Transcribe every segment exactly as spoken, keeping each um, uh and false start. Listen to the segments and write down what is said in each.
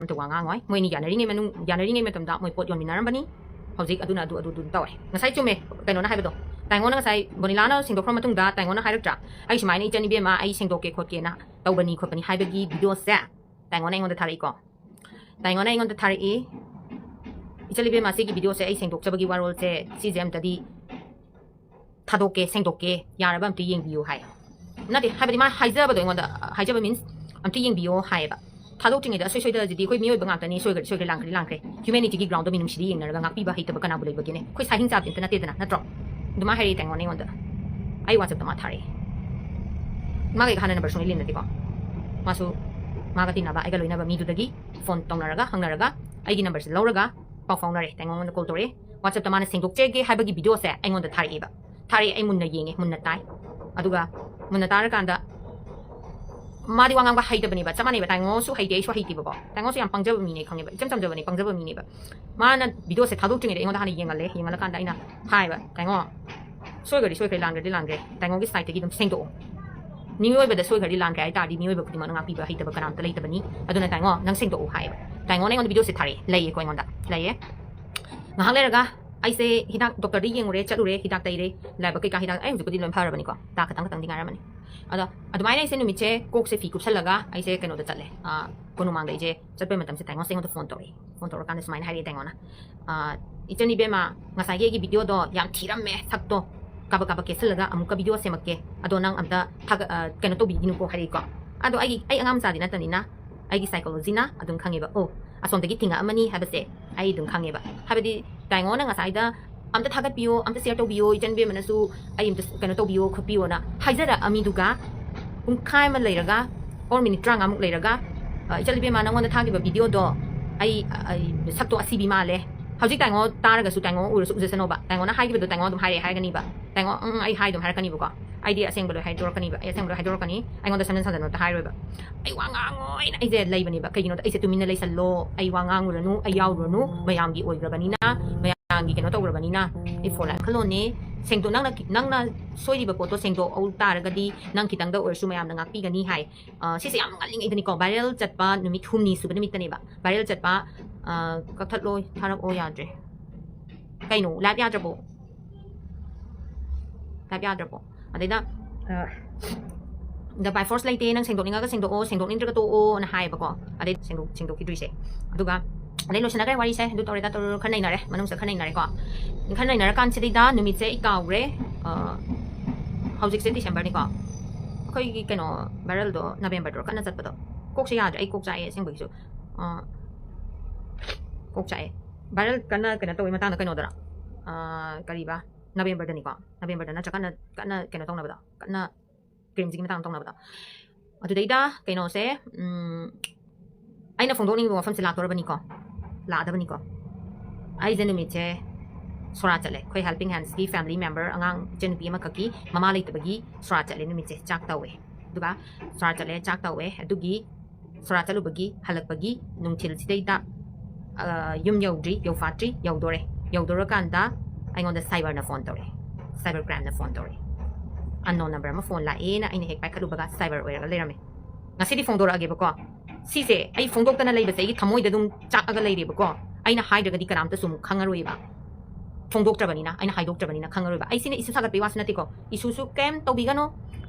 ꯑꯝꯇ ꯋꯥ ꯉꯥꯡꯉꯣꯏ꯫ ꯃꯣꯏ ꯑꯅꯤ ꯌꯥꯅꯔꯤꯉꯩ ꯃꯅꯨꯡ, ꯌꯥꯅꯔꯤꯉꯩ ꯃꯇꯝꯗ ꯃꯣꯏ ꯄꯣꯠ ꯌꯣꯟꯃꯤꯟꯅꯔꯝꯕꯅꯤ꯫ ꯍꯧꯖꯤꯛ ꯑꯗꯨꯅ ꯑꯗꯨ, ꯑꯗꯨ, ꯑꯗꯨ ꯇꯧꯔꯦ꯫ ꯉꯁꯥꯏ ꯆꯨꯝꯃꯦ ꯀꯩꯅꯣꯅ ꯍꯥꯏꯕꯗꯣ, ꯇꯥꯏꯉꯣꯅ ꯉꯁꯥꯏ ꯕꯣꯅꯤꯂꯥꯅ ꯁꯦꯡꯗꯣꯛꯈ꯭ꯔ ꯃꯇꯨꯡꯗ ꯇꯥꯏꯉꯣꯅ ꯍꯥꯏꯔꯛꯇ꯭ꯔꯥ, "ꯑꯩ ꯁꯨꯃꯥꯏꯅ ꯏꯆꯟ ꯏꯕꯦꯝꯃ ꯑꯩ ꯁꯦꯡꯗꯣꯛꯀꯦ ꯈꯣꯠꯀꯦꯅ ꯇꯧꯕꯅꯤ ꯈꯣꯠꯄꯅꯤ" ꯍꯥꯏꯕꯒꯤ ꯚꯤꯗꯤꯑꯣꯁꯦ ꯇꯥꯏꯉꯣꯅ ꯑꯩꯉꯣꯟꯗ ꯊꯥꯔꯛꯏꯀꯣ꯫ ꯇꯥꯏꯉꯣꯅ ꯑꯩꯉꯣꯟꯗ ꯊꯥꯔꯛꯏ, "ꯏꯆꯟ ꯏꯕꯦꯝꯃ, ꯁꯤꯒꯤ ꯚꯤꯗꯤꯑꯣꯁꯦ ꯑꯩ ꯁꯦꯡꯗꯣꯛꯆꯕꯒꯤ ꯋꯥꯔꯣꯜꯁꯦ ꯁꯤꯁꯦ ꯑꯝꯇꯗꯤ ꯊꯥꯗꯣꯛꯀꯦ, ꯁꯦꯡꯗꯣꯛꯀꯦ, ꯌꯥꯔꯕ ꯑꯝꯇ ꯌꯦꯡꯕꯤꯌꯨ" ꯍꯥꯏ꯫ ꯅꯠꯇꯦ, ꯍꯥꯏꯕꯗꯤ ꯃꯥ ꯍꯥꯏꯖꯕꯗꯣ ꯑꯩꯉꯣꯟꯗ, ꯍꯥꯏꯖꯕ means ꯑꯝꯇ ꯌꯦꯡꯕꯤꯌꯣ ꯍꯥꯏꯌꯦꯕ꯫ ꯊꯥꯗꯣꯛꯇ꯭ꯔꯤꯉꯩꯗ ꯑꯁꯣꯏ ꯁꯣꯏꯗꯅꯗꯤ ꯑꯩꯈꯣꯏ ꯃꯤꯑꯣꯏꯕ ꯉꯥꯛꯇꯅꯤ, ꯁꯣꯏꯈ꯭ꯔꯗꯤ ꯁꯣꯏꯈ꯭ꯔꯦ, ꯂꯥꯟꯈ꯭ꯔꯗꯤ ꯂꯥꯟꯈ꯭ꯔꯦ꯫ Humanityꯒꯤ groundꯗ ꯃꯤꯅꯨꯡꯁꯤꯗꯤ ꯌꯦꯡꯅꯔꯒ ꯉꯥꯛꯄꯤꯕ ꯍꯩꯇꯕ ꯀꯅꯥꯕꯨ ꯂꯩꯕꯒꯦꯅꯦ? ꯑꯩꯈꯣꯏ ꯁꯥꯍꯤꯡ ꯆꯥꯕꯗꯤ ꯑꯝꯇ ꯅꯠꯇꯦꯗꯅ, ꯅꯠꯇ꯭ꯔꯣ? ꯑꯗꯨꯃꯥꯏꯅ ꯍꯥꯏꯔꯛꯑꯦ ꯇꯥꯏꯉꯣꯅ ꯑꯩꯉꯣꯟꯗ꯫ ꯑꯩ WhatsAppꯇ ꯃꯥ ꯊꯥꯔꯛꯑꯦ꯫ ꯃꯥꯒ ꯑꯩꯒ ꯍꯥꯟꯅ number ꯁꯨꯡꯂꯩ ꯂꯩꯅꯗꯦꯀꯣ꯫ ꯃꯥꯁꯨ ꯃꯥꯒ ꯇꯤꯟꯅꯕ, ꯑꯩꯒ ꯂꯣꯏꯅꯕ ꯃꯤꯗꯨꯗꯒꯤ phone ꯇꯧꯅꯔꯒ, ꯍꯪꯅꯔꯒ, ꯑꯩꯒꯤ numberꯁꯦ ꯂꯧꯔꯒ ꯄꯥꯎ ꯐꯥꯎꯅꯔꯦ꯫ ꯇꯥꯏꯉꯣꯟꯗ call ꯇꯧꯔꯛꯑꯦ꯫ WhatsAppꯇ ꯃꯥꯅ ꯁꯦꯡꯗꯣꯛꯆꯒꯦ ꯍꯥꯏꯕꯒꯤ ꯚꯤꯗꯤꯑꯣꯁꯦ ꯑꯩꯉꯣꯟꯗ ꯊꯥꯔꯛꯑꯦꯕ꯫ ꯊꯥꯔꯛꯑꯦ, ꯑꯩ ꯃꯨꯟꯅ ꯌꯦꯡꯉꯦ, ꯃꯨꯟꯅ ꯇꯥꯏ꯫ ꯑꯗꯨꯒ ꯃꯨꯟꯅ ꯇꯥꯔꯀꯥꯟꯗ ꯃꯥꯗꯤ ꯋꯥ ꯉꯥꯡꯕ ꯍꯩꯇꯕꯅꯦꯕ, ꯆꯞ ꯃꯥꯟꯅꯩꯕ꯫ ꯇꯥꯏꯉꯣꯁꯨ ꯍꯩꯇꯦ, ꯑꯩꯁꯨ ꯍꯩꯇꯦꯕꯀꯣ꯫ ꯇꯥꯏꯉꯣꯁꯨ ꯌꯥꯝ ꯄꯪꯖꯕ ꯃꯤꯅꯦ ꯈꯪꯉꯦꯕ, ꯏꯆꯝ ꯆꯝꯖꯕꯅꯦ, ꯄꯪꯖꯕ ꯃꯤꯅꯦꯕ꯫ ꯃꯥꯅ ꯚꯤꯗꯤꯑꯣꯁꯦ ꯊꯥꯗꯣꯛꯇ꯭ꯔꯤꯉꯩꯗ ꯑꯩꯉꯣꯟꯗ ꯍꯥꯟꯅ ꯌꯦꯡꯍꯜꯂꯦ꯫ ꯌꯦꯡꯍꯜꯂꯀꯥꯟꯗ ꯑꯩꯅ ꯍꯥꯏꯕ, "ꯇꯥꯏꯉꯣ, ꯁꯣꯏꯈ꯭ꯔꯗꯤ ꯁꯣꯏꯈ꯭ꯔꯦ, ꯂꯥꯟꯈ꯭ꯔꯗꯤ ꯂꯥꯟꯈ꯭ꯔꯦ, ꯇꯥꯏꯉꯣꯒꯤ sideꯇꯒꯤ ꯑꯗꯨꯝ ꯁꯦꯡꯗꯣꯛꯑꯣ꯫ ꯃꯤꯑꯣꯏꯕꯗ ꯁꯣꯏꯈ꯭ꯔꯗꯤ ꯂꯥꯟꯈ꯭ꯔꯦ ꯍꯥꯏ ꯇꯥꯔꯗꯤ ꯃꯤꯑꯣꯏꯕ ꯈꯨꯗꯤꯡꯃꯛꯅ ꯉꯥꯛꯄꯤꯕ ꯍꯩꯇꯕ ꯀꯅꯥꯝꯇ ꯂꯩꯇꯕꯅꯤ꯫ ꯑꯗꯨꯅ ꯇꯥꯏꯉꯣ, ꯅꯪ ꯁꯦꯡꯗꯣꯛꯑꯣ" ꯍꯥꯏꯌꯦꯕ꯫ ꯇꯥꯏꯉꯣꯅ ꯑꯩꯉꯣꯟꯗ ꯚꯤꯗꯤꯑꯣꯁꯦ ꯊꯥꯔꯛꯑꯦ, ꯂꯩꯌꯦꯀꯣ ꯑꯩꯉꯣꯟꯗ, ꯂꯩꯌꯦ꯫ ꯉꯥꯏꯍꯥꯛ ꯂꯩꯔꯒ ꯑꯩꯁꯦ ꯍꯤꯗꯥꯛ doctorꯗ ꯌꯦꯡꯉꯨꯔꯦ, ꯆꯠꯂꯨꯔꯦ, ꯍꯤꯗꯥꯛ ꯇꯩꯔꯦ, ꯂꯥꯏꯕꯛ ꯀꯩꯀꯥ ꯍꯤꯗꯥꯛ, ꯑꯩ ꯍꯧꯖꯤꯛꯄꯨꯗꯤ ꯂꯣꯏ ꯐꯔꯕꯅꯤꯀꯣ, ꯇꯥ ꯈꯇꯪ ꯈꯇꯪꯗꯤ ꯉꯥꯏꯔꯝꯃꯅꯤ꯫ ꯑꯗꯣ ꯑꯗꯨꯃꯥꯏꯅ ꯑꯩꯁꯦ ꯅꯨꯃꯤꯠꯁꯦ ꯀꯣꯛꯁꯦ ꯐꯤ ꯀꯨꯞꯁꯜꯂꯒ ꯑꯩꯁꯦ ꯀꯩꯅꯣꯗ ꯆꯠꯂꯦ, ꯑ, ꯀꯣꯅꯨꯡꯃꯥꯡꯗ ꯑꯩꯁꯦ ꯆꯠꯄꯩ ꯃꯇꯝꯁꯦ ꯇꯥꯏꯉꯣꯁꯦ ꯑꯩꯉꯣꯟꯗ phone ꯇꯧꯔꯛꯑꯦ꯫ Phone ꯇꯧꯔꯀꯥꯟꯗ ꯁꯨꯃꯥꯏꯅ ꯍꯥꯏꯔꯛꯑꯦ ꯇꯥꯏꯉꯣꯅ, ꯑ, "ꯏꯆꯟ ꯏꯕꯦꯝꯃ, ꯉꯁꯥꯏꯒꯤ ꯑꯩꯒꯤ ꯚꯤꯗꯤꯑꯣꯗꯣ ꯌꯥꯝ ꯊꯤꯔꯝꯃꯦ ꯁꯛꯇꯣ, ꯀꯥꯕꯛ ꯀꯥꯕꯛ ꯀꯦꯁꯜꯂꯒ ꯑꯃꯨꯛꯀ ꯚꯤꯗꯤꯑꯣ ꯁꯦꯝꯃꯛꯀꯦ꯫ ꯑꯗꯣ ꯅꯪ ꯑꯝꯇ ꯊꯥꯒ-, ꯑ, ꯀꯩꯅꯣ ꯇꯧꯕꯤꯒꯤꯅꯨꯀꯣ" ꯍꯥꯏꯔꯛꯏꯀꯣ꯫ ꯑꯗꯣ ꯑꯩꯒꯤ, ꯑꯩ ꯑꯉꯥꯡ ꯃꯆꯥꯗꯤ ꯅꯠꯇꯕꯅꯤꯅ ꯑꯩꯒꯤ psychologyꯅ ꯑꯗꯨꯝ ꯈꯪꯉꯦꯕ, "ꯑꯣ, ꯑꯁꯣꯝꯗꯒꯤ ꯊꯤꯡꯉꯛꯑꯝꯃꯅꯤ" ꯍꯥꯏꯕꯁꯦ ꯑꯩ ꯑꯗꯨꯝ ꯈꯪꯉꯦꯕ꯫ ꯍꯥꯏꯕꯗꯤ ꯇꯥꯏꯉꯣꯅ ꯉꯁꯥꯏꯗ "ꯑꯝꯇ ꯊꯥꯒꯠꯄꯤꯌꯣ, ꯑꯝꯇ share ꯇꯧꯕꯤꯌꯣ, ꯏꯆꯟ ꯏꯕꯦꯝꯃꯅꯁꯨ ꯑꯩ ꯑꯝꯇ ꯀꯩꯅꯣ ꯇꯧꯕꯤꯌꯣ ꯈꯣꯠꯄꯤꯌꯣꯅ" ꯍꯥꯏꯖꯔꯛꯑꯃꯤꯗꯨꯒ, ꯄꯨꯡꯈꯥꯏ ꯑꯃ ꯂꯩꯔꯒ, or minute ꯇꯔꯥꯃꯉꯥꯃꯨꯛ ꯂꯩꯔꯒ, "ꯑ, ꯏꯆꯟ ꯏꯕꯦꯝꯃ, ꯅꯪꯉꯣꯟꯗ ꯊꯥꯈꯤꯕ ꯚꯤꯗꯤꯑꯣꯗꯣ ꯑꯩ, ꯑꯩ ꯁꯛꯇꯣ ꯑꯁꯤꯕꯤ ꯃꯥꯜꯂꯦ"꯫ ꯍꯧꯖꯤꯛ ꯇꯥꯏꯉꯣ ꯇꯥꯔꯒꯁꯨ ꯇꯥꯏꯉꯣ ꯎꯔꯁꯨ ꯎꯖꯁꯅꯣꯕ꯫ ꯇꯥꯏꯉꯣꯅ ꯍꯥꯏꯈꯤꯕꯗꯣ ꯇꯥꯏꯉꯣ ꯑꯗꯨꯝ ꯍꯥꯏꯔꯛꯑꯦ ꯍꯥꯏꯔꯒꯅꯤꯕ꯫ ꯇꯥꯏꯉꯣ, "ꯎꯝ, ꯎꯝ, ꯑꯩ ꯍꯥꯏ" ꯑꯗꯨꯝ ꯍꯥꯏꯔꯛꯀꯅꯤꯕꯀꯣ꯫ ꯑꯩꯗꯤ ꯑꯁꯦꯡꯕ ꯂꯣꯏ ꯍꯥꯏꯗꯣꯔꯛꯀꯅꯤꯕ, ꯑꯩ ꯑꯁꯦꯡꯕ ꯂꯣꯏ ꯍꯥꯏꯗꯣꯔꯛꯀꯅꯤ꯫ ꯑꯩꯉꯣꯟꯗ ꯁꯝꯖꯟ ꯁꯝꯖꯟꯕ ꯑꯝꯇ ꯍꯥꯏꯔꯣꯏꯕ꯫ ꯑꯩ ꯋꯥ ꯉꯥꯡꯉꯣꯏꯅ ꯑꯩꯁꯦ ꯂꯩꯕꯅꯦꯕ꯫ ꯀꯩꯒꯤꯅꯣꯗ ꯑꯩꯁꯦ ꯇꯨꯃꯤꯟꯅ ꯂꯩꯁꯜꯂꯣ, ꯑꯩ ꯋꯥ ꯉꯥꯡꯉꯨꯔꯅꯨ, ꯑꯩ ꯌꯥꯎꯔꯨꯔꯅꯨ, ꯃꯌꯥꯝꯒꯤ ꯑꯣꯏꯈ꯭ꯔꯕꯅꯤꯅ, ꯃꯌꯥꯝꯒꯤ ꯀꯩꯅꯣ ꯇꯧꯈ꯭ꯔꯕꯅꯤꯅ, ꯑꯩ for life ꯈꯜꯂꯣꯅꯦ꯫ ꯁꯦꯡꯗꯣꯛ ꯅꯪꯅ ꯅꯪꯅ ꯁꯣꯏꯔꯤꯕ ꯄꯣꯠꯇꯣ ꯁꯦꯡꯗꯣꯛꯍꯧ ꯇꯥꯔꯒꯗꯤ ꯅꯪ ꯈꯤꯇꯪꯗ ꯑꯣꯏꯔꯁꯨ ꯃꯌꯥꯝꯅ ꯉꯥꯛꯄꯤꯒꯅꯤ ꯍꯥꯏ꯫ ꯑ, ꯁꯤꯁꯦ ꯌꯥꯝ ꯉꯜꯂꯤꯉꯩꯗꯅꯤꯀꯣ, viral ꯆꯠꯄ ꯅꯨꯃꯤꯠ ꯍꯨꯝꯅꯤ ꯁꯨꯕ ꯅꯨꯃꯤꯠꯇꯅꯦꯕ viral ꯆꯠꯄ꯫ ꯑ, ꯀꯛꯊꯠꯂꯣ, ꯊꯥꯔꯛꯑꯣ ꯌꯥꯗ꯭ꯔꯦ꯫ ꯀꯩꯅꯣ, live ꯌꯥꯗ꯭ꯔꯕꯣ? Live ꯌꯥꯗ꯭ꯔꯕꯣ? ꯑꯗꯩꯗ, ꯑ, ꯗ by force ꯂꯩꯇꯦ, ꯅꯪ ꯁꯦꯡꯗꯣꯛꯅꯤꯡꯉꯒ ꯁꯦꯡꯗꯣꯛꯑꯣ, ꯁꯦꯡꯗꯣꯛꯅꯤꯡꯗ꯭ꯔꯒ ꯇꯣꯛꯑꯣꯅ ꯍꯥꯏꯌꯦꯕꯀꯣ꯫ ꯑꯗꯩ ꯁꯦꯡꯗꯣꯛ-, ꯁꯦꯡꯗꯣꯛꯈꯤꯗ꯭ꯔꯤꯁꯦ꯫ ꯑꯗꯨꯒ ꯑꯗꯩ ꯂꯣꯏꯁꯤꯟꯅꯈ꯭ꯔꯦ ꯋꯥꯔꯤꯁꯦ꯫ ꯑꯗꯨ ꯇꯧꯔꯦ, ꯗꯥ ꯇꯧꯔꯦ, ꯈꯔ ꯅꯩꯅꯔꯦ, ꯃꯅꯨꯡꯁꯤꯗ ꯈꯔ ꯅꯩꯅꯔꯦꯀꯣ꯫ ꯈꯔ ꯅꯩꯅꯔꯀꯥꯟꯁꯤꯗꯩꯗ ꯅꯨꯃꯤꯠꯁꯦ ꯑꯩ ꯀꯥꯎꯈ꯭ꯔꯦ꯫ ꯑ, ꯍꯧꯖꯤꯛꯁꯦ Decemberꯅꯤꯀꯣ꯫ ꯑꯩꯈꯣꯏꯒꯤ ꯀꯩꯅꯣ, viralꯗꯣ Novemberꯗꯔꯣ ꯀꯟꯅ ꯆꯠꯄꯗꯣ꯫ ꯀꯣꯛꯁꯦ ꯌꯥꯗ꯭ꯔꯦ, ꯑꯩ ꯀꯣꯛ ꯆꯥꯛꯑꯦ ꯑꯁꯦꯡꯕꯒꯤꯁꯨ꯫ ꯑ, ꯀꯣꯛ ꯆꯥꯛꯑꯦ꯫ Viral ꯀꯟꯅ ꯀꯩꯅꯣ ꯇꯧꯕꯩ ꯃꯇꯥꯡꯗ ꯀꯩꯅꯣꯗꯔꯣ? ꯑ, ꯀꯔꯤꯕ? Novemberꯗꯅꯤꯀꯣ꯫ Novemberꯗ ꯅꯠꯇ꯭ꯔ ꯀꯟꯅ, ꯀꯟꯅ ꯀꯩꯅꯣ ꯇꯧꯅꯕꯗꯣ, ꯀꯟꯅ creamꯁꯤꯒꯤ ꯃꯇꯥꯡꯗ ꯇꯧꯅꯕꯗꯣ꯫ ꯑꯗꯨꯗꯩꯗ ꯀꯩꯅꯣꯁꯦ, ꯎꯝ, ꯑꯩꯅ ꯐꯣꯡꯗꯣꯛꯅꯤꯡꯕ ꯋꯥꯐꯝꯁꯦ ꯂꯥꯛꯇꯣꯔꯕꯅꯤꯀꯣ, ꯂꯥꯛꯑꯗꯕꯅꯤꯀꯣ꯫ ꯑꯩꯁꯦ ꯅꯨꯃꯤꯠꯁꯦ ꯁꯣꯔꯥ ꯆꯠꯂꯦ꯫ ꯑꯩꯈꯣꯏ Helping Handsꯀꯤ family member, ꯑꯉꯥꯡ ꯏꯆꯟꯅꯨꯄꯤ ꯑꯃꯈꯛꯀꯤ ꯃꯃꯥ ꯂꯩꯇꯕꯒꯤ ꯁꯣꯔꯥ ꯆꯠꯂꯦ ꯅꯨꯃꯤꯠꯁꯦ, ꯆꯥꯛ ꯇꯧꯋꯦ꯫ ꯑꯗꯨꯒ ꯁꯣꯔꯥ ꯆꯠꯂꯦ, ꯆꯥꯛ ꯇꯧꯋꯦ꯫ ꯑꯗꯨꯒꯤ ꯁꯣꯔꯥ ꯆꯠꯂꯨꯕꯒꯤ ꯍꯜꯂꯛꯄꯒꯤ ꯅꯨꯡꯊꯤꯜꯁꯤꯗꯩꯗ, ꯑ, ꯌꯨꯝ ꯌꯧꯗ꯭ꯔꯤ, ꯌꯧꯐꯥꯠꯇ꯭ꯔꯤ, ꯌꯧꯗꯣꯔꯦ꯫ ꯌꯧꯗꯣꯔꯀꯥꯟꯗ ꯑꯩꯉꯣꯟꯗ cyberꯅ phone ꯇꯧꯔꯛꯑꯦ, cyber crimeꯅ phone ꯇꯧꯔꯛꯑꯦ꯫ Unknown number ꯑꯃ phone ꯂꯥꯛꯑꯦꯅ ꯑꯩꯅ ꯍꯦꯛ ꯄꯥꯏꯈꯠꯂꯨꯕꯒ cyber ꯑꯣꯏꯔꯒ ꯂꯩꯔꯝꯃꯦ꯫ ꯉꯁꯤꯗꯤ ꯐꯣꯡꯗꯣꯔꯛꯑꯒꯦꯕꯀꯣ꯫ ꯁꯤꯁꯦ ꯑꯩ ꯐꯣꯡꯗꯣꯛꯇꯅ ꯂꯩꯕꯁꯦ ꯑꯩꯒꯤ ꯊꯃꯣꯏꯗ ꯑꯗꯨꯝ ꯆꯥꯛꯑꯒ ꯂꯩꯔꯦꯕꯀꯣ꯫ ꯑꯩꯅ ꯍꯥꯏꯗ꯭ꯔꯒꯗꯤ ꯀꯅꯥꯝꯇꯁꯨ ꯑꯃꯨꯛ ꯈꯪꯉꯔꯣꯏꯕ꯫ ꯐꯣꯡꯗꯣꯛꯇ꯭ꯔꯕꯅꯤꯅ, ꯑꯩꯅ ꯍꯥꯏꯗꯣꯛꯇ꯭ꯔꯕꯅꯤꯅ ꯈꯪꯉꯔꯣꯏꯕ꯫ ꯑꯩ ꯁꯤꯅ issue ꯁꯥꯒꯠꯄꯩ ꯋꯥꯁꯨ ꯅꯠꯇꯦꯀꯣ꯫ Issueꯁꯨ ꯀꯩꯝ ꯇꯧꯕꯤꯒꯅꯣ,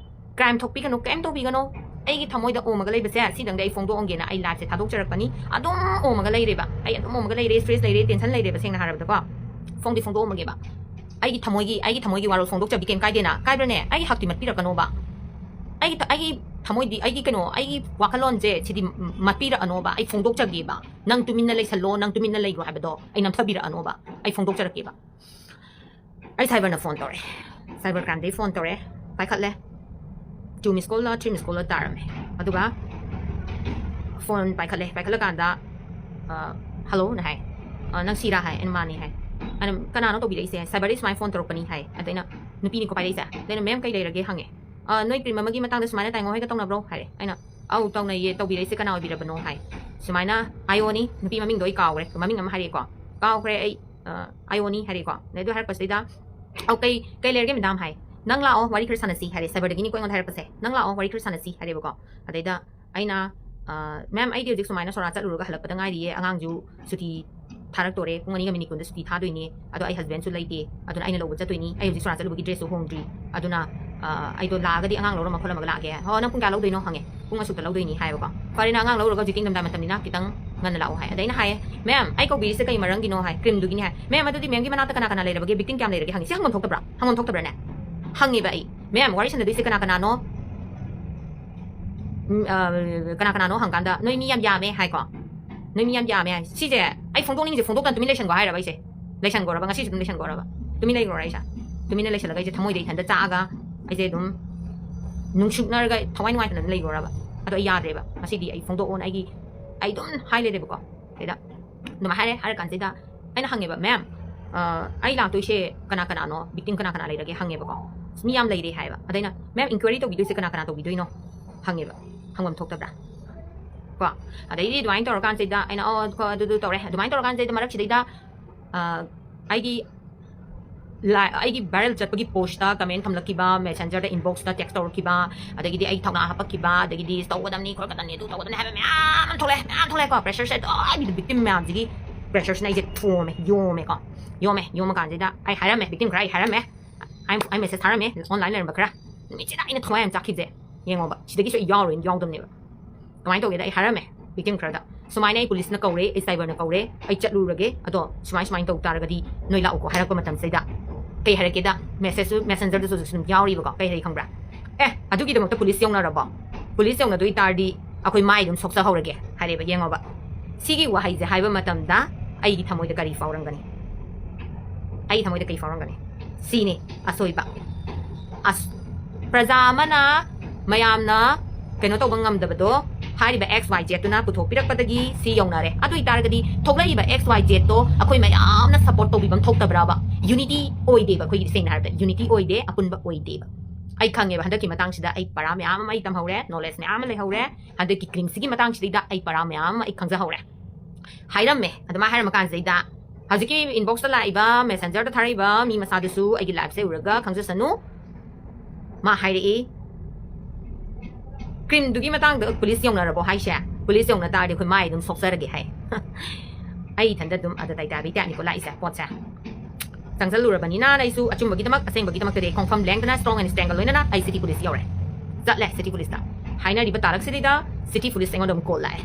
crime ꯊꯣꯛꯄꯤꯒꯅꯣ, ꯀꯩꯝ ꯇꯧꯕꯤꯒꯅꯣ꯫ ꯑꯩꯒꯤ ꯊꯃꯣꯏꯗ ꯑꯣꯝꯃꯒ ꯂꯩꯕꯁꯦ ꯁꯤꯗꯪꯗꯤ ꯑꯩ ꯐꯣꯡꯗꯣꯛꯑꯝꯒꯦꯅ ꯑꯩ liveꯁꯦ ꯊꯥꯗꯣꯛꯆꯔꯛꯄꯅꯤ꯫ ꯑꯗꯨꯝ ꯑꯣꯝꯃꯒ ꯂꯩꯔꯦꯕ꯫ ꯑꯩ ꯑꯗꯨꯝ ꯑꯣꯝꯃꯒ ꯂꯩꯔꯦ, stress ꯂꯩꯔꯦ, tension ꯂꯩꯔꯦꯕ, ꯁꯦꯡꯅ ꯍꯥꯏꯔꯕꯗꯀꯣ꯫ ꯐꯣꯡꯗꯤ ꯐꯣꯡꯗꯣꯛꯑꯝꯃꯒꯦꯕ꯫ ꯑꯩꯒꯤ ꯊꯃꯣꯏꯒꯤ, ꯑꯩꯒꯤ ꯊꯃꯣꯏꯒꯤ ꯋꯥꯔꯣꯜ ꯐꯣꯡꯗꯣꯛꯆꯕꯗꯤ ꯀꯩꯝ ꯀꯥꯏꯗꯦꯅ꯫ ꯀꯥꯏꯕ꯭ꯔꯅꯦ? ꯑꯩꯒꯤ ꯍꯛꯇꯤ ꯃꯠꯄꯤꯔꯛꯀꯅꯣꯕ꯫ ꯑꯩꯒꯤ ꯊ-, ꯑꯩꯒꯤ ꯊꯃꯣꯏꯗꯤ, ꯑꯩꯒꯤ ꯀꯩꯅꯣ, ꯑꯩꯒꯤ ꯋꯥꯈꯜꯂꯣꯟꯁꯦ ꯁꯤꯗꯤ ꯃ-, ꯃꯠꯄꯤꯔꯛꯑꯅꯣꯕ꯫ ꯑꯩ ꯐꯣꯡꯗꯣꯛꯆꯒꯦꯕ꯫ ꯅꯪ ꯇꯨꯃꯤꯟꯅ ꯂꯩꯁꯜꯂꯣ, ꯅꯪ ꯇꯨꯃꯤꯟꯅ ꯂꯩꯈ꯭ꯔꯣ ꯍꯥꯏꯕꯗꯣ ꯑꯩ ꯅꯝꯊꯕꯤꯔꯛꯑꯅꯣꯕ꯫ ꯑꯩ ꯐꯣꯡꯗꯣꯛꯆꯔꯛꯀꯦꯕ꯫ ꯑꯩ cyberꯅ phone ꯇꯧꯔꯦ꯫ Cyber crimeꯗꯒꯤ phone ꯇꯧꯔꯦ꯫ ꯄꯥꯏꯈꯠꯂꯦ꯫ Two missed callꯂ three missed callꯂ ꯇꯥꯔꯝꯃꯦ꯫ ꯑꯗꯨꯒ phone ꯄꯥꯏꯈꯠꯂꯦ꯫ ꯄꯥꯏꯈꯠꯂꯀꯥꯟꯗ, ꯑ, "Helloꯅ ꯍꯥꯏ꯫ ꯑ, "ꯅꯪ ꯁꯤꯔꯥ?" ꯍꯥꯏ꯫ ꯑꯩꯅ, "ꯃꯥꯅꯤ" ꯍꯥꯏ꯫ ꯑꯩꯅ, "ꯀꯅꯥꯅꯣ ꯇꯧꯕꯤꯔꯛꯏꯁꯦ?" "Cyberꯗꯒꯤ ꯁꯨꯃꯥꯏꯅ phone ꯇꯧꯔꯛꯄꯅꯤ" ꯍꯥꯏ꯫ ꯑꯗ ꯑꯩꯅ, "ꯅꯨꯄꯤꯅꯤꯀꯣ ꯄꯥꯏꯔꯛꯏꯁꯦ?" ꯑꯗ ꯑꯩꯅ, "Ma'am, ꯀꯩ ꯂꯩꯔꯒꯦ?" ꯍꯪꯉꯦ꯫ "ꯑ, ꯅꯣꯏ cream ꯑꯃꯒꯤ ꯃꯇꯥꯡꯗ ꯁꯨꯃꯥꯏꯅ ꯇꯥꯏꯉꯣ ꯍꯣꯏꯒ ꯇꯧꯅꯕ꯭ꯔꯣ?" ꯍꯥꯏꯔꯦ꯫ ꯑꯩꯅ, "ꯑꯧ, ꯇꯧꯅꯩꯌꯦ, ꯇꯧꯕꯤꯔꯛꯏꯁꯦ ꯀꯅꯥ ꯑꯣꯏꯕꯤꯔꯕꯅꯣ?" ꯍꯥꯏ꯫ ꯁꯨꯃꯥꯏꯅ IOꯅꯤ, ꯅꯨꯄꯤ ꯃꯃꯤꯡꯗꯣ ꯑꯩ ꯀꯥꯎꯈ꯭ꯔꯦ, ꯃꯃꯤꯡ ꯑꯃ ꯍꯥꯏꯔꯛꯑꯦꯀꯣ, ꯀꯥꯎꯈ꯭ꯔꯦ ꯑꯩ, ꯑ, IOꯅꯤ ꯍꯥꯏꯔꯛꯑꯦꯀꯣ꯫ ꯑꯗꯩ ꯑꯗꯨ ꯍꯥꯏꯔꯛꯄꯁꯤꯗꯩꯗ, ꯑꯧ, ꯀꯩ ꯀꯩ ꯂꯩꯔꯒꯦ ꯃꯦꯗꯥꯝ ꯍꯥꯏ꯫ "ꯅꯪ ꯂꯥꯛꯑꯣ, ꯋꯥꯔꯤ ꯈꯔ ꯁꯥꯟꯅꯁꯤ" ꯍꯥꯏꯔꯦ, ꯁꯥꯏꯕꯔꯗꯒꯤꯅꯤꯀꯣ ꯑꯩꯉꯣꯟꯗ ꯍꯥꯏꯔꯛꯄꯁꯦ꯫ "ꯅꯪ ꯂꯥꯛꯑꯣ, ꯋꯥꯔꯤ ꯈꯔ ꯁꯥꯟꯅꯁꯤ" ꯍꯥꯏꯔꯦꯕꯀꯣ꯫ ꯑꯗꯩꯗ ꯑꯩꯅ, "ꯃꯦꯝ, ꯑꯩꯗꯤ ꯍꯧꯖꯤꯛ ꯁꯨꯃꯥꯏꯅ ꯁꯣꯔꯥ ꯆꯠꯂꯨꯔꯒ ꯍꯜꯂꯛꯄꯗ ꯉꯥꯏꯔꯤꯌꯦ, ꯑꯉꯥꯡꯁꯨ ꯁꯨꯇꯤ ꯊꯥꯔꯛꯇꯣꯔꯦ, ꯄꯨꯡ ꯑꯅꯤꯒ ꯃꯤꯅꯤꯠ ꯀꯨꯟꯗ ꯁꯨꯇꯤ ꯊꯥꯗꯣꯏꯅꯦ, ꯑꯗꯣ ꯑꯩ ꯍꯁꯕꯦꯟꯁꯨ ꯂꯩꯇꯦ, ꯑꯗꯨꯅ ꯑꯩꯅ ꯂꯧꯕ ꯆꯠꯇꯣꯏꯅꯤ, ꯑꯩ ꯍꯧꯖꯤꯛ ꯁꯣꯔꯥ ꯆꯠꯂꯨꯕꯒꯤ ꯗ꯭ꯔꯦꯁꯁꯨ ꯍꯣꯡꯗ꯭ꯔꯤ, ꯑꯗꯨꯅ ꯑ, ꯑꯩꯗꯣ ꯂꯥꯛꯑꯒꯗꯤ ꯑꯉꯥꯡ ꯂꯧꯔꯝꯃ ꯈꯣꯠꯂꯝꯃꯒ ꯂꯥꯛꯑꯒꯦ"꯫ "ꯑꯣ, ꯅꯪ ꯄꯨꯡ ꯀꯌꯥ ꯂꯧꯗꯣꯏꯅꯣ?" ꯍꯪꯉꯦ꯫ "ꯄꯨꯡ ꯑꯁꯨꯛꯇ ꯂꯧꯗꯣꯏꯅꯤ" ꯍꯥꯏꯌꯦꯕꯀꯣ꯫ "ꯐꯔꯦꯅꯦ, ꯑꯉꯥꯡ ꯂꯧꯔꯒ ꯍꯧꯖꯤꯛꯇꯤ ꯏꯪꯊꯝꯊꯥ ꯃꯇꯝꯅꯤꯅ ꯈꯤꯇꯪ ꯉꯟꯅ ꯂꯥꯛꯑꯣ" ꯍꯥꯏ꯫ ꯑꯗ ꯑꯩꯅ ꯍꯥꯏꯌꯦ, "ꯃꯦꯝ, ꯑꯩ ꯀꯧꯕꯤꯔꯤꯁꯦ ꯀꯩ ꯃꯔꯝꯒꯤꯅꯣ?" ꯍꯥꯏ꯫ "ꯀ꯭ꯔꯤꯝꯗꯨꯒꯤꯅꯤ" ꯍꯥꯏ꯫ "ꯃꯦꯝ, ꯑꯗꯨꯗꯤ ꯃꯦꯝꯒꯤ ꯃꯅꯥꯛꯇ ꯀꯅꯥ ꯀꯅꯥ ꯂꯩꯔꯕꯒꯦ? ꯕꯤꯛꯇꯤꯝ ꯀꯌꯥꯝ ꯂꯩꯔꯒꯦ?" ꯍꯪꯉꯤ꯫ ꯁꯤ ꯍꯪꯐꯝ ꯊꯣꯛꯇꯕ꯭ꯔꯥ? ꯍꯪꯐꯝ ꯊꯣꯛꯇꯕ꯭ꯔꯥꯅꯦ? ꯍꯪꯉꯦꯕ ꯑꯩ, "ꯃꯦꯝ, ꯋꯥꯔꯤ ꯁꯥꯟꯅꯗꯣꯏꯁꯦ ꯀꯅꯥ ꯀꯅꯥꯅꯣ? ꯎꯝ, ꯑ, ꯀꯅꯥ ꯀꯅꯥꯅꯣ?" ꯍꯪꯀꯥꯟꯗ, "ꯅꯣꯏ ꯃꯤ ꯌꯥꯝ ꯌꯥꯝꯃꯦ" ꯍꯥꯏꯀꯣ꯫ "ꯅꯣꯏ ꯃꯤ ꯌꯥꯝ ꯌꯥꯝꯃꯦ" ꯍꯥꯏ꯫ ꯁꯤꯁꯦ ꯑꯩ ꯐꯣꯡꯗꯣꯛꯅꯤꯡꯁꯦ ꯐꯣꯡꯗꯣꯛꯇꯅ ꯇꯨꯃꯤꯟ ꯂꯩꯁꯟꯈꯣ ꯍꯥꯏꯔꯕ ꯑꯩꯁꯦ? ꯂꯩꯁꯟꯈꯣꯔꯕ? ꯉꯁꯤꯁꯨ ꯑꯗꯨꯝ ꯂꯩꯁꯟꯈꯣꯔꯕ? ꯇꯨꯃꯤꯟ ꯂꯩꯈ꯭ꯔꯣꯔ ꯑꯩꯁꯦ? ꯇꯨꯃꯤꯟꯅ ꯂꯩꯁꯜꯂꯒ ꯑꯩꯁꯦ ꯊꯃꯣꯏꯗ ꯏꯊꯟꯇ ꯆꯥꯛꯑꯒ ꯑꯩꯁꯦ ꯑꯗꯨꯝ ꯅꯨꯡꯁꯨꯛꯅꯔꯒ ꯊꯋꯥꯏ ꯅꯨꯡꯉꯥꯏꯇꯅ ꯑꯗꯨꯝ ꯂꯩꯈ꯭ꯔꯣꯔꯕ? ꯑꯗꯣ ꯑꯩ ꯌꯥꯗ꯭ꯔꯦꯕ꯫ ꯉꯁꯤꯗꯤ ꯑꯩ ꯐꯣꯡꯗꯣꯛꯑꯣꯅ ꯑꯩꯒꯤ, ꯑꯩ ꯑꯗꯨꯝ ꯍꯥꯏ ꯂꯩꯔꯦꯕꯀꯣ꯫ ꯁꯤꯗ ꯑꯗꯨꯃꯥꯏꯅ ꯍꯥꯏꯔꯦ꯫ ꯍꯥꯏꯔ ꯀꯥꯟꯁꯤꯗ ꯑꯩꯅ ꯍꯪꯉꯦꯕ, "ꯃꯦꯝ, ꯑ, ꯑꯩ ꯂꯥꯛꯇꯣꯏꯁꯦ ꯀꯅꯥ ꯀꯅꯥꯅꯣ? ꯕꯤꯛꯇꯤꯝ ꯀꯅꯥ ꯀꯅꯥ ꯂꯩꯔꯒꯦ?" ꯍꯪꯉꯦꯕꯀꯣ꯫ "ꯃꯤ ꯌꯥꯝ ꯂꯩꯔꯦ" ꯍꯥꯏꯌꯦꯕ꯫ ꯑꯗ ꯑꯩꯅ, "ꯃꯦꯝ, ꯏꯟꯀ꯭ꯋꯥꯏꯔꯤ ꯇꯧꯕꯤꯗꯣꯏꯁꯦ ꯀꯅꯥ ꯀꯅꯥ ꯇꯧꯕꯤꯗꯣꯏꯅꯣ?" ꯍꯪꯉꯦꯕ꯫ ꯍꯪꯐꯝ ꯊꯣꯛꯇꯕ꯭ꯔꯥ? ꯀꯣ꯫ ꯑꯗꯩꯗꯤ ꯑꯗꯨꯃꯥꯏꯅ ꯇꯧꯔꯀꯥꯟꯁꯤꯗ ꯑꯩꯅ, "ꯑꯣ, ꯀꯣ, ꯑꯗꯨꯗꯨ ꯇꯧꯔꯦ"꯫ ꯑꯗꯨꯃꯥꯏꯅ ꯇꯧꯔꯀꯥꯟꯁꯤꯗ ꯃꯔꯛꯁꯤꯗꯩꯗ, ꯑ, ꯑꯩꯒꯤ ꯂꯥꯏ-, ꯑꯩꯒꯤ ꯚꯥꯏꯔꯦꯜ ꯆꯠꯄꯒꯤ ꯄꯣꯁꯇ ꯀꯃꯦꯟ ꯊꯝꯂꯛꯈꯤꯕ, ꯃꯦꯁꯦꯟꯖꯔꯗ ꯏꯟꯕꯣꯛꯁꯇ ꯇꯦꯛꯁ ꯇꯧꯔꯛꯈꯤꯕ, ꯑꯗꯒꯤꯗꯤ ꯑꯩ ꯊꯧꯅꯥ ꯍꯥꯞꯄꯛꯈꯤꯕ, ꯑꯗꯒꯤꯗꯤ "ꯇꯧꯒꯗꯕꯅꯤ, ꯈꯣꯠꯀꯗꯕꯅꯤ, ꯑꯗꯨ ꯇꯧꯒꯗꯕꯅꯤ" ꯍꯥꯏꯕ ꯃꯌꯥꯝ ꯑꯃ ꯊꯣꯛꯂꯛꯑꯦ, ꯃꯌꯥꯝ ꯊꯣꯛꯂꯛꯑꯦꯀꯣ꯫ ꯄ꯭ꯔꯦꯁꯔꯁꯦ ꯑꯗꯨꯝ ꯕꯤꯛꯇꯤꯝ ꯃꯌꯥꯝꯁꯤꯒꯤ ꯄ꯭ꯔꯦꯁꯔꯁꯤꯅ ꯑꯩꯁꯦ ꯊꯣꯝꯃꯦ, ꯌꯣꯝꯃꯦꯀꯣ꯫ ꯌꯣꯝꯃꯦ꯫ ꯌꯣꯝꯃ ꯀꯥꯟꯁꯤꯗ ꯑꯩ ꯍꯥꯏꯔꯝꯃꯦ, ꯕꯤꯛꯇꯤꯝ ꯈꯔ ꯑꯩ ꯍꯥꯏꯔꯝꯃꯦ꯫ ꯑꯩ, ꯑꯩ ꯃꯦꯁꯦꯖ ꯊꯥꯔꯝꯃꯦ, ꯑꯣꯟꯂꯥꯏꯟ ꯂꯩꯔꯝꯕ ꯈꯔ꯫ ꯅꯨꯃꯤꯠꯁꯤꯗ ꯑꯩꯅ ꯊꯋꯥꯏ ꯌꯥꯝ ꯆꯥꯛꯈꯤꯕꯁꯦ꯫ ꯌꯦꯡꯉꯣꯕ, ꯁꯤꯗꯒꯤꯁꯨ ꯑꯩ ꯌꯥꯎꯔꯣꯏꯅ ꯌꯥꯎꯗꯕꯅꯦꯕ꯫ ꯀꯃꯥꯏꯅ ꯇꯧꯒꯦꯗ, ꯑꯩ ꯍꯥꯏꯔꯝꯃꯦ ꯕꯤꯛꯇꯤꯝ ꯈꯔꯗ, "ꯁꯨꯃꯥꯏꯅ ꯑꯩ ꯄꯨꯂꯤꯁꯅ ꯀꯧꯔꯦ, ꯑꯩ ꯁꯥꯏꯕꯔꯅ ꯀꯧꯔꯦ, ꯑꯩ ꯆꯠꯂꯨꯔꯒꯦ, ꯑꯗꯣ ꯁꯨꯃꯥꯏ ꯁꯨꯃꯥꯏꯅ ꯇꯧ ꯇꯥꯔꯒꯗꯤ ꯅꯣꯏ ꯂꯥꯛꯎꯀꯣ" ꯍꯥꯏꯔꯛꯄ ꯃꯇꯝꯁꯤꯗꯩꯗ ꯀꯩ ꯍꯥꯏꯔꯛꯀꯦꯗ, ꯃꯦꯁꯦꯖꯁꯨ, ꯃꯦꯁꯦꯟꯖꯔꯗꯁꯨ ꯍꯧꯖꯤꯛꯁꯨ ꯑꯗꯨꯝ ꯌꯥꯎꯔꯤꯕꯀꯣ꯫ ꯀꯩ ꯍꯥꯏꯔꯛꯏ ꯈꯪꯕ꯭ꯔꯥ? "ꯑꯦ, ꯑꯗꯨꯒꯤꯗꯃꯛꯇ ꯄꯨꯂꯤꯁ ꯌꯧꯅꯔꯕꯣ? ꯄꯨꯂꯤꯁ ꯌꯧꯅꯗꯣꯏ ꯇꯥꯔꯗꯤ ꯑꯩꯈꯣꯏ ꯃꯥꯏ ꯑꯗꯨꯝ ꯁꯣꯛꯆꯍꯧꯔꯒꯦ" ꯍꯥꯏꯔꯦꯕ꯫ ꯌꯦꯡꯉꯣꯕ, ꯁꯤꯒꯤ ꯋꯥꯍꯩꯁꯦ ꯍꯥꯏꯕ ꯃꯇꯝꯗ ꯑꯩꯒꯤ ꯊꯃꯣꯏꯗ ꯀꯔꯤ ꯐꯥꯎꯔꯝꯒꯅꯤ? ꯑꯩꯒꯤ ꯊꯃꯣꯏꯗ ꯀꯔꯤ ꯐꯥꯎꯔꯝꯒꯅꯤ? ꯁꯤꯅꯤ ꯑꯁꯣꯏꯕ꯫ ꯑꯁ-, ꯄ꯭ꯔꯖꯥ ꯑꯃꯅ, ꯃꯌꯥꯝꯅ ꯀꯩꯅꯣ ꯇꯧꯕ ꯉꯝꯗꯕꯗꯣ ꯍꯥꯏꯔꯤꯕ ꯑꯦꯛꯁ ꯋꯥꯏ ꯖꯦꯠꯇꯨꯅ ꯄꯨꯊꯣꯛꯄꯤꯔꯛꯄꯗꯒꯤ ꯁꯤ ꯌꯧꯅꯔꯦ꯫ ꯑꯗꯨ ꯑꯣꯏꯇꯥꯔꯒꯗꯤ ꯊꯣꯛꯂꯛꯏꯕ ꯑꯦꯛꯁ ꯋꯥꯏ ꯖꯦꯠꯇꯣ ꯑꯩꯈꯣꯏ ꯃꯌꯥꯝꯅ ꯁꯞꯄꯣꯔꯠ ꯇꯧꯕꯤꯐꯝ ꯊꯣꯛꯇꯕ꯭ꯔꯕ? ꯌꯨꯅꯤꯇꯤ ꯑꯣꯏꯗꯦꯕ ꯑꯩꯈꯣꯏꯒꯤꯗꯤ, ꯁꯦꯡꯅ ꯍꯥꯏꯔꯕꯗ ꯌꯨꯅꯤꯇꯤ ꯑꯣꯏꯗꯦ, ꯑꯄꯨꯟꯕ ꯑꯣꯏꯗꯦꯕ꯫ ꯑꯩ ꯈꯪꯉꯦꯕ, ꯍꯟꯗꯛꯀꯤ ꯃꯇꯥꯡꯁꯤꯗ ꯑꯩ ꯄꯔꯥ ꯃꯌꯥꯝ ꯑꯃ ꯑꯩ ꯇꯝꯍꯧꯔꯦ, ꯅꯣꯂꯦꯖ ꯃꯌꯥꯝ ꯑꯃ ꯂꯩꯍꯧꯔꯦ꯫ ꯍꯟꯗꯛꯀꯤ ꯀ꯭ꯔꯤꯝꯁꯤꯒꯤ ꯃꯇꯥꯡꯁꯤꯗꯩꯗ ꯑꯩ ꯄꯔꯥ ꯃꯌꯥꯝ ꯑꯃ ꯑꯩ ꯈꯪꯖꯍꯧꯔꯦ꯫ ꯍꯥꯏꯔꯝꯃꯦ, ꯑꯗꯨꯃꯥꯏꯅ ꯍꯥꯏꯔꯝꯃ ꯀꯥꯟꯁꯤꯗꯩꯗ ꯍꯧꯖꯤꯛꯀꯤ ꯏꯟꯕꯣꯛꯁꯇ ꯂꯥꯛꯏꯕ, ꯃꯦꯁꯦꯟꯖꯔꯗ ꯊꯥꯔꯛꯏꯕ ꯃꯤ ꯃꯁꯥꯗꯨꯁꯨ ꯑꯩꯒꯤ ꯂꯥꯏꯐꯁꯦ ꯎꯔꯒ ꯈꯪꯖꯁꯅꯨ꯫ ꯃꯥ ꯍꯥꯏꯔꯛꯏ, "ꯀ꯭ꯔꯤꯝꯗꯨꯒꯤ ꯃꯇꯥꯡꯗ ꯄꯨꯂꯤꯁ ꯌꯧꯅꯔꯕꯣ ꯍꯥꯏꯁꯦ? ꯄꯨꯂꯤꯁ ꯌꯧꯅ ꯇꯥꯔꯗꯤ ꯑꯩꯈꯣꯏ ꯃꯥꯏ ꯑꯗꯨꯝ ꯁꯣꯛꯆꯔꯒꯦ" ꯍꯥꯏ꯫ ꯑꯩ ꯏꯊꯟꯗ ꯑꯗꯨꯝ ꯑꯗ ꯇꯥꯏꯇꯥꯕꯤ ꯇꯥꯏꯞꯅꯤꯀꯣ ꯂꯥꯛꯏꯁꯦ ꯄꯣꯠꯁꯦ꯫ ꯆꯪꯁꯜꯂꯨꯔꯕꯅꯤꯅ ꯑꯩꯁꯨ ꯑꯆꯨꯝꯕꯒꯤꯗꯃꯛ, ꯑꯁꯦꯡꯕꯒꯤꯗꯃꯛꯇꯗꯤ ꯈꯣꯡꯐꯝ ꯂꯦꯡꯗꯅ, strong and strength ꯂꯣꯏꯅꯅ ꯑꯩ ꯁꯤꯇꯤ ꯄꯨꯂꯤꯁ ꯌꯧꯔꯦ꯫ ꯆꯠꯂꯦ ꯁꯤꯇꯤ ꯄꯨꯂꯤꯁꯇ꯫ ꯍꯥꯏꯅꯔꯤꯕ ꯇꯥꯔꯛꯁꯤꯗꯩꯗ ꯁꯤꯇꯤ ꯄꯨꯂꯤꯁ ꯑꯩꯉꯣꯟꯗ ꯑꯃꯨꯛ ꯀꯣꯜ ꯂꯥꯛꯑꯦ꯫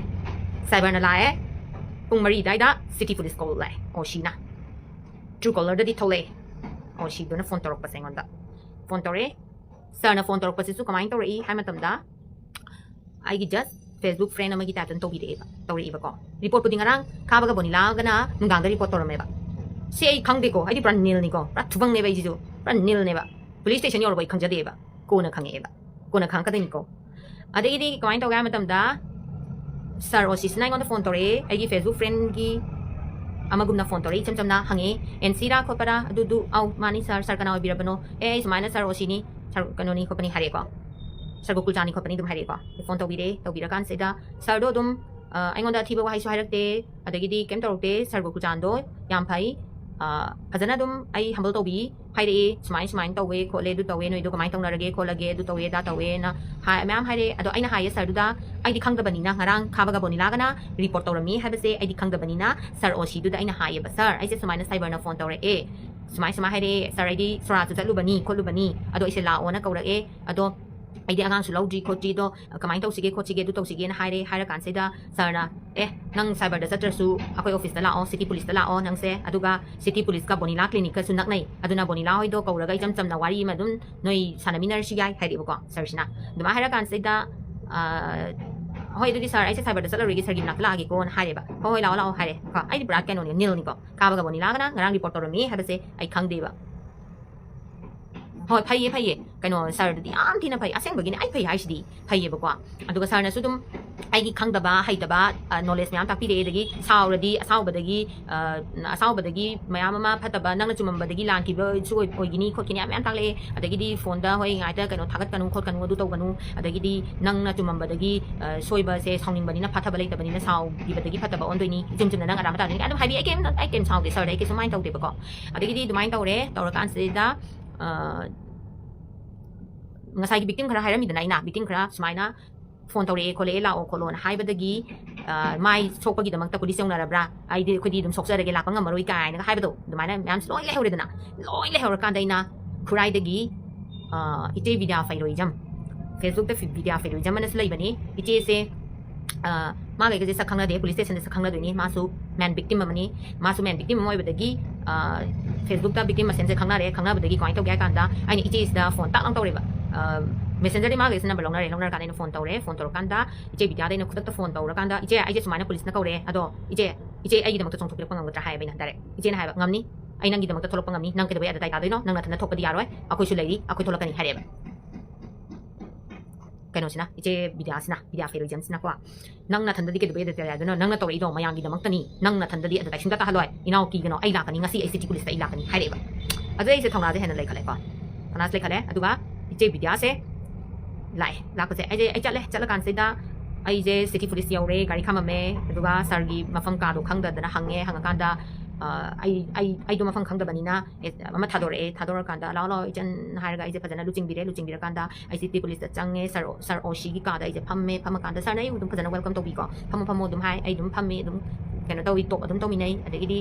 ꯁꯥꯏꯕꯔꯅ ꯂꯥꯛꯑꯦ꯫ ꯄꯨꯡ ꯃꯔꯤ ꯑꯗꯨꯋꯥꯏꯗ ꯁꯤꯇꯤ ꯄꯨꯂꯤꯁ ꯀꯣꯜ ꯂꯥꯛꯑꯦ, ꯑꯣ ꯁꯤꯅ꯫ ꯇ꯭ꯔꯨ ꯀꯣꯂꯔꯗꯗꯤ ꯊꯣꯛꯂꯛꯑꯦ꯫ ꯑꯣ ꯁꯤꯗꯨꯅ ꯐꯣꯟ ꯇꯧꯔꯛꯄꯁꯦ ꯑꯩꯉꯣꯟꯗ꯫ ꯐꯣꯟ ꯇꯧꯔꯛꯑꯦ꯫ ꯁꯥꯔꯅ ꯐꯣꯟ ꯇꯧꯔꯛꯄꯁꯤꯁꯨ ꯀꯃꯥꯏꯅ ꯇꯧꯔꯛꯏ ꯍꯥꯏ ꯃꯇꯝꯗ, ꯑꯩꯒꯤ just Facebook friend ꯑꯃꯒꯤ ꯇꯥꯏꯞꯇ ꯇꯧꯕꯤꯔꯛꯑꯦꯕ, ꯇꯧꯔꯛꯏꯕꯀꯣ꯫ ꯔꯤꯄꯣꯔꯠꯄꯨꯗꯤ ꯉꯔꯥꯡ ꯈꯥꯕꯒ ꯕꯣꯅꯤꯂꯥꯒꯅ ꯅꯨꯡꯗꯥꯡꯗ ꯔꯤꯄꯣꯔꯠ ꯇꯧꯔꯝꯃꯦꯕ꯫ ꯁꯤ ꯑꯩ ꯈꯪꯗꯦꯀꯣ, ꯑꯩꯗꯤ ꯄꯨꯔꯥ ꯅꯤꯜꯅꯤꯀꯣ, ꯄꯨꯔꯥ ꯊꯨꯕꯪꯅꯦꯕ ꯑꯩꯁꯤꯁꯨ, ꯄꯨꯔꯥ ꯅꯤꯜꯅꯦꯕ꯫ ꯄꯨꯂꯤꯁ ꯁ꯭ꯇꯦꯁꯟ ꯌꯧꯔꯕ ꯑꯩ ꯈꯪꯖꯗꯦꯕ, ꯀꯣꯟꯅ ꯈꯪꯉꯛꯑꯦꯕ, ꯀꯣꯟꯅ ꯈꯪꯉꯛꯀꯗꯣꯏꯅꯤꯀꯣ꯫ ꯑꯗꯒꯤꯗꯤ ꯀꯃꯥꯏꯅ ꯇꯧꯒꯦ ꯍꯥꯏ ꯃꯇꯝꯗ, ꯁꯥꯔ ꯑꯣ ꯁꯤꯁꯤꯅ ꯑꯩꯉꯣꯟꯗ ꯐꯣꯟ ꯇꯧꯔꯛꯑꯦ, ꯑꯩꯒꯤ Facebook friendꯒꯤ ꯑꯃꯒꯨꯝꯅ ꯐꯣꯟ ꯇꯧꯔꯛꯑꯦ, ꯏꯆꯝ ꯆꯝꯅ ꯍꯪꯉꯛꯑꯦ, "ꯑꯦꯟ ꯁꯤꯔꯥ ꯈꯣꯠꯄꯔꯥ?" ꯑꯗꯨꯗꯨ, "ꯑꯧ ꯃꯥꯅꯤ ꯁꯥꯔ, ꯁꯥꯔ ꯀꯅꯥ ꯑꯣꯏꯕꯤꯔꯕꯅꯣ?" "ꯑꯦ ꯑꯩ ꯁꯨꯃꯥꯏꯅ ꯁꯥꯔ ꯑꯣ ꯁꯤꯅꯤ, ꯁꯥꯔ ꯀꯩꯅꯣꯅꯤ ꯈꯣꯠꯄꯅꯤ" ꯍꯥꯏꯔꯛꯑꯦꯀꯣ꯫ ꯁꯥꯔ ꯒꯣꯀꯨꯜꯆꯥꯟꯅꯤ ꯈꯣꯠꯄꯅꯤ ꯑꯗꯨꯝ ꯍꯥꯏꯔꯛꯑꯦꯀꯣ꯫ ꯐꯣꯟ ꯇꯧꯕꯤꯔꯦ, ꯇꯧꯕꯤꯔꯀꯥꯟꯁꯤꯗ ꯁꯥꯔꯗꯣ ꯑꯗꯨꯝ, ꯑ, ꯑꯩꯉꯣꯟꯗ ꯑꯊꯤꯕ ꯋꯥꯍꯩꯁꯨ ꯍꯥꯏꯔꯛꯇꯦ, ꯑꯗꯒꯤꯗꯤ ꯀꯩꯝ ꯇꯧꯔꯛꯇꯦ꯫ ꯁꯥꯔ ꯒꯣꯀꯨꯜꯆꯥꯟꯗꯣ ꯌꯥꯝ ꯐꯩ, ꯑ, ꯐꯖꯅ ꯑꯗꯨꯝ ꯑꯩ humble ꯇꯧꯕꯤ ꯍꯥꯏꯔꯛꯑꯦ, "ꯁꯨꯃꯥꯏ ꯁꯨꯃꯥꯏꯅ ꯇꯧꯋꯦ ꯈꯣꯠꯂꯦ, ꯑꯗꯨ ꯇꯧꯋꯦ, ꯅꯣꯏꯗꯣ ꯀꯃꯥꯏꯅ ꯇꯧꯅꯔꯒꯦ ꯈꯣꯠꯂꯒꯦ, ꯑꯗꯨ ꯇꯧꯋꯦ ꯑꯗꯥ ꯇꯧꯋꯦꯅ" ꯍꯥꯏ, ꯃꯌꯥꯝ ꯍꯥꯏꯔꯛꯑꯦ꯫ ꯑꯗꯣ ꯑꯩꯅ ꯍꯥꯏꯌꯦ ꯁꯥꯔꯗꯨꯗ, ꯑꯩꯗꯤ ꯈꯪꯗꯕꯅꯤꯅ, ꯉꯔꯥꯡ ꯈꯥꯕꯒ ꯕꯣꯅꯤꯂꯥꯒꯅ ꯔꯤꯄꯣꯔꯠ ꯇꯧꯔꯝꯃꯤ ꯍꯥꯏꯕꯁꯦ ꯑꯩꯗꯤ ꯈꯪꯗꯕꯅꯤꯅ, ꯁꯥꯔ ꯑꯣ ꯁꯤꯗꯨꯗ ꯑꯩꯅ ꯍꯥꯏꯌꯦꯕ, "ꯁꯥꯔ, ꯑꯩꯁꯦ ꯁꯨꯃꯥꯏꯅ ꯁꯥꯏꯕꯔꯅ ꯐꯣꯟ ꯇꯧꯔꯛꯑꯦ, ꯁꯨꯃꯥꯏ ꯁꯨꯃꯥꯏ ꯍꯥꯏꯔꯛꯑꯦ, ꯁꯥꯔ, ꯑꯩꯗꯤ ꯁꯣꯔꯥꯠꯁꯨ ꯆꯠꯂꯨꯕꯅꯤ ꯈꯣꯠꯂꯨꯕꯅꯤ, ꯑꯗꯣ ꯑꯩꯁꯦ ꯂꯥꯛꯑꯣꯅ ꯀꯧꯔꯛꯑꯦ, ꯑꯗꯣ ꯑꯩꯗꯤ ꯑꯉꯥꯡꯁꯨ ꯂꯧꯗ꯭ꯔꯤ ꯈꯣꯠꯇ꯭ꯔꯤ, ꯑꯗꯣ ꯀꯃꯥꯏꯅ ꯇꯧꯁꯤꯒꯦ ꯈꯣꯠꯁꯤꯒꯦ, ꯑꯗꯨ ꯇꯧꯁꯤꯒꯦꯅ ꯍꯥꯏꯔꯦ"꯫ ꯍꯥꯏꯔ ꯀꯥꯟꯁꯤꯗ ꯁꯥꯔꯅ, "ꯑꯦ, ꯅꯪ ꯁꯥꯏꯕꯔꯗ ꯆꯠꯇ꯭ꯔꯁꯨ ꯑꯩꯈꯣꯏ ꯑꯣꯐꯤꯁꯇ ꯂꯥꯛꯑꯣ, ꯁꯤꯇꯤ ꯄꯨꯂꯤꯁꯇ ꯂꯥꯛꯑꯣ ꯅꯪꯁꯦ, ꯑꯗꯨꯒ ꯁꯤꯇꯤ ꯄꯨꯂꯤꯁꯀ ꯕꯣꯅꯤꯂꯥ ꯀ꯭ꯂꯤꯅꯤꯛꯀꯁꯨ ꯅꯛꯅꯩ, ꯑꯗꯨꯅ ꯕꯣꯅꯤꯂꯥ ꯍꯣꯏꯗꯣ ꯀꯧꯔꯒ ꯏꯆꯝ ꯆꯝꯅ ꯋꯥꯔꯤ ꯑꯃ ꯑꯗꯨꯝ ꯅꯣꯏ ꯁꯥꯟꯅꯃꯤꯟꯅꯔꯁꯨ ꯌꯥꯏ" ꯍꯥꯏꯔꯛꯑꯦꯕꯀꯣ ꯁꯥꯔꯁꯤꯅ꯫ ꯑꯗꯨꯃꯥꯏꯅ ꯍꯥꯏꯔ ꯀꯥꯟꯁꯤꯗ, ꯑ, "ꯍꯣꯏ, ꯑꯗꯨꯗꯤ ꯁꯥꯔ, ꯑꯩꯁꯦ ꯁꯥꯏꯕꯔꯗ ꯆꯠꯂꯔꯣꯏꯒꯦ, ꯁꯥꯔꯒꯤ ꯃꯅꯥꯛꯇ ꯂꯥꯛꯑꯒꯦꯀꯣꯅ" ꯍꯥꯏꯔꯦꯕ꯫ "ꯍꯣꯏ, ꯍꯣꯏ, ꯂꯥꯛꯑꯣ, ꯂꯥꯛꯑꯣ" ꯍꯥꯏꯔꯦ ꯀꯣ꯫ ꯑꯩꯗꯤ ꯄꯨꯔꯥ ꯀꯩꯅꯣꯅꯦ, ꯅꯤꯜꯅꯤꯀꯣ꯫ ꯈꯥꯕꯒ ꯕꯣꯅꯤꯂꯥꯒꯅ ꯉꯔꯥꯡ ꯔꯤꯄꯣꯔꯠ ꯇꯧꯔꯝꯃꯤ ꯍꯥꯏꯕꯁꯦ ꯑꯩ ꯈꯪꯗꯦꯕ꯫ "ꯍꯣꯏ, ꯐꯩꯌꯦ, ꯐꯩꯌꯦ, ꯀꯩꯅꯣ, ꯁꯥꯔꯗꯨꯗꯤ ꯌꯥꯝ ꯊꯤꯅ ꯐꯩ, ꯑꯁꯦꯡꯕꯒꯤꯅꯦ, ꯑꯩ ꯐꯩ ꯍꯥꯏꯁꯤꯗꯤ", ꯐꯩꯌꯦꯕꯀꯣ꯫ ꯑꯗꯨꯒ ꯁꯥꯔꯅꯁꯨ ꯑꯗꯨꯝ, ꯑꯩꯒꯤ ꯈꯪꯗꯕ ꯍꯩꯇꯕ ꯅꯣꯂꯦꯖ ꯃꯌꯥꯝ ꯇꯥꯛꯄꯤꯔꯛꯑꯦ꯫ ꯑꯗꯒꯤ ꯁꯥꯎꯔꯗꯤ ꯑꯁꯥꯎꯕꯗꯒꯤ ꯑ, ꯑꯁꯥꯎꯕꯗꯒꯤ ꯃꯌꯥꯝ ꯑꯃ ꯐꯠꯇꯕ, ꯅꯪꯅ ꯆꯨꯝꯃꯝꯕꯗꯒꯤ ꯂꯥꯟꯈꯤꯕꯁꯨ ꯑꯣꯏ- ꯑꯣꯏꯒꯅꯤ ꯈꯣꯠꯈꯤꯅꯤ ꯌꯥꯝ ꯃꯌꯥꯝ ꯇꯥꯛꯂꯛꯑꯦ꯫ ꯑꯗꯒꯤꯗꯤ ꯐꯣꯟꯗ ꯍꯣꯏ ꯉꯥꯏꯇ ꯀꯩꯅꯣ ꯊꯥꯒꯠꯀꯅꯨ ꯈꯣꯠꯀꯅꯨ ꯑꯗꯨ ꯇꯧꯒꯅꯨ, ꯑꯗꯒꯤꯗꯤ ꯅꯪꯅ ꯆꯨꯝꯃꯝꯕꯗꯒꯤ ꯑ, ꯁꯣꯏꯕꯁꯦ ꯁꯥꯎꯅꯤꯡꯕꯅꯤꯅ ꯐꯠꯇꯕ ꯂꯩꯇꯕꯅꯤꯅ ꯁꯥꯎꯈꯤꯕꯗꯒꯤ ꯐꯠꯇꯕ ꯑꯣꯟꯗꯣꯏꯅꯤ, ꯏꯆꯨꯝ ꯆꯨꯝꯅ ꯅꯪ ꯑꯔꯥꯟꯕ ꯇꯥꯗꯣꯏꯅꯤ ꯑꯗꯨꯝ ꯍꯥꯏꯕꯤ꯫ ꯑꯩ ꯀꯩꯝ ꯑꯩ ꯀꯩꯝ ꯁꯥꯎꯗꯦ ꯁꯔꯗ, ꯑꯩ ꯀꯩꯁꯨꯃꯥꯏꯅ ꯇꯧꯗꯦꯕꯀꯣ꯫ ꯑꯗꯒꯤꯗꯤ ꯑꯗꯨꯃꯥꯏꯅ ꯇꯧꯔꯦ, ꯇꯧꯔꯀꯥꯟꯁꯤꯗ ꯑ, ꯉꯁꯥꯏꯒꯤ ꯕꯤꯛꯇꯤꯝ ꯈꯔ ꯍꯥꯏꯔꯝꯃꯤꯗꯅ ꯑꯩꯅ, ꯕꯤꯛꯇꯤꯝ ꯈꯔ ꯁꯨꯃꯥꯏꯅ ꯐꯣꯟ ꯇꯧꯔꯛꯑꯦ ꯈꯣꯠꯂꯛꯑꯦ ꯂꯥꯛꯑꯣ ꯈꯣꯠꯂꯣꯅ ꯍꯥꯏꯕꯗꯒꯤ ꯑ, ꯃꯥꯏ ꯁꯣꯛꯄꯒꯤꯗꯃꯛꯇ ꯄꯨꯂꯤꯁ ꯌꯧꯅꯔꯕ꯭ꯔꯥ, ꯑꯩꯗꯤ ꯑꯩꯈꯣꯏꯗꯤ ꯑꯗꯨꯝ ꯁꯣꯛꯆꯔꯒꯦ ꯂꯥꯛꯄ ꯉꯝꯃꯔꯣꯏ ꯀꯥꯏꯅꯒ ꯍꯥꯏꯕꯗꯣ ꯑꯗꯨꯃꯥꯏꯅ ꯃꯌꯥꯝꯁꯨ ꯂꯣꯏ ꯂꯩꯍꯧꯔꯦꯗꯅ꯫ ꯂꯣꯏ ꯂꯩꯍꯧꯔꯀꯥꯟꯗ ꯑꯩꯅ ꯈꯨꯔꯥꯏꯗꯒꯤ ꯑ, ꯏꯆꯦ ꯕꯤꯗ꯭ꯌꯥ ꯐꯩꯔꯣꯏꯖꯝ, ꯐꯦꯁꯕꯨꯛꯇ ꯐꯤ- ꯕꯤꯗ꯭ꯌꯥ ꯐꯩꯔꯣꯏꯖꯝ ꯑꯅꯁꯨ ꯂꯩꯕꯅꯤ꯫ ꯏꯆꯦꯁꯦ ꯑ, ꯃꯥꯒ ꯑꯩꯒꯁꯦ ꯁꯛ ꯈꯪꯅꯗꯦ, ꯄꯨꯂꯤꯁ ꯁ꯭ꯇꯦꯁꯟꯗ ꯁꯛ ꯈꯪꯅꯗꯣꯏꯅꯤ꯫ ꯃꯥꯁꯨ ꯃꯦꯟ ꯕꯤꯛꯇꯤꯝ ꯑꯃꯅꯤ꯫ ꯃꯥꯁꯨ ꯃꯦꯟ ꯕꯤꯛꯇꯤꯝ ꯑꯃ ꯑꯣꯏꯕꯗꯒꯤ ꯑ, ꯐꯦꯁꯕꯨꯛꯇ ꯕꯤꯛꯇꯤꯝ ꯃꯁꯦꯟꯁꯦ ꯈꯪꯅꯔꯦ꯫ ꯈꯪꯅꯕꯗꯒꯤ ꯀꯃꯥꯏꯅ ꯇꯧꯒꯦ ꯍꯥꯏ ꯀꯥꯟꯗ ꯑꯩꯅ ꯏꯆꯦꯁꯤꯗ ꯐꯣꯟ ꯇꯥꯛ ꯂꯥꯎ ꯇꯧꯔꯦꯕ꯫ ꯑ, ꯃꯦꯁꯦꯟꯖꯔꯗꯤ ꯃꯥꯒ ꯑꯩꯒꯁꯦ ꯅꯝꯕꯔ ꯂꯧꯅꯔꯦ꯫ ꯂꯧꯅꯔꯀꯥꯟꯗ ꯑꯩꯅ ꯐꯣꯟ ꯇꯧꯔꯦ꯫ ꯐꯣꯟ ꯇꯧꯔꯀꯥꯟꯗ ꯏꯆꯦ ꯕꯤꯗ꯭ꯌꯥꯗ ꯑꯩꯅ ꯈꯨꯗꯛꯇ ꯐꯣꯟ ꯇꯧꯔꯀꯥꯟꯗ, "ꯏꯆꯦ, ꯑꯩꯁꯦ ꯁꯨꯃꯥꯏꯅ ꯄꯨꯂꯤꯁꯅ ꯀꯧꯔꯦ, ꯑꯗꯣ ꯏꯆꯦ, ꯏꯆꯦ ꯑꯩꯒꯤꯗꯃꯛꯇ ꯆꯣꯡꯊꯣꯛꯄꯤꯔꯛꯄ ꯉꯝꯒꯗ꯭ꯔꯥ?" ꯍꯥꯏꯌꯦꯕ ꯑꯩꯅ ꯗꯥꯏꯔꯦꯛ꯫ ꯏꯆꯦꯅ ꯍꯥꯏꯕ, "ꯉꯝꯅꯤ, ꯑꯩ ꯅꯪꯒꯤꯗꯃꯛꯇ ꯊꯣꯛꯂꯛꯄ ꯉꯝꯅꯤ, ꯅꯪ ꯀꯩꯗꯧꯕꯩ ꯑꯗ ꯇꯥꯏ ꯇꯥꯗꯣꯏꯅꯣ? ꯅꯪ ꯅꯊꯟꯗ ꯊꯣꯛꯄꯗꯤ ꯌꯥꯔꯣꯏ, ꯑꯩꯈꯣꯏꯁꯨ ꯂꯩꯔꯤ, ꯑꯩꯈꯣꯏ ꯊꯣꯛꯂꯛꯀꯅꯤ" ꯍꯥꯏꯔꯛꯑꯦꯕ꯫ ꯀꯩꯅꯣꯁꯤꯅ, ꯏꯆꯦ ꯕꯤꯗ꯭ꯌꯥꯁꯤꯅ, ꯕꯤꯗ꯭ꯌꯥ ꯐꯦꯔꯣꯏꯖꯝꯁꯤꯅꯀꯣ, "ꯅꯪ ꯅꯊꯟꯗꯗꯤ ꯀꯩꯗꯧꯕꯩ ꯑꯗ ꯇꯥꯏ ꯇꯥꯗꯣꯏꯅꯣ? ꯅꯪꯅ ꯇꯧꯔꯛꯏꯗꯣ ꯃꯌꯥꯝꯒꯤꯗꯃꯛꯇꯅꯤ, ꯅꯪ ꯅꯊꯟꯗꯗꯤ ꯑꯗ ꯇꯥꯏ ꯁꯨꯡꯇꯥ ꯇꯥꯍꯜꯂꯣꯏ, ꯏꯅꯥꯎ ꯀꯤꯒꯅꯣ, ꯑꯩ ꯂꯥꯛꯀꯅꯤ, ꯉꯁꯤ ꯑꯩ ꯁꯤꯇꯤ ꯄꯨꯂꯤꯁꯇ ꯑꯩ ꯂꯥꯛꯀꯅꯤ" ꯍꯥꯏꯔꯛꯑꯦꯕ꯫ ꯑꯗꯨꯗꯩ ꯑꯩꯁꯦ ꯊꯧꯅꯥꯁꯦ ꯍꯦꯟꯅ ꯂꯩꯈꯠꯂꯦꯀꯣ, ꯊꯧꯅꯥꯁꯦ ꯂꯩꯈꯠꯂꯦ꯫ ꯑꯗꯨꯒ ꯏꯆꯦ ꯕꯤꯗ꯭ꯌꯥꯁꯦ ꯂꯥꯛꯑꯦ꯫ ꯂꯥꯛꯄꯁꯦ ꯑꯩꯁꯦ, ꯑꯩ ꯆꯠꯂꯦ꯫ ꯆꯠꯂꯀꯥꯟꯁꯤꯗ ꯑꯩꯁꯦ ꯁꯤꯇꯤ ꯄꯨꯂꯤꯁ ꯌꯧꯔꯦ, ꯒꯥꯔꯤ ꯈꯥꯝꯃꯝꯃꯦ꯫ ꯑꯗꯨꯒ ꯁꯥꯔꯒꯤ ꯃꯐꯝ ꯀꯥꯗꯣ ꯈꯪꯗꯗꯅ ꯍꯪꯉꯦ꯫ ꯍꯪꯉꯀꯥꯟꯗ ꯑ, ꯑꯩ ꯑꯩ ꯑꯩꯗꯣ ꯃꯐꯝ ꯈꯪꯗꯕꯅꯤꯅ ꯑꯦ, ꯑꯃ ꯊꯥꯗꯣꯔꯛꯑꯦ꯫ ꯊꯥꯗꯣꯔꯀꯥꯟꯗ "ꯂꯥꯛꯑꯣ ꯂꯥꯛꯑꯣ ꯏꯆꯟ" ꯍꯥꯏꯔꯒ ꯑꯩꯁꯦ ꯐꯖꯅ ꯂꯨꯆꯤꯡꯕꯤꯔꯦ꯫ ꯂꯨꯆꯤꯡꯕꯤꯔꯀꯥꯟꯗ ꯑꯩꯁꯦ ꯁꯤꯇꯤ ꯄꯨꯂꯤꯁꯇ ꯆꯪꯉꯦ, ꯁꯥꯔ ꯑꯣ- ꯁꯥꯔ ꯑꯣ ꯁꯤꯒꯤ ꯀꯥꯗ ꯑꯩꯁꯦ ꯐꯝꯃꯦ꯫ ꯐꯝꯃꯀꯥꯟꯗ ꯁꯥꯔꯅ ꯑꯩꯕꯨ ꯑꯗꯨꯝ ꯐꯖꯅ ꯋꯦꯜꯀꯝ ꯇꯧꯕꯤꯀꯣ, "ꯐꯝꯃꯣ ꯐꯝꯃꯣ" ꯑꯗꯨꯝ ꯍꯥꯏ꯫ ꯑꯩ ꯑꯗꯨꯝ ꯐꯝꯃꯦ, ꯑꯗꯨꯝ ꯀꯩꯅꯣ ꯇꯧꯋꯤ, ꯇꯣꯛ ꯑꯗꯨꯝ ꯇꯧꯃꯤꯟꯅꯩ꯫ ꯑꯗꯒꯤꯗꯤ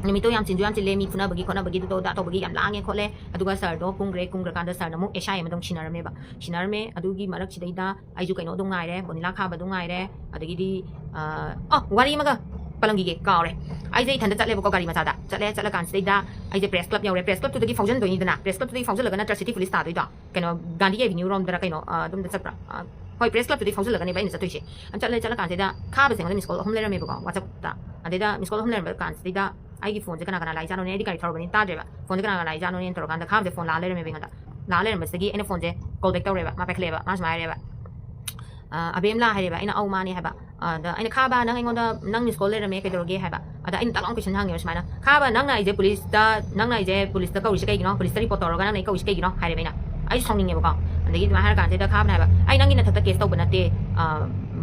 ꯅꯨꯃꯤꯠꯇꯣ ꯌꯥꯝ ꯆꯤꯟꯁꯨ ꯌꯥꯝ ꯆꯤꯜꯂꯦ, ꯃꯤ ꯐꯨꯅꯕꯒꯤ ꯈꯣꯠꯅꯕꯒꯤ ꯑꯗꯨ ꯇꯧ ꯑꯗꯥ ꯇꯧꯕꯒꯤ ꯌꯥꯝ ꯂꯥꯡꯉꯦ ꯈꯣꯠꯂꯦ꯫ ꯑꯗꯨꯒ ꯁꯥꯔꯗꯣ ꯀꯨꯝꯈ꯭ꯔꯦ꯫ ꯀꯨꯝꯈ꯭ꯔꯀꯥꯟꯗ ꯁꯥꯔꯅ ꯑꯃꯨꯛ ꯑꯦꯁ ꯑꯥꯏ ꯑꯃꯗ ꯑꯃꯨꯛ ꯁꯤꯟꯅꯔꯝꯃꯦꯕ꯫ ꯁꯤꯟꯅꯔꯝꯃꯦ꯫ ꯑꯗꯨꯒꯤ ꯃꯔꯛꯁꯤꯗꯩꯗ ꯑꯩꯁꯨ ꯀꯩꯅꯣ ꯑꯗꯨꯝ ꯉꯥꯏꯔꯦ, ꯕꯣꯅꯤꯂꯥ ꯈꯥꯕ ꯑꯗꯨꯝ ꯉꯥꯏꯔꯦ꯫ ꯑꯗꯒꯤꯗꯤ ꯑ, ꯑꯣ, ꯋꯥꯔꯤ ꯑꯃꯒ ꯄꯜꯂꯝꯈꯤꯒꯦ, ꯀꯥꯎꯔꯦ꯫ ꯑꯩꯁꯦ ꯏꯊꯟꯗ ꯆꯠꯂꯦꯕꯀꯣ ꯒꯥꯔꯤ ꯃꯆꯥꯗ꯫ ꯆꯠꯂꯦ꯫ ꯆꯠꯂꯀꯥꯟꯁꯤꯗꯩꯗ ꯑꯩꯁꯦ ꯄ꯭ꯔꯦꯁ ꯀ꯭ꯂꯕ ꯌꯧꯔꯦ꯫ ꯄ꯭ꯔꯦꯁ ꯀ꯭ꯂꯕꯇꯨꯗꯒꯤ ꯐꯥꯎꯖꯟꯗꯣꯏꯅꯤꯗꯅ, ꯄ꯭ꯔꯦꯁ ꯀ꯭ꯂꯕꯇꯨꯗꯒꯤ ꯐꯥꯎꯖꯜꯂꯒ ꯅꯠꯇ꯭ꯔ ꯁꯤꯇꯤ ꯄꯨꯂꯤꯁ ꯇꯥꯗꯣꯏꯗꯣ? ꯀꯩꯅꯣ, ꯒꯥꯟꯙꯤ ꯑꯦꯚꯤꯅ꯭ꯌꯨ ꯔꯣꯝꯗꯔ ꯀꯩꯅꯣ, ꯑ, ꯑꯗꯣꯝꯗ ꯆꯠꯄ꯭ꯔꯥ? ꯑ, ꯍꯣꯏ, ꯄ꯭ꯔꯦꯁ ꯀ꯭ꯂꯕꯇꯨꯗꯒꯤ ꯐꯥꯎꯖꯜꯂꯒꯅꯦꯕ ꯑꯩꯅ ꯆꯠꯇꯣꯏꯁꯦ꯫ ꯑ, ꯆꯠꯂꯦ꯫ ꯆꯠꯂꯀꯥꯟꯁꯤꯗ ꯈꯥꯕꯁꯦ ꯑꯩꯉꯣꯟꯗ ꯃꯤꯁ ꯀꯣꯜ ꯑꯍꯨꯝ ꯂꯩꯔꯝꯃꯦꯕꯀꯣ ꯋꯥꯆꯞꯇ꯫ ꯑꯗꯩꯗ ꯃꯤꯁ ꯀꯣꯜ ꯑꯍꯨꯝ ꯂꯩꯔꯝꯕ ꯀꯥꯟꯁꯤꯗꯩꯗ ꯑꯩꯒꯤ ꯐꯣꯟꯁꯦ ꯀꯅꯥ ꯀꯅꯥ ꯂꯥꯛꯏꯖꯥꯠꯅꯣꯅꯦ, ꯑꯩꯗꯤ ꯒꯥꯔꯤ ꯊꯧꯔꯕꯅꯤꯅ ꯇꯥꯗ꯭ꯔꯦꯕ꯫ ꯐꯣꯟꯁꯦ ꯀꯅꯥ ꯀꯅꯥ ꯂꯥꯛꯏꯖꯥꯠꯅꯣꯅꯦꯅ ꯇꯧꯔꯀꯥꯟꯗ ꯈꯥꯕꯁꯦ ꯐꯣꯟ ꯂꯥꯛꯑ ꯂꯩꯔꯝꯃꯦꯕ ꯑꯩꯉꯣꯟꯗ꯫ ꯂꯥꯛꯑ ꯂꯩꯔꯝꯕꯁꯤꯗꯒꯤ ꯑꯩꯅ ꯐꯣꯟꯁꯦ ꯀꯣꯜ ꯕꯦꯛ ꯇꯧꯔꯦꯕ꯫ ꯃꯥ ꯄꯥꯏꯈꯠꯂꯛꯑꯦꯕ꯫ ꯃꯥ ꯁꯨꯃꯥꯏꯅ ꯍꯥꯏꯔꯦꯕ, ꯑꯕꯦꯝꯂꯥ ꯍꯥꯏꯔꯦꯕ꯫ ꯑꯩꯅ ꯑꯧ ꯃꯥꯅꯦ ꯍꯥꯏꯕ꯫ ꯑꯗ ꯑꯩꯅ, "ꯈꯥꯕ, ꯅꯪ ꯑꯩꯉꯣꯟꯗ ꯅꯪ ꯃꯤꯁ ꯀꯣꯜ ꯂꯩꯔꯝꯃꯦ, ꯀꯩꯗꯧꯔꯒꯦ?" ꯍꯥꯏꯕ꯫ ꯑꯗ ꯑꯩꯅ ꯇꯛ ꯂꯥꯎꯅ ꯀꯣꯏꯁꯟ ꯍꯪꯉꯦꯕ ꯁꯨꯃꯥꯏꯅ, "ꯈꯥꯕ, ꯅꯪꯅ ꯑꯩꯁꯦ ꯄꯨꯂꯤꯁꯇ ꯅꯪꯅ ꯑꯩꯁꯦ ꯄꯨꯂꯤꯁꯇ ꯀꯧꯔꯤꯁꯦ ꯀꯩꯒꯤꯅꯣ? ꯄꯨꯂꯤꯁꯇ ꯔꯤꯄꯣꯔꯠ ꯇꯧꯔꯒ ꯅꯪꯅ ꯑꯩ ꯀꯧꯔꯤꯁꯦ ꯀꯩꯒꯤꯅꯣ?" ꯍꯥꯏꯔꯦꯕ ꯑꯩꯅ꯫ ꯑꯩ ꯁꯥꯎꯅꯤꯡꯉꯦꯕꯀꯣ꯫ ꯑꯗꯒꯤ ꯑꯗꯨꯃꯥꯏꯅ ꯍꯥꯏꯔ ꯀꯥꯟꯁꯤꯗ ꯈꯥꯕꯅ ꯍꯥꯏꯕ, "ꯑꯩ ꯅꯪꯒꯤ ꯅꯊꯛꯇ ꯀꯦꯁ ꯇꯧꯕ ꯅꯠꯇꯦ,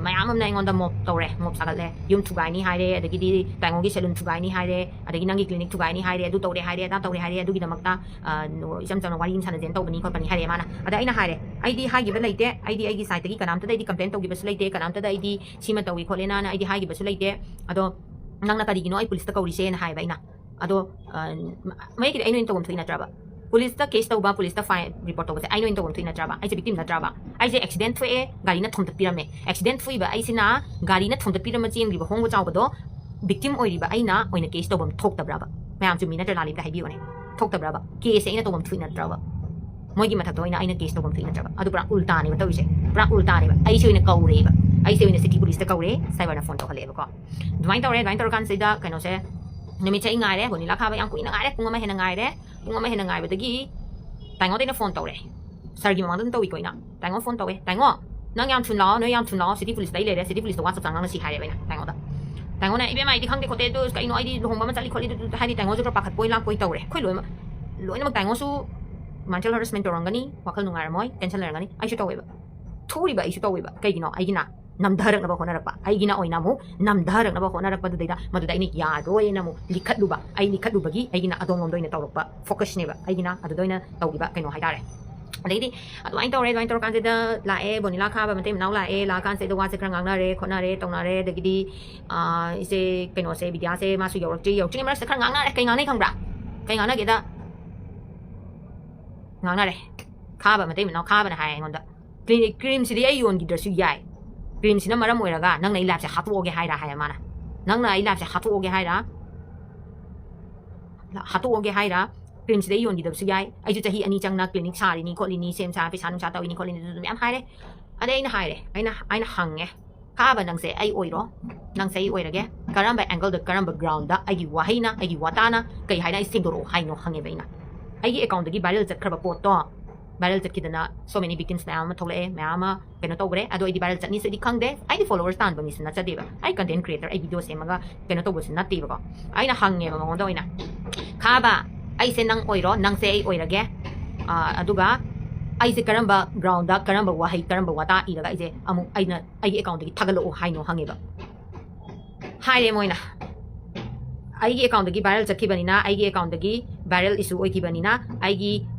ꯃꯌꯥꯝ ꯑꯃꯅ ꯑꯩꯉꯣꯟꯗ ꯃꯣꯞ ꯇꯧꯔꯦ, ꯃꯣꯞ ꯁꯥꯒꯠꯂꯦ, ꯌꯨꯝ ꯊꯨꯒꯥꯏꯅꯤ ꯍꯥꯏꯔꯦ, ꯑꯗꯒꯤꯗꯤ ꯇꯥꯏꯉꯣꯒꯤ ꯁꯦꯂꯨꯟ ꯊꯨꯒꯥꯏꯅꯤ ꯍꯥꯏꯔꯦ, ꯑꯗꯒꯤ ꯅꯪꯒꯤ ꯀ꯭ꯂꯤꯅꯤꯛ ꯊꯨꯒꯥꯏꯅꯤ ꯍꯥꯏꯔꯦ, ꯑꯗꯨ ꯇꯧꯔꯦ ꯍꯥꯏꯔꯦ, ꯑꯗꯥ ꯇꯧꯔꯦ ꯍꯥꯏꯔꯦ, ꯑꯗꯨꯒꯤꯗꯃꯛꯇ ꯏꯆꯝ ꯆꯝꯅ ꯋꯥꯔꯤ ꯑꯃ ꯁꯥꯟꯅꯖꯦꯅ ꯇꯧꯕꯅꯤ ꯈꯣꯠꯄꯅꯤ" ꯍꯥꯏꯔꯦ ꯃꯥꯅ꯫ ꯑꯗ ꯑꯩꯅ ꯍꯥꯏꯔꯦ, "ꯑꯩꯗꯤ ꯍꯥꯏꯈꯤꯕ ꯂꯩꯇꯦ, ꯑꯩꯗꯤ ꯑꯩꯒꯤ ꯁꯥꯏꯠꯇꯒꯤ ꯀꯅꯥꯝꯇꯗ ꯑꯩꯗꯤ ꯀꯝꯄ꯭ꯂꯦꯟ ꯇꯧꯈꯤꯕꯁꯨ ꯂꯩꯇꯦ, ꯀꯅꯥꯝꯇꯗ ꯑꯩꯗꯤ ꯁꯤꯃ ꯇꯧꯏ ꯈꯣꯠꯂꯦꯅ ꯑꯩꯗꯤ ꯍꯥꯏꯈꯤꯕꯁꯨ ꯂꯩꯇꯦ꯫ ꯑꯗꯣ ꯅꯪꯅ ꯀꯔꯤꯒꯤꯅꯣ ꯑꯩ ꯄꯨꯂꯤꯁꯇ ꯀꯧꯔꯤꯁꯦꯅ?" ꯍꯥꯏꯕ ꯑꯩꯅ꯫ ꯑꯗꯣ ꯃꯌꯦꯛꯀꯤꯗꯤ ꯑꯩ ꯅꯣꯏꯅ ꯇꯧꯐꯝ ꯊꯣꯛꯏ ꯅꯠꯇ꯭ꯔꯕ? ꯄꯨꯂꯤꯁꯇ ꯀꯦꯁ ꯇꯧꯕ, ꯄꯨꯂꯤꯁꯇ ꯐꯥꯏꯟ ꯔꯤꯄꯣꯔꯠ ꯇꯧꯕꯁꯦ ꯑꯩ ꯅꯣꯏꯅ ꯇꯧꯐꯝ ꯊꯣꯛꯏ ꯅꯠꯇ꯭ꯔꯕ? ꯑꯩꯁꯦ ꯕꯤꯛꯇꯤꯝ ꯅꯠꯇ꯭ꯔꯕ? ꯑꯩꯁꯦ ꯑꯦꯛꯁꯤꯗꯦꯟ ꯊꯣꯛꯑꯦ, ꯒꯥꯔꯤꯅ ꯊꯣꯝꯗꯠꯄꯤꯔꯝꯃꯦ꯫ ꯑꯦꯛꯁꯤꯗꯦꯟ ꯊꯣꯛꯏꯕ ꯑꯩꯁꯤꯅ ꯒꯥꯔꯤꯅ ꯊꯣꯝꯗꯠꯄꯤꯔꯝꯕ ꯆꯦꯟꯈ꯭ꯔꯤꯕ ꯍꯣꯡꯕ ꯆꯥꯎꯕꯗꯣ ꯕꯤꯛꯇꯤꯝ ꯑꯣꯏꯔꯤꯕ ꯑꯩꯅ ꯑꯣꯏꯅ ꯀꯦꯁ ꯇꯧꯐꯝ ꯊꯣꯛꯇꯕ꯭ꯔꯕ? ꯃꯌꯥꯝ ꯆꯨꯝꯃꯤ ꯅꯠꯇ꯭ꯔ ꯂꯥꯜꯂꯤ ꯑꯝꯇ ꯍꯥꯏꯕꯤꯌꯨꯅꯦ꯫ ꯊꯣꯛꯇꯕ꯭ꯔꯕ? ꯀꯦꯁꯁꯦ ꯑꯩꯅ ꯇꯧꯐꯝ ꯊꯣꯛꯏ ꯅꯠꯇ꯭ꯔꯕ? ꯃꯣꯏꯒꯤ ꯃꯊꯛꯇ ꯑꯣꯏꯅ ꯑꯩꯅ ꯀꯦꯁ ꯇꯧꯐꯝ ꯊꯣꯛꯏ ꯅꯠꯇ꯭ꯔꯕ? ꯑꯗꯨ ꯄꯨꯔꯥ ꯎꯜꯇꯥꯅꯦꯕ ꯇꯧꯔꯤꯁꯦ, ꯄꯨꯔꯥ ꯎꯜꯇꯥꯅꯦꯕ꯫ ꯑꯩꯁꯦ ꯑꯣꯏꯅ ꯀꯧꯔꯦꯕ, ꯑꯩꯁꯦ ꯑꯣꯏꯅ ꯁꯤꯇꯤ ꯄꯨꯂꯤꯁꯇ ꯀꯧꯔꯦ, ꯁꯥꯏꯕꯔꯅ ꯐꯣꯟ ꯇꯧꯍꯜꯂꯛꯑꯦꯕꯀꯣ꯫ ꯑꯗꯨꯃꯥꯏꯅ ꯇꯧꯔꯦ꯫ ꯑꯗꯨꯃꯥꯏꯅ ꯇꯧꯔꯀꯥꯟꯁꯤꯗ ꯀꯩꯅꯣꯁꯦ, ꯅꯨꯃꯤꯠꯁꯦ ꯑꯩ ꯉꯥꯏꯔꯦ, ꯕꯣꯅꯤꯂꯥ ꯈꯥꯕ ꯌꯥꯝ ꯀꯨꯏꯅ ꯉꯥꯏꯔꯦ, ꯄꯨꯡ ꯑꯃ ꯍꯦꯟꯅ ꯉꯥꯏꯔꯦ꯫ ꯄꯨꯡ ꯑꯃ ꯍꯦꯟꯅ ꯉꯥꯏꯕꯗꯒꯤ ꯇꯥꯏꯉꯣꯗ ꯑꯩꯅ ꯐꯣꯟ ꯇꯧꯔꯦ꯫ ꯁꯥꯔꯒꯤ ꯃꯃꯥꯡꯗ ꯑꯗꯨꯝ ꯇꯧꯏꯀꯣ ꯑꯩꯅ꯫ "ꯇꯥꯏꯉꯣ, ꯐꯣꯟ ꯇꯧꯋꯦ꯫ ꯇꯥꯏꯉꯣ, ꯅꯪ ꯌꯥꯝ ꯊꯨꯅ ꯂꯥꯛꯑꯣ, ꯅꯣꯏ ꯌꯥꯝ ꯊꯨꯅ ꯂꯥꯛꯑꯣ, ꯁꯤꯇꯤ ꯄꯨꯂꯤꯁꯇ ꯑꯩ ꯂꯩꯔꯦ, ꯁꯤꯇꯤ ꯄꯨꯂꯤꯁꯇ ꯋꯥ ꯆꯞ ꯆꯥ ꯉꯥꯡꯅꯁꯤ" ꯍꯥꯏꯔꯦꯕ ꯑꯩꯅ ꯇꯥꯏꯉꯣꯗ꯫ ꯇꯥꯏꯉꯣꯅ, "ꯏꯕꯦꯝꯃ, ꯑꯩꯗꯤ ꯈꯪꯗꯦ ꯈꯣꯠꯇꯦ, ꯑꯗꯨ ꯀꯩꯅꯣ, ꯑꯩꯗꯤ ꯂꯨꯍꯣꯡꯕ ꯑꯃ ꯆꯠꯂꯤ ꯈꯣꯠꯂꯤ", ꯑꯗꯨ ꯍꯥꯏꯗꯤ ꯇꯥꯏꯉꯣꯁꯨ ꯈꯔ ꯄꯥꯈꯠꯄꯣꯏ ꯂꯥꯛꯄꯣꯏ ꯇꯧꯔꯦ꯫ ꯑꯩꯈꯣꯏ ꯂꯣꯏꯅꯃꯛ, ꯂꯣꯏꯅꯃꯛ ꯇꯥꯏꯉꯣꯁꯨ ꯃꯦꯟꯇꯦꯜ ꯍꯔꯦꯁꯃꯦꯟ ꯇꯧꯔꯝꯒꯅꯤ, ꯋꯥꯈꯜ ꯅꯨꯡꯉꯥꯏꯔꯝꯃꯣꯏ, ꯇꯦꯟꯁꯟ ꯂꯩꯔꯝꯒꯅꯤ꯫ ꯑꯩꯁꯨ ꯇꯧꯋꯦꯕ, ꯊꯣꯛꯎꯔꯤꯕ ꯑꯩꯁꯨ ꯇꯧꯋꯦꯕ꯫ ꯀꯩꯒꯤꯅꯣ? ꯑꯩꯒꯤꯅ ꯅꯝꯊꯔꯛꯅꯕ ꯍꯣꯠꯅꯔꯛꯄ, ꯑꯩꯒꯤꯅ ꯑꯣꯏꯅ ꯑꯃꯨꯛ ꯅꯝꯊꯔꯛꯅꯕ ꯍꯣꯠꯅꯔꯛꯄꯗꯨꯗꯩꯗ ꯃꯗꯨꯗ ꯑꯩꯅ ꯌꯥꯔꯣꯏꯅ ꯑꯃꯨꯛ ꯂꯤꯈꯠꯂꯨꯕ꯫ ꯑꯩ ꯂꯤꯈꯠꯂꯨꯕꯒꯤ ꯑꯩꯒꯤꯅ ꯑꯗꯣꯝꯂꯣꯝꯗ ꯑꯣꯏꯅ ꯇꯧꯔꯛꯄ ꯐꯣꯀꯁꯅꯦꯕ, ꯑꯩꯒꯤꯅ ꯑꯗꯨꯗ ꯑꯣꯏꯅ ꯇꯧꯈꯤꯕ ꯀꯩꯅꯣ ꯍꯥꯏꯇꯥꯔꯦ꯫ ꯑꯗꯩꯗꯤ ꯑꯗꯨꯃꯥꯏꯅ ꯇꯧꯔꯦ꯫ ꯑꯗꯨꯃꯥꯏꯅ ꯇꯧꯔꯀꯥꯟꯁꯤꯗ ꯂꯥꯛꯑꯦ, ꯕꯣꯅꯤꯂꯥ ꯈꯥꯕ ꯃꯇꯩ ꯃꯅꯥꯎ ꯂꯥꯛꯑꯦ꯫ ꯂꯥꯛꯑꯀꯥꯟꯁꯤꯗ ꯋꯥꯁꯦ ꯈꯔ ꯉꯥꯡꯅꯔꯦ ꯈꯣꯠꯅꯔꯦ ꯇꯧꯅꯔꯦ꯫ ꯑꯗꯒꯤꯗꯤ, ꯑꯥ, ꯏꯆꯦ ꯀꯩꯅꯣꯁꯦ, ꯕꯤꯗ꯭ꯌꯥꯁꯦ ꯃꯥꯁꯨ ꯌꯧꯔꯛꯇ꯭ꯔꯤ꯫ ꯌꯧꯔꯛꯇ꯭ꯔꯤꯉꯩ ꯃꯔꯛꯁꯤꯗ ꯈꯔ ꯉꯥꯡꯅꯔꯦ꯫ ꯀꯩ ꯉꯥꯡꯅꯩ ꯈꯪꯕ꯭ꯔꯥ? ꯀꯩ ꯉꯥꯡꯅꯒꯦꯗ, ꯉꯥꯡꯅꯔꯦ꯫ ꯈꯥꯕ ꯃꯇꯩ ꯃꯅꯥꯎ ꯈꯥꯕꯅ ꯍꯥꯏ ꯑꯩꯉꯣꯟꯗ, "ꯀ꯭ꯂꯤꯅꯤꯛ, ꯀ꯭ꯔꯤꯝꯁꯤꯗꯤ ꯑꯩ ꯌꯣꯟꯈꯤꯗ꯭ꯔꯁꯨ ꯌꯥꯏ꯫ ꯀ꯭ꯔꯤꯝꯁꯤꯅ ꯃꯔꯝ ꯑꯣꯏꯔꯒ ꯅꯪꯅ ꯑꯩ ꯂꯥꯏꯐꯁꯦ ꯍꯥꯠꯇꯣꯛꯑꯒꯦ ꯍꯥꯏꯔ?" ꯍꯥꯏꯌꯦ ꯃꯥꯅ꯫ "ꯅꯪꯅ ꯑꯩ ꯂꯥꯏꯐꯁꯦ ꯍꯥꯠꯇꯣꯛꯑꯒꯦ ꯍꯥꯏꯔ? ꯍꯥꯠꯇꯣꯛꯑꯒꯦ ꯍꯥꯏꯔ? ꯀ꯭ꯔꯤꯝꯁꯤꯗꯤ ꯑꯩ ꯌꯣꯟꯈꯤꯗꯕꯁꯨ ꯌꯥꯏ꯫ ꯑꯩꯁꯨ ꯆꯍꯤ ꯑꯅꯤ ꯆꯪꯅ ꯀ꯭ꯂꯤꯅꯤꯛ ꯁꯥꯔꯤꯅꯤ ꯈꯣꯠꯂꯤꯅꯤ, ꯁꯦꯝ ꯁꯥ, ꯄꯩꯁꯥ ꯅꯨꯡꯁꯥ ꯇꯧꯔꯤꯅꯤ ꯈꯣꯠꯂꯤꯅꯤ", ꯑꯗꯨ ꯃꯌꯥꯝ ꯍꯥꯏꯔꯦ꯫ ꯑꯗꯩ ꯑꯩꯅ ꯍꯥꯏꯔꯦ, ꯑꯩꯅ, ꯑꯩꯅ ꯍꯪꯉꯦ, "ꯈꯥꯕ, ꯅꯪꯁꯦ ꯑꯩ ꯑꯣꯏꯔꯣ? ꯅꯪꯁꯦ ꯑꯩ ꯑꯣꯏꯔꯒꯦ? ꯀꯔꯝꯕ ꯑꯦꯡꯒꯜꯗ, ꯀꯔꯝꯕ ꯒ꯭ꯔꯥꯎꯟꯗ ꯑꯩꯒꯤ ꯋꯥꯍꯩꯅ, ꯑꯩꯒꯤ ꯋꯥꯇꯥꯅ ꯀꯩ ꯍꯥꯏꯅ ꯑꯩ ꯁꯦꯡꯗꯣꯔꯛꯑꯣ ꯍꯥꯏꯅꯣ?" ꯍꯪꯉꯦꯕ ꯑꯩꯅ꯫ "ꯑꯩꯒꯤ ꯑꯦꯀꯥꯎꯟꯗꯒꯤ ꯚꯥꯏꯔꯦꯜ ꯆꯠꯈ꯭ꯔꯕ ꯄꯣꯠꯇꯣ viral ꯆꯠꯈꯤꯗꯅ so many victims ꯃꯌꯥꯝ ꯑꯃ ꯊꯣꯛꯂꯛꯑꯦ, ꯃꯌꯥꯝ ꯑꯃ ꯀꯩꯅꯣ ꯇꯧꯈ꯭ꯔꯦ꯫ ꯑꯗꯣ ꯑꯩꯗꯤ viral ꯆꯠꯅꯤꯁꯨ ꯑꯩꯗꯤ ꯈꯪꯗꯦ, ꯑꯩꯗꯤ followers ꯇꯥꯟꯕ ꯃꯤꯁꯨ ꯅꯠꯆꯗꯦꯕ, ꯑꯩ content creator, ꯑꯩ video ꯁꯦꯝꯃꯒ ꯀꯩꯅꯣ ꯇꯧꯕꯁꯨ ꯅꯠꯇꯦꯕꯀꯣ꯫ ꯑꯩꯅ ꯍꯪꯉꯦꯕ ꯃꯉꯣꯟꯗ ꯑꯣꯏꯅ, "ꯈꯥꯕ, ꯑꯩꯁꯦ ꯅꯪ ꯑꯣꯏꯔꯣ, ꯅꯪꯁꯦ ꯑꯩ ꯑꯣꯏꯔꯒꯦ, ꯑꯥ, ꯑꯗꯨꯒ ꯑꯩꯁꯦ ꯀꯔꯝꯕ groundꯗ, ꯀꯔꯝꯕ ꯋꯥꯍꯩ, ꯀꯔꯝꯕ ꯋꯥꯇꯥ ꯏꯔꯒ ꯑꯩꯁꯦ ꯑꯃꯨꯛ ꯑꯩꯅ ꯑꯩꯒꯤ accountꯇꯒꯤ ꯊꯥꯒꯠꯂꯛꯑꯣ ꯍꯥꯏꯅꯣ?" ꯍꯪꯉꯦꯕ꯫ ꯍꯥꯏꯔꯦ ꯃꯣꯏꯅ, "ꯑꯩꯒꯤ accountꯇꯒꯤ viral ꯆꯠꯈꯤꯕꯅꯤꯅ, ꯑꯩꯒꯤ accountꯇꯒꯤ viral issue ꯑꯣꯏꯈꯤꯕꯅꯤꯅ, ꯑꯩꯒꯤ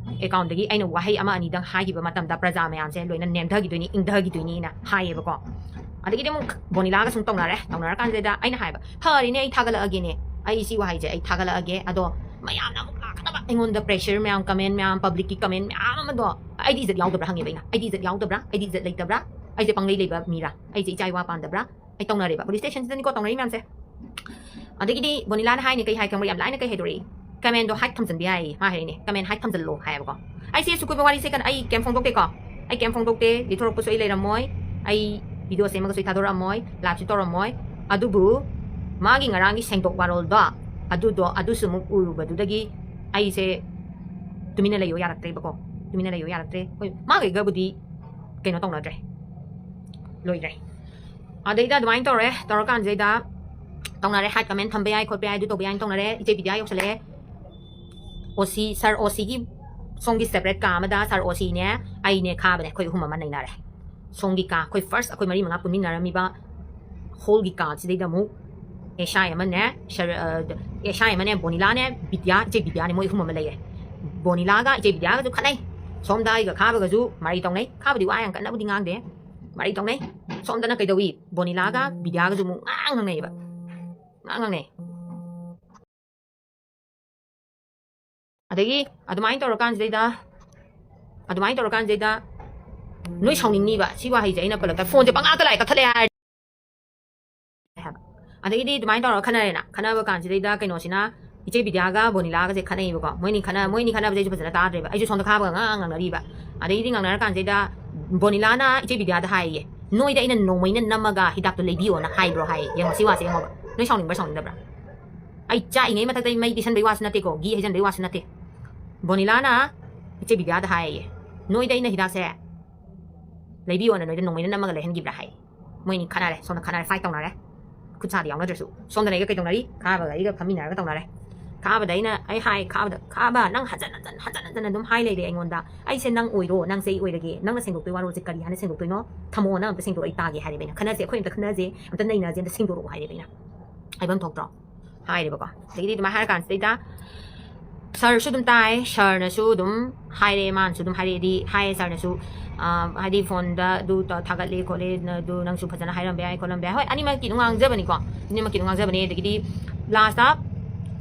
accountꯇꯒꯤ ꯑꯩꯅ ꯋꯥꯍꯩ ꯑꯃ ꯑꯅꯤꯗꯪ ꯍꯥꯏꯈꯤꯕ ꯃꯇꯝꯗ ꯄ꯭ꯔꯖꯥ ꯃꯌꯥꯝꯁꯦ ꯂꯣꯏꯅ ꯅꯦꯝꯊꯈꯤꯗꯣꯏꯅꯤ, ꯏꯪꯊꯈꯤꯗꯣꯏꯅꯤꯅ" ꯍꯥꯏꯌꯦꯕꯀꯣ꯫ ꯑꯗꯒꯤꯗꯤ ꯑꯃꯨꯛ ꯕꯣꯅꯤꯂꯥꯒ ꯁꯨꯝ ꯇꯧꯅꯔꯦ꯫ ꯇꯧꯅꯔꯀꯥꯟꯁꯤꯗ ꯑꯩꯅ ꯍꯥꯏꯕ, "ꯐꯔꯦꯅꯦ, ꯑꯩ ꯊꯥꯒꯠꯂꯛꯑꯒꯦꯅꯦ, ꯑꯩ ꯁꯤ ꯋꯥꯍꯩꯁꯦ ꯑꯩ ꯊꯥꯒꯠꯂꯛꯑꯒꯦ, ꯑꯗꯣ ꯃꯌꯥꯝꯅ ꯑꯃꯨꯛ ꯂꯥꯛꯀꯗꯕ ꯑꯩꯉꯣꯟꯗ pressure ꯃꯌꯥꯝ, comment ꯃꯌꯥꯝ, publicꯀꯤ comment ꯃꯌꯥꯝ ꯑꯃꯗꯣ, ꯑꯩꯗꯤ ꯏꯖꯠ ꯌꯥꯎꯗꯕ꯭ꯔꯥ?" ꯍꯪꯉꯦꯕ ꯑꯩꯅ꯫ "ꯑꯩꯗꯤ ꯏꯖꯠ ꯌꯥꯎꯗꯕ꯭ꯔꯥ? ꯑꯩꯗꯤ ꯏꯖꯠ ꯂꯩꯇꯕ꯭ꯔꯥ? ꯑꯩꯁꯦ ꯄꯪꯂꯩ ꯂꯩꯕ ꯃꯤꯔꯥ? ꯑꯩꯁꯦ ꯏꯆꯥ ꯏꯋꯥ ꯄꯥꯟꯗꯕ꯭ꯔꯥ?" ꯑꯩ ꯇꯧꯅꯔꯦꯕ, police stationꯁꯤꯗꯅꯤꯀꯣ ꯇꯧꯅꯔꯤ ꯃꯌꯥꯝꯁꯦ꯫ ꯑꯗꯒꯤꯗꯤ ꯕꯣꯅꯤꯂꯥꯅ ꯍꯥꯏꯅꯤ ꯀꯩ ꯍꯥꯏ ꯈꯪꯕ꯭ꯔꯥ? ꯌꯥꯝ ꯂꯥꯏꯅ ꯀꯩ ꯍꯥꯏꯗꯣꯔꯛꯏ? "Commentꯗꯣ hide ꯊꯝꯖꯟꯕ ꯌꯥꯏꯌꯦ", ꯃꯥ ꯍꯥꯏꯔꯛꯏꯅꯦ, "Comment hide ꯊꯝꯖꯜꯂꯣ" ꯍꯥꯏꯌꯦꯕꯀꯣ꯫ ꯑꯩꯁꯦ ꯁꯨꯀꯨꯏꯕ ꯋꯥꯔꯤꯁꯦ ꯀꯩꯅꯣ, ꯑꯩ ꯀꯩꯝ ꯐꯣꯡꯗꯣꯛꯇꯦꯀꯣ, ꯑꯩ ꯀꯩꯝ ꯐꯣꯡꯗꯣꯛꯇꯦ, ꯂꯤꯊꯣꯔꯛꯄꯁꯨ ꯑꯩ ꯂꯩꯔꯝꯃꯣꯏ, ꯑꯩ video ꯁꯦꯝꯃꯒꯁꯨ ꯑꯩ ꯊꯥꯗꯣꯔꯛꯑꯝꯃꯣꯏ, liveꯁꯨ ꯇꯧꯔꯝꯃꯣꯏ꯫ ꯑꯗꯨꯕꯨ ꯃꯥꯒꯤ ꯉꯔꯥꯡꯒꯤ ꯁꯦꯡꯗꯣꯛ ꯋꯥꯔꯣꯜꯗꯣ, ꯑꯗꯨꯗꯣ, ꯑꯗꯨꯁꯨ ꯑꯃꯨꯛ ꯎꯔꯨꯕꯗꯨꯗꯒꯤ ꯑꯩꯁꯦ ꯇꯨꯃꯤꯟꯅ ꯂꯩꯌꯣ ꯌꯥꯔꯛꯇ꯭ꯔꯦꯕꯀꯣ, ꯇꯨꯃꯤꯟꯅ ꯂꯩꯌꯣ ꯌꯥꯔꯛꯇ꯭ꯔꯦ꯫ ꯍꯣꯏ, ꯃꯥꯒꯩꯒꯕꯨꯗꯤ ꯀꯩꯅꯣ ꯇꯧꯅꯗ꯭ꯔꯦ, ꯂꯣꯏꯈ꯭ꯔꯦ꯫ ꯑꯗꯩꯗ ꯑꯗꯨꯃꯥꯏꯅ ꯇꯧꯔꯦ, ꯇꯧꯔꯀꯥꯟꯁꯤꯗꯩꯗ ꯇꯧꯅꯔꯦ, hide comment ꯊꯝꯕ ꯌꯥꯏ ꯈꯣꯠꯄ ꯌꯥꯏ, ꯑꯗꯨ ꯇꯧꯕ ꯌꯥꯏꯅ ꯇꯧꯅꯔꯦ꯫ ꯏꯆꯦ ꯕꯤꯗ꯭ꯌꯥ ꯌꯧꯁꯜꯂꯛꯑꯦ꯫ ꯑꯣ ꯁꯤ, sir ꯑꯣ ꯁꯤꯒꯤ ꯁꯣꯝꯒꯤ separate ꯀꯥ ꯑꯃꯗ sir ꯑꯣ ꯁꯤꯅꯦ, ꯑꯩꯅꯦ, ꯈꯥꯕꯅꯦ, ꯑꯩꯈꯣꯏ ꯑꯍꯨꯝ ꯑꯃ ꯅꯩꯅꯔꯦ꯫ ꯁꯣꯝꯒꯤ ꯀꯥ, ꯑꯩꯈꯣꯏ first ꯑꯩꯈꯣꯏ ꯃꯔꯤ ꯃꯉꯥ ꯄꯨꯟꯃꯤꯟꯅꯔꯝꯃꯤꯕ hallꯒꯤ ꯀꯥꯁꯤꯗꯩꯗ ꯑꯃꯨꯛ ꯑꯦꯁ ꯑꯥꯏ ꯑꯃꯅꯦ, ꯁꯔ-, ꯑ, ꯑꯦꯁ ꯑꯥꯏ ꯑꯃꯅꯦ, ꯕꯣꯅꯤꯂꯥꯅꯦ, ꯕꯤꯗ꯭ꯌꯥ, ꯏꯆꯦ ꯕꯤꯗ꯭ꯌꯥꯅꯦ, ꯃꯣꯏ ꯑꯍꯨꯝ ꯑꯃ ꯂꯩꯔꯦ꯫ ꯕꯣꯅꯤꯂꯥꯒ ꯏꯆꯦ ꯕꯤꯗ꯭ꯌꯥꯒꯁꯨ ꯈꯠꯅꯩ꯫ ꯁꯣꯝꯗ ꯑꯩꯒ ꯈꯥꯕꯒꯁꯨ ꯃꯔꯩ ꯇꯧꯅꯩ꯫ ꯈꯥꯕꯗꯤ ꯋꯥ ꯌꯥꯝ ꯀꯟꯅꯕꯨꯗꯤ ꯉꯥꯡꯗꯦ, ꯃꯔꯩ ꯇꯧꯅꯩ꯫ ꯁꯣꯝꯗꯅ ꯀꯩꯗꯧꯏ? ꯕꯣꯅꯤꯂꯥꯒ ꯕꯤꯗ꯭ꯌꯥꯒꯁꯨ ꯑꯃꯨꯛ ꯉꯥꯡ ꯉꯥꯡꯅꯩꯌꯦꯕ, ꯉꯥꯡ ꯉꯥꯡꯅꯩ꯫ ꯑꯗꯒꯤ ꯑꯗꯨꯃꯥꯏꯅ ꯇꯧꯔꯀꯥꯟꯁꯤꯗꯩꯗ, ꯑꯗꯨꯃꯥꯏꯅ ꯇꯧꯔꯀꯥꯟꯁꯤꯗꯩꯗ ꯅꯣꯏ ꯁꯥꯎꯅꯤꯡꯅꯤꯕ, ꯁꯤ ꯋꯥꯍꯩꯁꯦ ꯑꯩꯅ ꯄꯜꯂꯛꯇ, phoneꯁꯦ ꯄꯪꯂꯥꯛꯇ ꯂꯥꯛꯑꯦ, ꯀꯛꯊꯠꯂꯦ ꯍꯥꯏꯔꯗꯤ ꯍꯥꯏꯕ꯫ ꯑꯗꯒꯤꯗꯤ ꯑꯗꯨꯃꯥꯏꯅ ꯇꯧꯔꯒ ꯈꯟꯅꯔꯦꯅ, ꯈꯟꯅꯕ ꯀꯥꯟꯁꯤꯗꯩꯗ ꯀꯩꯅꯣꯁꯤꯅ, ꯏꯆꯦ ꯕꯤꯗ꯭ꯌꯥꯒ ꯕꯣꯅꯤꯂꯥꯒꯁꯦ ꯈꯠꯅꯩꯌꯦꯕꯀꯣ꯫ ꯃꯣꯏꯅꯤ ꯈꯠꯅ-, ꯃꯣꯏꯅꯤ ꯈꯠꯅꯕꯁꯦ ꯑꯩꯁꯨ ꯐꯖꯅ ꯇꯥꯗ꯭ꯔꯦꯕ, ꯑꯩꯁꯨ ꯁꯣꯝꯗ ꯈꯥꯕꯒ ꯉꯥꯡ ꯉꯥꯡꯅꯔꯤꯕ꯫ ꯑꯗꯒꯤꯗꯤ ꯉꯥꯡꯅꯔꯀꯥꯟꯁꯤꯗꯩꯗ ꯕꯣꯅꯤꯂꯥꯅ ꯏꯆꯦ ꯕꯤꯗ꯭ꯌꯥꯗ ꯍꯥꯏꯌꯦ, "ꯅꯣꯏꯗ ꯑꯩꯅ ꯅꯣꯡꯃꯩꯅ ꯅꯝꯃꯒ ꯍꯤꯗꯥꯛꯇꯣ ꯂꯩꯕꯤꯌꯣꯅ ꯍꯥꯏꯕ꯭ꯔꯣ?" ꯍꯥꯏꯌꯦ꯫ ꯌꯦꯡꯉꯣ ꯁꯤ ꯋꯥꯁꯦ, ꯌꯦꯡꯉꯣꯕ, ꯅꯣꯏ ꯁꯥꯎꯅꯤꯡꯕ꯭ꯔꯥ ꯁꯥꯎꯅꯤꯡꯗꯕ꯭ꯔꯥ? ꯑꯩ ꯆꯥꯛꯏꯉꯩ ꯃꯊꯛꯇ ꯑꯩ ꯃꯩ ꯇꯤꯁꯟꯕꯩ ꯋꯥꯁꯨ ꯅꯠꯇꯦꯀꯣ, ꯘꯤ ꯍꯩꯖꯟꯕꯩ ꯋꯥꯁꯨ ꯅꯠꯇꯦ꯫ ꯕꯣꯅꯤꯂꯥꯅ ꯏꯆꯦ ꯕꯤꯗ꯭ꯌꯥꯗ ꯍꯥꯏꯌꯦ, ꯅꯣꯏꯗ ꯑꯩꯅ ꯍꯤꯗꯥꯛꯁꯦ ꯂꯩꯕꯤꯌꯣꯅ ꯅꯣꯏꯗ ꯅꯣꯡꯃꯩꯅ ꯅꯝꯃꯒ ꯂꯩꯍꯟꯈꯤꯕ꯭ꯔꯥ ꯍꯥꯏ꯫ ꯃꯣꯏ ꯑꯅꯤ ꯈꯠꯅꯔꯦ, ꯁꯣꯝꯗ ꯈꯠꯅꯔꯦ, ꯐꯥꯏꯠ ꯇꯧꯅꯔꯦ꯫ ꯈꯨꯠ ꯁꯥꯗꯤ ꯌꯥꯎꯅꯗ꯭ꯔꯁꯨ ꯁꯣꯝꯗꯅ ꯑꯩꯒ ꯀꯩ ꯇꯧꯅꯔꯤ, ꯈꯥꯕꯒ ꯑꯩꯒ ꯐꯝꯃꯤꯟꯅꯔꯒ ꯇꯧꯅꯔꯦ꯫ ꯈꯥꯕꯗ ꯑꯩꯅ ꯑꯩ ꯍꯥꯏ, ꯈꯥꯕꯗ, "ꯈꯥꯕ, ꯅꯪ ꯍꯟꯖꯟ ꯍꯟꯖꯟ ꯍꯟꯖꯟ ꯍꯟꯖꯟ ꯑꯗꯨꯝ ꯍꯥꯏ ꯂꯩꯔꯦ ꯑꯩꯉꯣꯟꯗ꯫ ꯑꯩꯁꯦ ꯅꯪ ꯑꯣꯏꯔꯣ, ꯅꯪꯁꯦ ꯑꯩ ꯑꯣꯏꯔꯒꯦ, ꯅꯪꯅ ꯁꯦꯡꯗꯣꯛꯇꯣꯏ ꯋꯥꯔꯣꯜꯁꯦ ꯀꯔꯤ ꯍꯥꯏꯅ ꯁꯦꯡꯗꯣꯛꯇꯣꯏꯅꯣ? ꯊꯝꯃꯣ, ꯅꯪ ꯑꯝꯇ ꯁꯦꯡꯗꯣꯛꯑꯣ, ꯑꯩ ꯇꯥꯒꯦ" ꯍꯥꯏꯔꯦꯕ ꯑꯩꯅ꯫ "ꯈꯟꯅꯁꯦ, ꯑꯩꯈꯣꯏ ꯑꯝꯇ ꯈꯟꯅꯁꯦ, ꯑꯝꯇ ꯅꯩꯅꯁꯦ, ꯑꯝꯇ ꯁꯦꯡꯗꯣꯔꯛꯑꯣ" ꯍꯥꯏꯔꯦꯕ ꯑꯩꯅ꯫ ꯍꯥꯏꯐꯝ ꯊꯣꯛꯇ꯭ꯔꯣ? ꯍꯥꯏꯔꯦꯕꯀꯣ꯫ ꯑꯗꯒꯤꯗꯤ ꯑꯗꯨꯃꯥꯏꯅ ꯍꯥꯏꯔ ꯀꯥꯟꯁꯤꯗꯩꯗ ꯁꯥꯔꯁꯨ ꯑꯗꯨꯝ ꯇꯥꯏ, ꯁꯥꯔꯅꯁꯨ ꯑꯗꯨꯝ ꯍꯥꯏꯔꯛꯑꯦ, ꯃꯥꯅꯁꯨ ꯑꯗꯨꯝ ꯍꯥꯏꯔꯛꯑꯦꯗꯤ ꯍꯥꯏꯌꯦ ꯁꯥꯔꯅꯁꯨ, ꯑ, ꯍꯥꯏꯗꯤ ꯐꯣꯟꯗ ꯑꯗꯨ ꯇ-, ꯊꯥꯒꯠꯂꯦ ꯈꯣꯠꯂꯦ, ꯅ-, ꯑꯗꯨ ꯅꯪꯁꯨ ꯐꯖꯅ ꯍꯥꯏꯔꯝꯕ ꯌꯥꯏ ꯈꯣꯠꯂꯝꯕ ꯌꯥꯏ꯫ ꯍꯣꯏ, ꯑꯅꯤꯃꯛꯀꯤ ꯑꯗꯨꯝ ꯉꯥꯡꯖꯕꯅꯤꯀꯣ, ꯑꯅꯤꯃꯛꯀꯤ ꯑꯗꯨꯝ ꯉꯥꯡꯖꯕꯅꯦ꯫ ꯑꯗꯒꯤꯗꯤ ꯂꯥꯁꯇ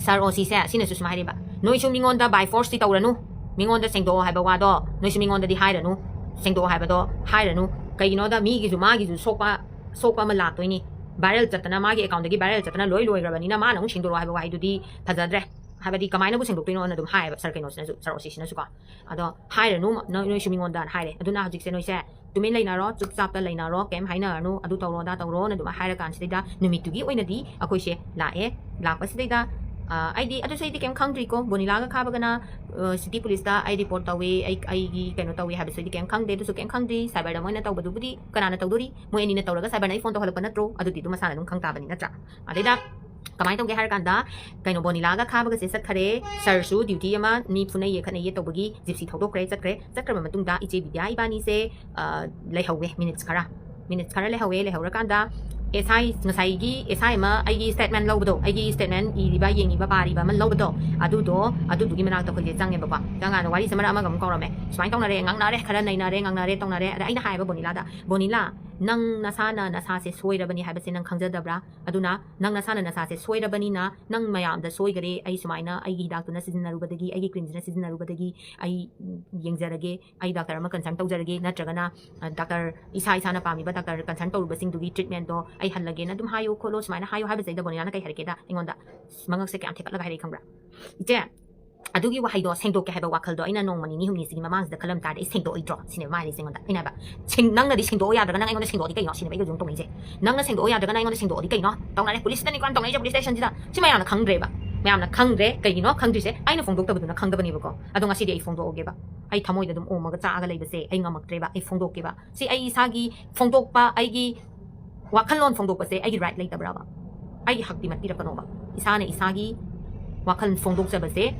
ꯁꯥꯔ ꯑꯣ ꯁꯤꯁꯦ ꯁꯤꯅꯁꯨ ꯁꯨꯃꯥꯏꯅ ꯍꯥꯏꯔꯤꯕ, "ꯅꯣꯏꯁꯨ ꯃꯤꯉꯣꯟꯗ by forceꯇꯤ ꯇꯧꯔꯅꯨ, ꯃꯤꯉꯣꯟꯗ ꯁꯦꯡꯗꯣꯛꯑꯣ ꯍꯥꯏꯕ ꯋꯥꯗꯣ ꯅꯣꯏꯁꯨ ꯃꯤꯉꯣꯟꯗꯗꯤ ꯍꯥꯏꯔꯅꯨ, ꯁꯦꯡꯗꯣꯛꯑꯣ ꯍꯥꯏꯕꯗꯣ ꯍꯥꯏꯔꯅꯨ꯫ ꯀꯩꯒꯤꯅꯣꯗ ꯃꯤꯒꯤꯁꯨ ꯃꯥꯒꯤꯁꯨ ꯁꯣꯛꯄ, ꯁꯣꯛꯄ ꯑꯃ ꯂꯥꯛꯇꯣꯏꯅꯤ꯫ Viral ꯆꯠꯇꯅ, ꯃꯥꯒꯤ accountꯇꯒꯤ viral ꯆꯠꯇꯅ ꯂꯣꯏ ꯂꯣꯏꯈ꯭ꯔꯕꯅꯤꯅ ꯃꯥꯅ ꯑꯃꯨꯛ ꯁꯦꯡꯗꯣꯔꯛꯑꯣ ꯍꯥꯏꯕ ꯋꯥꯍꯩꯗꯨꯗꯤ ꯐꯖꯗ꯭ꯔꯦ꯫ ꯍꯥꯏꯕꯗꯤ ꯀꯃꯥꯏꯅꯕꯨ ꯁꯦꯡꯗꯣꯛꯇꯣꯏꯅꯣꯅ" ꯑꯗꯨꯝ ꯍꯥꯏꯌꯦꯕ ꯁꯥꯔ ꯀꯩꯅꯣꯁꯤꯅꯁꯨ, ꯁꯥꯔ ꯑꯣ ꯁꯤꯁꯤꯅꯁꯨꯀꯣ꯫ ꯑꯗꯣ ꯍꯥꯏꯔꯅꯨ, ꯅ-, ꯅꯣꯏꯁꯨ ꯃꯤꯉꯣꯟꯗꯅ ꯍꯥꯏꯔꯦ꯫ ꯑꯗꯨꯅ ꯍꯧꯖꯤꯛꯁꯦ ꯅꯣꯏꯁꯦ ꯇꯨꯃꯤꯟ ꯂꯩꯅꯔꯣ, ꯆꯨꯞ ꯆꯥꯞꯇ ꯂꯩꯅꯔꯣ, ꯀꯩꯝ ꯍꯥꯏꯅꯔꯅꯨ, ꯑꯗꯨ ꯇꯧꯔꯣ, ꯑꯗꯥ ꯇꯧꯔꯣꯅ ꯑꯗꯨꯃꯥꯏꯅ ꯍꯥꯏꯔ ꯀꯥꯟꯁꯤꯗꯩꯗ ꯅꯨꯃꯤꯠꯇꯨꯒꯤ ꯑꯣꯏꯅꯗꯤ ꯑꯩꯈꯣꯏꯁꯦ ꯂꯥꯛꯑꯦ꯫ ꯂꯥꯛꯄꯁꯤꯗꯩꯗ, ꯑ, ꯑꯩꯗꯤ, ꯑꯗꯨꯁꯨ ꯑꯩꯗꯤ ꯀꯩꯝ ꯈꯪꯗ꯭ꯔꯤꯀꯣ, ꯕꯣꯅꯤꯂꯥꯒ ꯈꯥꯕꯒꯅ, ꯑ, city policeꯇ ꯑꯩ report ꯇꯧꯋꯤ, ꯑꯩ, ꯑꯩꯒꯤ ꯀꯩꯅꯣ ꯇꯧꯋꯤ ꯍꯥꯏꯕꯁꯨ ꯑꯩꯗꯤ ꯀꯩꯝ ꯈꯪꯗꯦ꯫ ꯑꯗꯨꯁꯨ ꯀꯩꯝ ꯈꯪꯗ꯭ꯔꯤ꯫ Cyberꯗ ꯃꯣꯏꯅ ꯇꯧꯕꯗꯨꯕꯨꯗꯤ ꯀꯅꯥꯅ ꯇꯧꯗꯣꯔꯤ? ꯃꯣꯏ ꯑꯅꯤꯅ ꯇꯧꯔꯒ Cyberꯅ ꯑꯩ phone ꯇꯧꯍꯜꯂꯛꯄ ꯅꯠꯇ꯭ꯔꯣ? ꯑꯗꯨꯗꯤ ꯑꯗꯨꯝ ꯃꯁꯥꯅ ꯑꯗꯨꯝ ꯈꯪ ꯇꯥꯕꯅꯤ, ꯅꯠꯇ꯭ꯔꯥ? ꯑꯗꯩꯗ ꯀꯃꯥꯏꯅ ꯇꯧꯒꯦ ꯍꯥꯏꯔ ꯀꯥꯟꯗ, ꯀꯩꯅꯣ, ꯕꯣꯅꯤꯂꯥꯒ ꯈꯥꯕꯒꯁꯦ ꯆꯠꯈꯔꯦ꯫ ꯁꯥꯔꯁꯨ duty ꯑꯃ, ꯃꯤ ꯐꯨꯅꯩꯌꯦ ꯈꯠꯅꯩꯌꯦ ꯇꯧꯕꯒꯤ gypsy ꯊꯧꯗꯣꯛꯈ꯭ꯔꯦ, ꯆꯠꯈ꯭ꯔꯦ꯫ ꯆꯠꯈ꯭ꯔꯕ ꯃꯇꯨꯡꯗ ꯏꯆꯦ ꯕꯤꯗ꯭ꯌꯥ ꯏꯕꯥꯅꯤꯁꯦ, ꯑ, ꯂꯩꯍꯧꯋꯦ minutes ꯈꯔ꯫ Minutes ꯈꯔ ꯂꯩꯍꯧꯋꯦ꯫ ꯂꯩꯍꯧꯔꯀꯥꯟꯗ ꯑꯦꯁ ꯑꯥꯏ, ꯉꯁꯥꯏꯒꯤ ꯑꯦꯁ ꯑꯥꯏ ꯑꯃ ꯑꯩꯒꯤ statement ꯂꯧꯕꯗꯣ, ꯑꯩꯒꯤ statement ꯏꯔꯤꯕ, ꯌꯦꯡꯉꯤꯕ, ꯄꯥꯔꯤꯕ ꯑꯃ ꯂꯧꯕꯗꯣ, ꯑꯗꯨꯗꯣ, ꯑꯗꯨꯗꯨꯒꯤ ꯃꯅꯥꯛꯇ ꯑꯩꯈꯣꯏꯁꯦ ꯆꯪꯉꯦꯕꯀꯣ꯫ ꯆꯪꯉꯀꯥꯟꯗ ꯋꯥꯔꯤꯁꯦ ꯃꯔꯛ ꯑꯃꯒ ꯑꯃꯨꯛ ꯀꯧꯔꯝꯃꯦ꯫ ꯁꯨꯃꯥꯏꯅ ꯇꯧꯅꯔꯦ, ꯉꯥꯡꯅꯔꯦ, ꯈꯔ ꯅꯩꯅꯔꯦ, ꯉꯥꯡꯅꯔꯦ, ꯇꯧꯅꯔꯦ꯫ ꯑꯗ ꯑꯩꯅ ꯍꯥꯏꯌꯦꯕ ꯕꯣꯅꯤꯂꯥꯗ, "ꯕꯣꯅꯤꯂꯥ, ꯅꯪ ꯅꯁꯥꯅ ꯅꯁꯥꯁꯦ ꯁꯣꯏꯔꯕꯅꯤ ꯍꯥꯏꯕꯁꯦ ꯅꯪ ꯈꯪꯖꯗꯕ꯭ꯔꯥ? ꯑꯗꯨꯅ ꯅꯪ ꯅꯁꯥꯅ ꯅꯁꯥꯁꯦ ꯁꯣꯏꯔꯕꯅꯤꯅ ꯅꯪ ꯃꯌꯥꯝꯗ ꯁꯣꯏꯈꯔꯦ꯫ ꯑꯩ ꯁꯨꯃꯥꯏꯅ ꯑꯩꯒꯤ ꯍꯤꯗꯥꯛꯇꯨꯅ ꯁꯤꯖꯤꯟꯅꯔꯨꯕꯗꯒꯤ, ꯑꯩꯒꯤ creamꯁꯤꯅ ꯁꯤꯖꯤꯟꯅꯔꯨꯕꯗꯒꯤ ꯑꯩ, ꯎꯝ, ꯌꯦꯡꯖꯔꯒꯦ, ꯑꯩ doctor ꯑꯃ consult ꯇꯧꯖꯔꯒꯦ, ꯅꯠꯇ꯭ꯔꯒꯅ, ꯑ, doctor, ꯏꯁꯥ ꯏꯁꯥꯅ ꯄꯥꯝꯃꯤꯕ doctor consult ꯇꯧꯔꯨꯕꯁꯤꯡꯗꯨꯒꯤ treatmentꯗꯣ ꯑꯩ ꯍꯜꯂꯒꯦꯅ ꯑꯗꯨꯝ ꯍꯥꯏꯌꯨ ꯈꯣꯠꯂꯨ", ꯁꯨꯃꯥꯏꯅ ꯍꯥꯏꯌꯨ ꯍꯥꯏꯕꯁꯤꯗꯩꯗ ꯕꯣꯅꯤꯂꯥꯅ ꯀꯩ ꯍꯥꯏꯔꯛꯀꯦꯗ ꯑꯩꯉꯣꯟꯗ ꯃꯉꯛꯁꯦ ꯀꯌꯥꯝ ꯊꯦꯛꯀꯠꯂꯒ ꯍꯥꯏꯔꯛꯏ ꯈꯪꯕ꯭ꯔꯥ? "ꯏꯆꯦ, ꯑꯗꯨꯒꯤ ꯋꯥꯍꯩꯗꯣ ꯁꯦꯡꯗꯣꯛꯀꯦ ꯍꯥꯏꯕ ꯋꯥꯈꯜꯗꯣ ꯑꯩꯅ ꯅꯣꯡꯃ ꯅꯤꯅꯤ ꯍꯨꯝꯅꯤꯁꯤꯒꯤ ꯃꯃꯥꯡꯁꯤꯗ ꯈꯜꯂꯝ ꯇꯥꯔꯗꯤ ꯑꯩ ꯁꯦꯡꯗꯣꯛꯑꯣꯏꯗ꯭ꯔꯣ?" ꯁꯤꯅꯦꯕ ꯃꯥ ꯍꯥꯏꯔꯤꯁꯦ ꯑꯩꯉꯣꯟꯗ꯫ ꯑꯩꯅ ꯍꯥꯏꯕ, "ꯁꯦꯡ-, ꯅꯪꯅꯗꯤ ꯁꯦꯡꯗꯣꯛꯑꯣ ꯌꯥꯗ꯭ꯔꯒ ꯅꯪ ꯑꯩꯉꯣꯟꯗ ꯁꯦꯡꯗꯣꯛꯑꯗꯤ ꯀꯩꯅꯣ?" ꯁꯤꯅꯦꯕ ꯑꯩꯒ ꯑꯗꯨꯝ ꯇꯧꯅꯩꯁꯦ꯫ "ꯅꯪꯅ ꯁꯦꯡꯗꯣꯛꯑꯣ ꯌꯥꯗ꯭ꯔꯒ ꯅꯪ ꯑꯩꯉꯣꯟꯗ ꯁꯦꯡꯗꯣꯛꯑꯗꯤ ꯀꯩꯅꯣ? ꯇꯧꯅꯔꯦ, policeꯇꯅꯤꯀꯣ ꯌꯥꯝ ꯇꯧꯅꯩꯁꯦ, police stationꯁꯤꯗ꯫ ꯁꯤ ꯃꯌꯥꯝꯅ ꯈꯪꯗ꯭ꯔꯦꯕ꯫ ꯃꯌꯥꯝꯅ ꯈꯪꯗ꯭ꯔꯦ꯫ ꯀꯩꯒꯤꯅꯣ ꯈꯪꯗ꯭ꯔꯤꯁꯦ? ꯑꯩꯅ ꯐꯣꯡꯗꯣꯛꯇꯕꯗꯨꯅ ꯈꯪꯗꯕꯅꯦꯕꯀꯣ꯫ ꯑꯗꯣ ꯉꯁꯤꯗꯤ ꯑꯩ ꯐꯣꯡꯗꯣꯛꯑꯒꯦꯕ꯫ ꯑꯩ ꯊꯃꯣꯏꯗ ꯑꯗꯨꯝ ꯑꯣꯝꯃꯒ ꯆꯥꯛꯑꯒ ꯂꯩꯕꯁꯦ ꯑꯩ ꯉꯝꯃꯛꯇ꯭ꯔꯦꯕ꯫ ꯑꯩ ꯐꯣꯡꯗꯣꯛꯀꯦꯕ꯫ ꯁꯤ ꯑꯩ ꯏꯁꯥꯒꯤ ꯐꯣꯡꯗꯣꯛꯄ, ꯑꯩꯒꯤ ꯋꯥꯈꯜꯂꯣꯟ ꯐꯣꯡꯗꯣꯛꯄꯁꯦ ꯑꯩꯒꯤ ꯔꯥꯏꯠ ꯂꯩꯇꯕ꯭ꯔꯕ? ꯑꯩꯒꯤ ꯍꯛꯇꯤ ꯃꯠꯄꯤꯔꯛꯀꯅꯣꯕ꯫ ꯏꯁꯥꯅ ꯏꯁꯥꯒꯤ ꯋꯥꯈꯜ ꯐꯣꯡꯗꯣꯛꯆꯕꯁꯦ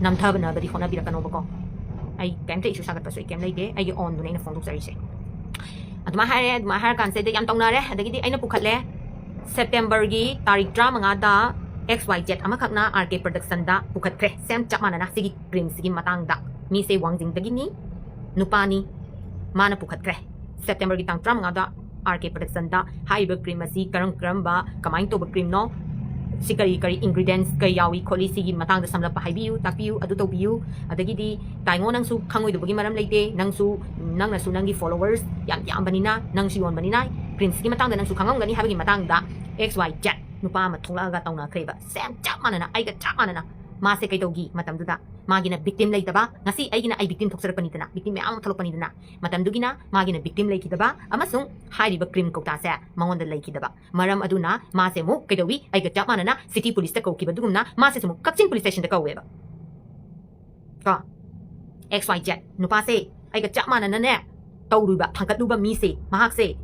ꯅꯝꯊꯅꯕꯗꯤ ꯍꯣꯠꯅꯕꯤꯔꯛꯀꯅꯣꯕꯀꯣ꯫ ꯑꯩ ꯀꯩꯝꯇ ꯏꯁꯨ ꯁꯥꯒꯠꯄꯁꯨ ꯑꯩ ꯀꯩꯝ ꯂꯩꯇꯦ꯫ ꯑꯩꯒꯤ ꯑꯣꯟꯗꯨꯅ ꯑꯩꯅ ꯐꯣꯡꯗꯣꯛꯆꯔꯤꯁꯦ꯫ ꯑꯗꯨꯃꯥꯏꯅ ꯍꯥꯏꯔꯦ, ꯑꯗꯨꯃꯥꯏꯅ ꯍꯥꯏꯔ ꯀꯥꯟꯁꯤꯗ ꯌꯥꯝ ꯇꯧꯅꯔꯦ꯫ ꯑꯗꯒꯤꯗꯤ ꯑꯩꯅ ꯄꯨꯈꯠꯂꯦ, ꯁꯦꯞꯇꯦꯝꯕꯔꯒꯤ ꯇꯥꯔꯤꯛ ꯇꯔꯥꯃꯉꯥꯗ X Y Z ꯑꯃꯈꯛꯅ R K Productionꯗ ꯄꯨꯈꯠꯈ꯭ꯔꯦ꯫ ꯁꯦꯝ ꯆꯞ ꯃꯥꯟꯅꯅ ꯁꯤꯒꯤ ꯀ꯭ꯔꯤꯝꯁꯤꯒꯤ ꯃꯇꯥꯡꯗ꯫ ꯃꯤꯁꯦ ꯋꯥꯡꯖꯤꯡꯗꯒꯤꯅꯤ, ꯅꯨꯄꯥꯅꯤ, ꯃꯥꯅ ꯄꯨꯈꯠꯈ꯭ꯔꯦ꯫ ꯁꯦꯞꯇꯦꯝꯕꯔꯒꯤ ꯇꯥꯡ ꯇꯔꯥꯃꯉꯥꯗ R K Productionꯗ ꯍꯥꯏꯔꯤꯕ ꯀ꯭ꯔꯤꯝ ꯑꯁꯤ ꯀꯔꯝ ꯀꯔꯝꯕ, ꯀꯃꯥꯏꯅ ꯇꯧꯕ ꯀ꯭ꯔꯤꯝꯅꯣ, ꯁꯤ ꯀꯔꯤ ꯀꯔꯤ ingredients ꯀꯩ ꯌꯥꯎꯏ ꯈꯣꯠꯂꯤ, ꯁꯤꯒꯤ ꯃꯇꯥꯡꯗ ꯁꯝꯂꯞꯄ ꯍꯥꯏꯕꯤꯌꯨ, ꯇꯥꯛꯄꯤꯌꯨ, ꯑꯗꯨ ꯇꯧꯕꯤꯌꯨ꯫ ꯑꯗꯒꯤꯗꯤ ꯇꯥꯏꯉꯣ, ꯅꯪꯁꯨ ꯈꯪꯉꯣꯏꯗꯕꯒꯤ ꯃꯔꯝ ꯂꯩꯇꯦ, ꯅꯪꯁꯨ, ꯅꯪꯅꯁꯨ ꯅꯪꯒꯤ followers ꯌꯥꯝ ꯌꯥꯝꯕꯅꯤꯅ, ꯅꯪꯁꯨ ꯌꯣꯟꯕꯅꯤꯅ, ꯀ꯭ꯔꯤꯝꯁꯤꯒꯤ ꯃꯇꯥꯡꯗ ꯅꯪꯁꯨ ꯈꯪꯉꯝꯒꯅꯤ ꯍꯥꯏꯕꯒꯤ ꯃꯇꯥꯡꯗ X Y Z ꯅꯨꯄꯥ ꯑꯃ ꯊꯣꯛꯂꯛꯑꯒ ꯇꯧꯅꯈ꯭ꯔꯦꯕ꯫ ꯁꯦꯝ ꯆꯞ ꯃꯥꯟꯅꯅ, ꯑꯩꯒ ꯆꯞ ꯃꯥꯟꯅꯅ꯫ ꯃꯥꯁꯦ ꯀꯩꯗꯧꯒꯤ ꯃꯇꯝꯗꯨꯗ? ꯃꯥꯒꯤꯅ victim ꯂꯩꯇꯕ, ꯉꯁꯤ ꯑꯩꯒꯤꯅ ꯑꯩ victim ꯊꯣꯛꯆꯔꯛꯄꯅꯤꯗꯅ, victim ꯃꯌꯥꯝ ꯑꯃ ꯊꯣꯛꯂꯛꯄꯅꯤꯗꯅ, ꯃꯇꯝꯗꯨꯒꯤꯅ ꯃꯥꯒꯤꯅ victim ꯂꯩꯈꯤꯗꯕ ꯑꯃꯁꯨꯡ ꯍꯥꯏꯔꯤꯕ ꯀ꯭ꯔꯤꯝ ꯀꯧꯇꯥꯁꯦ ꯃꯉꯣꯟꯗ ꯂꯩꯈꯤꯗꯕ꯫ ꯃꯔꯝ ꯑꯗꯨꯅ ꯃꯥꯁꯦ ꯑꯃꯨꯛ ꯀꯩꯗꯧꯏ? ꯑꯩꯒ ꯆꯞ ꯃꯥꯟꯅꯅ city policeꯇ ꯀꯧꯈꯤꯕ ꯑꯗꯨꯒꯨꯝꯅ ꯃꯥꯁꯦ ꯑꯃꯨꯛ ꯀꯛꯆꯤꯡ police stationꯗ ꯀꯧꯋꯦꯕ꯫ ꯀꯣ, X Y Z ꯅꯨꯄꯥꯁꯦ ꯑꯩꯒ ꯆꯞ ꯃꯥꯟꯅꯅꯅꯦ ꯇꯧꯔꯨꯕ, ꯊꯥꯡꯒꯠꯂꯨꯕ ꯃꯤꯁꯦ, ꯃꯍꯥꯛꯁꯦ